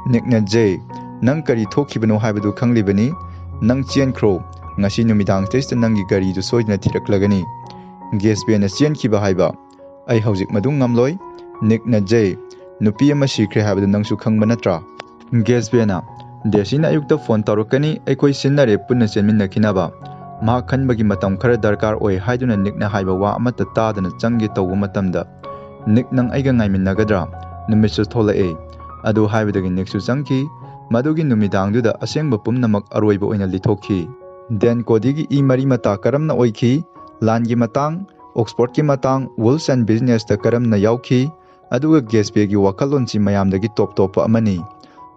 ꯅꯤꯛꯅ, "ꯖꯦ, ꯅꯪ ꯀꯔꯤ ꯊꯣꯛꯈꯤꯕꯅꯣ ꯍꯥꯏꯕꯗꯨ ꯈꯪꯂꯤꯕꯅꯤ꯫ ꯅꯪ ꯆꯦꯟꯈ꯭ꯔꯣ꯫ ꯉꯁꯤ ꯅꯨꯃꯤꯗꯥꯡꯁꯤꯗꯩꯁꯤꯗ ꯅꯪꯒꯤ ꯒꯥꯔꯤꯗꯨ ꯁꯣꯏꯗꯅ ꯊꯤꯔꯛꯂꯒꯅꯤ"꯫ ꯒꯦꯁꯕꯦꯅ ꯆꯦꯟꯈꯤꯕ ꯍꯥꯏꯕ, ꯑꯩ ꯍꯧꯖꯤꯛ ꯃꯗꯨ ꯉꯝꯂꯣꯏ꯫ ꯅꯤꯛꯅ, "ꯖꯦ, ꯅꯨꯄꯤ ꯑꯃ ꯁꯤꯈ꯭ꯔꯦ ꯍꯥꯏꯕꯗꯨ ꯅꯪꯁꯨ ꯈꯪꯕ ꯅꯠꯇ꯭ꯔꯥ?" ꯒꯦꯁꯕꯦꯅ, "ꯗꯦꯁꯤꯅ ꯑꯌꯨꯛꯇ ꯐꯣꯟ ꯇꯧꯔꯛꯀꯅꯤ, ꯑꯩꯈꯣꯏ ꯁꯤꯟꯅꯔꯦ ꯄꯨꯟꯅ ꯆꯦꯟꯃꯤꯟꯅꯈꯤꯅꯕ꯫ ꯃꯍꯥꯛ ꯈꯟꯕꯒꯤ ꯃꯇꯝ ꯈꯔ ꯗꯔꯀꯥꯔ ꯑꯣꯏ" ꯍꯥꯏꯗꯨꯅ ꯅꯤꯛꯅ ꯍꯥꯏꯕ ꯋꯥ ꯑꯃꯠꯇ ꯇꯥꯗꯅ ꯆꯪꯒꯦ ꯇꯧꯕ ꯃꯇꯝꯗ, "ꯅꯤꯛ, ꯅꯪ ꯑꯩꯒ ꯉꯥꯏꯃꯤꯟꯅꯒꯗ꯭ꯔꯥ? ꯅꯨꯃꯤꯠꯁꯨ ꯊꯣꯛꯂꯛꯑꯦ"꯫ ꯑꯗꯨ ꯍꯥꯏꯕꯗꯒꯤ ꯅꯤꯛꯁꯨ ꯆꯪꯈꯤ꯫ ꯃꯗꯨꯒꯤ ꯅꯨꯃꯤꯗꯥꯡꯗꯨꯗ ꯑꯁꯦꯡꯕ ꯄꯨꯝꯅꯃꯛ ꯑꯔꯣꯏꯕ ꯑꯣꯏꯅ ꯂꯤꯊꯣꯛꯈꯤ꯫ ꯗꯦꯟ ꯀꯣꯗꯤꯒꯤ ꯏ ꯃꯔꯤ ꯃꯇꯥ ꯀꯔꯝꯅ ꯑꯣꯏꯈꯤ, ꯂꯥꯟꯒꯤ ꯃꯇꯥꯡ, ꯑꯣꯛꯁꯐꯣꯔꯗꯀꯤ ꯃꯇꯥꯡ, ꯋꯨꯜꯁ ꯑꯦꯟ ꯕꯤꯖꯤꯅꯦꯁꯇ ꯀꯔꯝꯅ ꯌꯥꯎꯈꯤ, ꯑꯗꯨꯒ ꯒꯦꯁꯕꯦꯒꯤ ꯋꯥꯈꯜꯂꯣꯟꯁꯤ ꯃꯌꯥꯝꯗꯒꯤ ꯇꯣꯞ ꯇꯣꯞꯄ ꯑꯃꯅꯤ꯫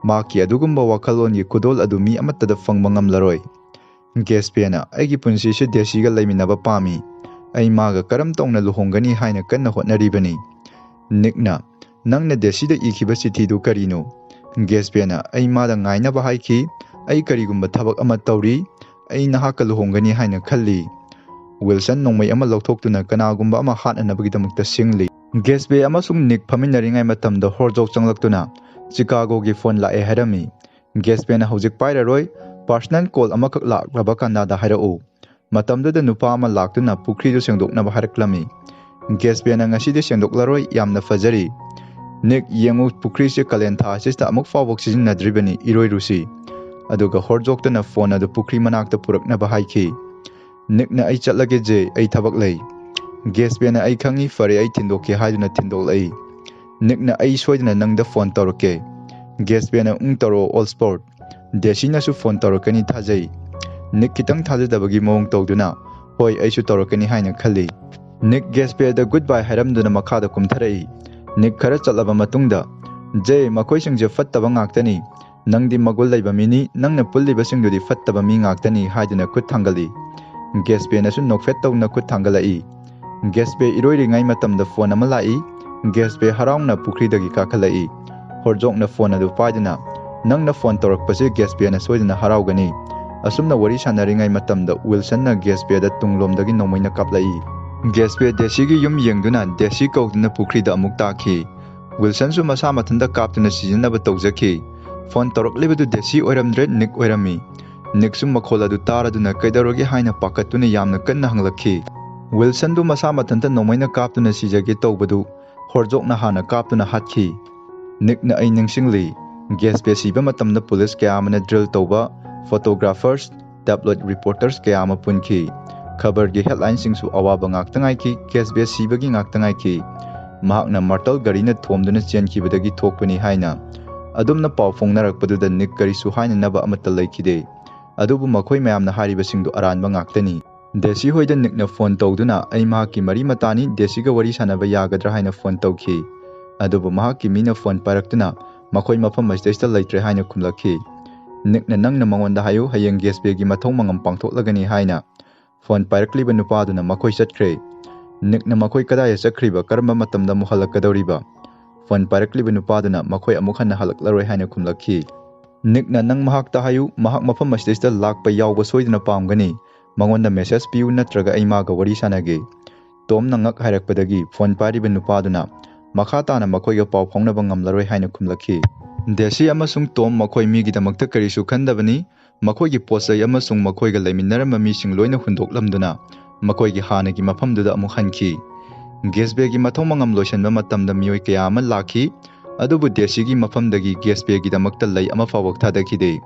ꯃꯍꯥꯛꯀꯤ ꯑꯗꯨꯒꯨꯝꯕ ꯋꯥꯈꯜꯂꯣꯟꯒꯤ ꯈꯨꯗꯣꯜ ꯑꯗꯨ ꯃꯤ ꯑꯃꯠꯇꯗ ꯐꯪꯕ ꯉꯝꯂꯔꯣꯏ꯫ ꯒꯦꯁꯕꯦꯅ, "ꯑꯩꯒꯤ ꯄꯨꯟꯁꯤꯁꯤ ꯗꯦꯁꯤꯒ ꯂꯩꯃꯤꯟꯅꯕ ꯄꯥꯝꯃꯤ꯫ ꯑꯩ ꯃꯥꯒ ꯀꯔꯝ ꯇꯧꯅ ꯂꯨꯍꯣꯡꯒꯅꯤ ꯍꯥꯏꯅ ꯀꯟꯅ ꯍꯣꯠꯅꯔꯤꯕꯅꯤ"꯫ ꯅꯤꯛꯅ, "ꯅꯪꯅ ꯗꯦꯁꯤꯗ ꯏꯈꯤꯕ ꯆꯤꯊꯤꯗꯨ ꯀꯔꯤꯅꯣ?" ꯒꯦꯁꯕꯦꯅ, "ꯑꯩ ꯃꯥꯗ ꯉꯥꯏꯅꯕ ꯍꯥꯏꯈꯤ꯫ ꯑꯩ ꯀꯔꯤꯒꯨꯝꯕ ꯊꯕꯛ ꯑꯃ ꯇꯧꯔꯤ꯫ ꯑꯩ ꯅꯍꯥꯛꯀ ꯂꯨꯍꯣꯡꯒꯅꯤ ꯍꯥꯏꯅ ꯈꯜꯂꯤ"꯫ ꯋꯤꯜꯁꯟ ꯅꯣꯡꯃꯩ ꯑꯃ ꯂꯧꯊꯣꯛꯇꯨꯅ ꯀꯅꯥꯒꯨꯝꯕ ꯑꯃ ꯍꯥꯠꯅꯅꯕꯒꯤꯗꯃꯛꯇ ꯁꯤꯡꯂꯤ꯫ ꯒꯦꯁꯕꯦ ꯑꯃꯁꯨꯡ ꯅꯤꯛ ꯐꯝꯃꯤꯟꯅꯔꯤꯉꯩ ꯃꯇꯝꯗ ꯍꯣꯔꯖꯣꯛ ꯆꯪꯂꯛꯇꯨꯅ ꯆꯤꯀꯥꯒꯣꯒꯤ ꯐꯣꯟ ꯂꯥꯛꯑꯦ ꯍꯥꯏꯔꯝꯃꯤ꯫ ꯒꯦꯁꯕꯦꯅ ꯍꯧꯖꯤꯛ ꯄꯥꯏꯔꯔꯣꯏ, ꯄꯥꯔꯁꯅꯦꯜ ꯀꯣꯜ ꯑꯃꯈꯛ ꯂꯥꯛꯂꯕ ꯀꯥꯟꯗꯥꯗ ꯍꯥꯏꯔꯛꯎ꯫ ꯃꯇꯝꯗꯨꯗ ꯅꯨꯄꯥ ꯑꯃ ꯂꯥꯛꯇꯨꯅ ꯄꯨꯈ꯭ꯔꯤꯗꯨ ꯁꯦꯡꯗꯣꯛꯅꯕ ꯍꯥꯏꯔꯛꯂꯝꯃꯤ꯫ ꯒꯦꯁꯕꯦꯅ ꯉꯁꯤꯗꯤ ꯁꯦꯡꯗꯣꯛꯂꯔꯣꯏ, ꯌꯥꯝꯅ ꯐꯖꯔꯤ꯫ ꯅꯤꯛ, ꯌꯦꯡꯉꯨ, ꯄꯨꯈ꯭ꯔꯤꯁꯦ ꯀꯥꯂꯦꯟ ꯊꯥ ꯑꯁꯤꯗ ꯑꯃꯨꯛ ꯐꯥꯎꯕ ꯁꯤꯖꯤꯟꯅꯗ꯭ꯔꯤꯕꯅꯤ, ꯏꯔꯣꯏꯔꯨꯁꯤ꯫ ꯑꯗꯨꯒ ꯍꯣꯔꯖꯣꯛꯇꯅ ꯐꯣꯟ ꯑꯗꯨ ꯄꯨꯈ꯭ꯔꯤ ꯃꯅꯥꯛꯇ ꯄꯨꯔꯛꯅꯕ ꯍꯥꯏꯈꯤ꯫ ꯅꯤꯛꯅ, "ꯑꯩ ꯆꯠꯂꯒꯦ ꯖꯦ, ꯑꯩ ꯊꯕꯛ ꯂꯩ"꯫ ꯒꯦꯁꯕꯦꯅ, "ꯑꯩ ꯈꯪꯉꯤ, ꯐꯔꯦ, ꯑꯩ ꯊꯤꯟꯗꯣꯛꯀꯦ" ꯍꯥꯏꯗꯨꯅ ꯊꯤꯟꯗꯣꯛꯂꯛꯏ꯫ ꯅꯤꯛꯅ, "ꯑꯩ ꯁꯣꯏꯗꯅ ꯅꯪꯗ ꯐꯣꯟ ꯇꯧꯔꯛꯀꯦ"꯫ ꯒꯦꯁꯕꯦꯅ, "ꯎꯪ, ꯇꯧꯔꯛꯑꯣ, ꯑꯣꯜꯁꯄꯣꯔꯠ"꯫ ꯗꯦꯁꯤꯅꯁꯨ ꯐꯣꯟ ꯇꯧꯔꯛꯀꯅꯤ ꯊꯥꯖꯩ꯫ ꯅꯤꯛ ꯈꯤꯇꯪ ꯊꯥꯖꯗꯕꯒꯤ ꯃꯑꯣꯡ ꯇꯧꯗꯨꯅ, "ꯍꯣꯏ, ꯑꯩꯁꯨ ꯇꯧꯔꯛꯀꯅꯤ ꯍꯥꯏꯅ ꯈꯜꯂꯤ"꯫ ꯅꯤꯛ ꯒꯦꯁꯕꯦꯗ ꯒꯨꯗ ꯕꯥꯏ ꯍꯥꯏꯔꯝꯗꯨꯅ ꯃꯈꯥꯗ ꯀꯨꯝꯊꯔꯛꯏ꯫ ꯅꯤꯛ ꯈꯔ ꯆꯠꯂꯕ ꯃꯇꯨꯡꯗ, "ꯖꯦ, ꯃꯈꯣꯏꯁꯤꯡꯁꯦ ꯐꯠꯇꯕ ꯉꯥꯛꯇꯅꯤ꯫ ꯅꯪꯗꯤ ꯃꯒꯨꯟ ꯂꯩꯕ ꯃꯤꯅꯤ, ꯅꯪꯅ ꯄꯨꯜꯂꯤꯕꯁꯤꯡꯗꯨꯗꯤ ꯐꯠꯇꯕ ꯃꯤ ꯉꯥꯛꯇꯅꯤ" ꯍꯥꯏꯗꯨꯅ ꯈꯨꯠ ꯊꯥꯡꯒꯠꯂꯤ꯫ ꯒꯦꯁꯕꯦꯅꯁꯨ ꯅꯣꯛꯐꯦꯠ ꯇꯧꯅ ꯈꯨꯠ ꯊꯥꯡꯒꯠꯂꯛꯏ꯫ ꯒꯦꯁꯕꯦ ꯏꯔꯣꯏꯔꯤꯉꯩ ꯃꯇꯝꯗ ꯐꯣꯟ ꯑꯃ ꯂꯥꯛꯏ꯫ ꯒꯦꯁꯕꯦ ꯍꯔꯥꯎꯅ ꯄꯨꯈ꯭ꯔꯤꯗꯒꯤ ꯀꯥꯈꯠꯂꯛꯏ꯫ ꯍꯣꯔꯖꯣꯛꯅ ꯐꯣꯟ ꯑꯗꯨ ꯄꯥꯏꯗꯨꯅ, "ꯅꯪꯅ ꯐꯣꯟ ꯇꯧꯔꯛꯄꯁꯦ ꯒꯦꯁꯕꯦꯅ ꯁꯣꯏꯗꯅ ꯍꯔꯥꯎꯒꯅꯤ"꯫ ꯑꯁꯨꯝꯅ ꯋꯥꯔꯤ ꯁꯥꯟꯅꯔꯤꯉꯩ ꯃꯇꯝꯗ ꯋꯤꯜꯁꯟꯅ ꯒꯦꯁꯕꯦꯗ ꯇꯨꯡꯂꯣꯝꯗꯒꯤ ꯅꯣꯡꯃꯩꯅ ꯀꯥꯞꯂꯛꯏ꯫ ꯒꯦꯁꯕꯦ ꯗꯦꯁꯤꯒꯤ ꯌꯨꯝ ꯌꯦꯡꯗꯨꯅ ꯗꯦꯁꯤ ꯀꯧꯗꯨꯅ ꯄꯨꯈ꯭ꯔꯤꯗ ꯑꯃꯨꯛ ꯇꯥꯈꯤ꯫ ꯋꯤꯜꯁꯟꯁꯨ ꯃꯁꯥ ꯃꯊꯟꯇ ꯀꯥꯞꯇꯨꯅ ꯁꯤꯖꯤꯟꯅꯕ ꯇꯧꯖꯈꯤ꯫ ꯐꯣꯟ ꯇꯧꯔꯛꯂꯤꯕꯗꯨ ꯗꯦꯁꯤ ꯑꯣꯏꯔꯝꯗ꯭ꯔꯦ, ꯅꯤꯛ ꯑꯣꯏꯔꯝꯃꯤ꯫ ꯅꯤꯛꯁꯨ ꯃꯈꯣꯜ ꯑꯗꯨ ꯇꯥꯔꯗꯨꯅ ꯀꯩꯗꯧꯔꯒꯦ ꯍꯥꯏꯅ ꯄꯥꯈꯠꯇꯨꯅ ꯌꯥꯝꯅ ꯀꯟꯅ ꯍꯪꯂꯛꯈꯤ꯫ ꯋꯤꯜꯁꯟꯗꯨ ꯃꯁꯥ ꯃꯊꯟꯇ ꯅꯣꯡꯃꯩꯅ ꯀꯥꯞꯇꯨꯅ ꯁꯤꯖꯒꯦ ꯇꯧꯕꯗꯨ ꯍꯣꯔꯖꯣꯛꯅ ꯍꯥꯟꯅ ꯀꯥꯞꯇꯨꯅ ꯍꯥꯠꯈꯤ꯫ ꯅꯤꯛꯅ, "ꯑꯩ ꯅꯤꯡꯁꯤꯡꯂꯤ꯫ ꯒꯦꯁꯕꯦ ꯁꯤꯕ ꯃꯇꯝꯗ ꯄꯨꯂꯤꯁ ꯀꯌꯥ ꯑꯃꯅ ꯗ꯭ꯔꯤꯜ ꯇꯧꯕ, ꯐꯣꯇꯣꯒ꯭ꯔꯥꯐꯔꯁ, ꯇꯦꯕ꯭ꯂꯣꯏꯗ ꯔꯤꯄꯣꯔꯇꯔꯁ ꯀꯌꯥ ꯑꯃ ꯄꯨꯟꯈꯤ꯫ ꯈꯕꯔꯒꯤ ꯍꯦꯗꯂꯥꯏꯟꯁꯤꯡꯁꯨ ꯑꯋꯥꯕ ꯉꯥꯛꯇ ꯉꯥꯏꯈꯤ, ꯒꯦꯁꯕꯦ ꯁꯤꯕꯒꯤ ꯉꯥꯛꯇ ꯉꯥꯏꯈꯤ꯫ ꯃꯍꯥꯛꯅ ꯃꯥꯔꯇꯜ ꯒꯥꯔꯤꯅ ꯊꯣꯝꯗꯨꯅ ꯆꯦꯟꯈꯤꯕꯗꯒꯤ ꯊꯣꯛꯄꯅꯤ" ꯍꯥꯏꯅ꯫ ꯑꯗꯨꯝꯅ ꯄꯥꯎ ꯐꯣꯡꯅꯔꯛꯄꯗꯨꯗ ꯅꯤꯛ ꯀꯔꯤꯁꯨ ꯍꯥꯏꯅꯅꯕ ꯑꯃꯠꯇ ꯂꯩꯈꯤꯗꯦ꯫ ꯑꯗꯨꯕꯨ ꯃꯈꯣꯏ ꯃꯌꯥꯝꯅ ꯍꯥꯏꯔꯤꯕꯁꯤꯡꯗꯨ ꯑꯔꯥꯟꯕ ꯉꯥꯛꯇꯅꯤ꯫ ꯗꯦꯁꯤ ꯍꯣꯏꯗ ꯅꯤꯛꯅ ꯐꯣꯟ ꯇꯧꯗꯨꯅ, "ꯑꯩ ꯃꯍꯥꯛꯀꯤ ꯃꯔꯤ ꯃꯇꯥꯅꯤ, ꯗꯦꯁꯤꯒ ꯋꯥꯔꯤ ꯁꯥꯟꯅꯕ ꯌꯥꯒꯗ꯭ꯔꯥ?" ꯍꯥꯏꯅ ꯐꯣꯟ ꯇꯧꯈꯤ꯫ ꯑꯗꯨꯕꯨ ꯃꯍꯥꯛꯀꯤ ꯃꯤꯅ ꯐꯣꯟ ꯄꯥꯏꯔꯛꯇꯨꯅ, "ꯃꯈꯣꯏ ꯃꯐꯝ ꯑꯁꯤꯗꯩꯁꯤꯗ ꯂꯩꯇ꯭ꯔꯦ" ꯍꯥꯏꯅ ꯈꯨꯝꯂꯛꯈꯤ꯫ ꯅꯤꯛꯅ, "ꯅꯪꯅ ꯃꯉꯣꯟꯗ ꯍꯥꯏꯌꯨ, ꯍꯌꯦꯡ ꯒꯦꯁꯕꯦꯒꯤ ꯃꯊꯧ ꯃꯉꯝ ꯄꯥꯡꯊꯣꯛꯂꯒꯅꯤ" ꯍꯥꯏꯅ꯫ ꯐꯣꯟ ꯄꯥꯏꯔꯛꯂꯤꯕ ꯅꯨꯄꯥꯗꯨꯅ ꯃꯈꯣꯏ ꯆꯠꯈ꯭ꯔꯦ꯫ ꯅꯤꯛꯅ, "ꯃꯈꯣꯏ ꯀꯗꯥꯏꯗ ꯆꯠꯈ꯭ꯔꯤꯕ? ꯀꯔꯝꯕ ꯃꯇꯝꯗ ꯑꯃꯨꯛ ꯍꯜꯂꯛꯀꯗꯧꯔꯤꯕ?" ꯐꯣꯟ ꯄꯥꯏꯔꯛꯂꯤꯕ ꯅꯨꯄꯥꯗꯨꯅ, "ꯃꯈꯣꯏ ꯑꯃꯨꯛ ꯍꯟꯅ ꯍꯜꯂꯛꯂꯔꯣꯏ" ꯍꯥꯏꯅ ꯈꯨꯝꯂꯛꯈꯤ꯫ ꯅꯤꯛꯅ, "ꯅꯪ ꯃꯍꯥꯛꯇ ꯍꯥꯏꯌꯨ, ꯃꯍꯥꯛ ꯃꯐꯝ ꯑꯁꯤꯗꯩꯁꯤꯗ ꯂꯥꯛꯄ ꯌꯥꯎꯕ ꯁꯣꯏꯗꯅ ꯄꯥꯝꯒꯅꯤ꯫ ꯃꯉꯣꯟꯗ ꯃꯦꯁꯦꯖ ꯄꯤꯌꯨ, ꯅꯠꯇ꯭ꯔꯒ ꯑꯩ ꯃꯥꯒ ꯋꯥꯔꯤ ꯁꯥꯟꯅꯒꯦ꯫ ꯇꯣꯝꯅ ꯉꯛ ꯍꯥꯏꯔꯛꯄꯗꯒꯤ ꯐꯣꯟ ꯄꯥꯏꯔꯤꯕ ꯅꯨꯄꯥꯗꯨꯅ ꯃꯈꯥ ꯇꯥꯅ ꯃꯈꯣꯏꯒ ꯄꯥꯎ ꯐꯥꯎꯅꯕ ꯉꯝꯂꯔꯣꯏ ꯍꯥꯏꯅ ꯈꯨꯝꯂꯛꯈꯤ꯫ ꯗꯦꯁꯤ ꯑꯃꯁꯨꯡ ꯇꯣꯝ ꯃꯈꯣꯏ ꯃꯤꯒꯤꯗꯃꯛꯇ ꯀꯔꯤꯁꯨ ꯈꯟꯗꯕꯅꯤ꯫ ꯃꯈꯣꯏꯒꯤ ꯄꯣꯠ ꯆꯩ ꯑꯃꯁꯨꯡ ꯃꯈꯣꯏꯒ ꯂꯩꯃꯤꯟꯅꯔꯝꯕ ꯃꯤꯁꯤꯡ ꯂꯣꯏꯅ ꯍꯨꯟꯗꯣꯛꯂꯝꯗꯨꯅ ꯃꯈꯣꯏꯒꯤ ꯍꯥꯟꯅꯒꯤ ꯃꯐꯝꯗꯨꯗ ꯑꯃꯨꯛ ꯍꯟꯈꯤ꯫ ꯒꯦꯁꯕꯦꯒꯤ ꯃꯊꯧ ꯃꯉꯝ ꯂꯣꯏꯁꯤꯟꯕ ꯃꯇꯝꯗ ꯃꯤꯑꯣꯏ ꯀꯌꯥ ꯑꯃ ꯂꯥꯛꯈꯤ, ꯑꯗꯨꯕꯨ ꯗꯦꯁꯤꯒꯤ ꯃꯐꯝꯗꯒꯤ ꯒꯦꯁꯕꯦꯒꯤꯗꯃꯛꯇ ꯂꯩ ꯑꯃ ꯐꯥꯎꯕ ꯊꯥꯗꯈꯤꯗꯦ꯫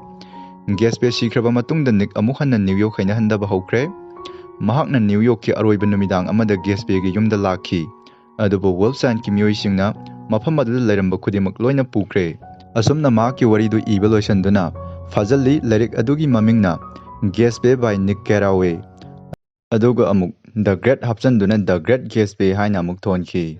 ꯒꯦꯁꯕꯦ ꯁꯤꯈ꯭ꯔꯕ ꯃꯇꯨꯡꯗ ꯅꯤꯛ ꯑꯃꯨꯛ ꯍꯟꯅ ꯅ꯭ꯌꯨ ꯌꯣꯔꯛ ꯍꯩꯅꯍꯟꯗꯕ ꯍꯧꯈ꯭ꯔꯦ꯫ ꯃꯍꯥꯛꯅ ꯅ꯭ꯌꯨ ꯌꯣꯔꯛꯀꯤ ꯑꯔꯣꯏꯕ ꯅꯨꯃꯤꯗꯥꯡ ꯑꯃꯗ ꯒꯦꯁꯕꯦꯒꯤ ꯌꯨꯝꯗ ꯂꯥꯛꯈꯤ, ꯑꯗꯨꯕꯨ ꯋꯨꯜꯐꯁꯥꯏꯟꯒꯤ ꯃꯤꯑꯣꯏꯁꯤꯡꯅ ꯃꯐꯝ ꯑꯗꯨꯗ ꯂꯩꯔꯝꯕ ꯈꯨꯗꯤꯡꯃꯛ ꯂꯣꯏꯅ ꯄꯨꯈ꯭ꯔꯦ꯫ ꯑꯁꯨꯝꯅ ꯃꯍꯥꯛꯀꯤ ꯋꯥꯔꯤꯗꯨ ꯏꯕ ꯂꯣꯏꯁꯤꯟꯗꯨꯅ ꯐꯥꯖꯤꯜꯂꯤ꯫ ꯂꯥꯏꯔꯤꯛ ꯑꯗꯨꯒꯤ ꯃꯃꯤꯡꯅ ꯒꯦꯁꯕꯦ ꯕꯥꯏ ꯅꯤꯛ ꯀꯦꯔꯥꯋꯦ꯫ ꯑꯗꯨꯒ ꯑꯃꯨꯛ ꯗ ꯒ꯭ꯔꯦꯠ ꯍꯥꯞꯆꯟꯗꯨꯅ ꯗ ꯒ꯭ꯔꯦꯠ ꯒꯦꯁꯕꯦ ꯍꯥꯏꯅ ꯑꯃꯨꯛ ꯊꯣꯟꯈꯤ꯫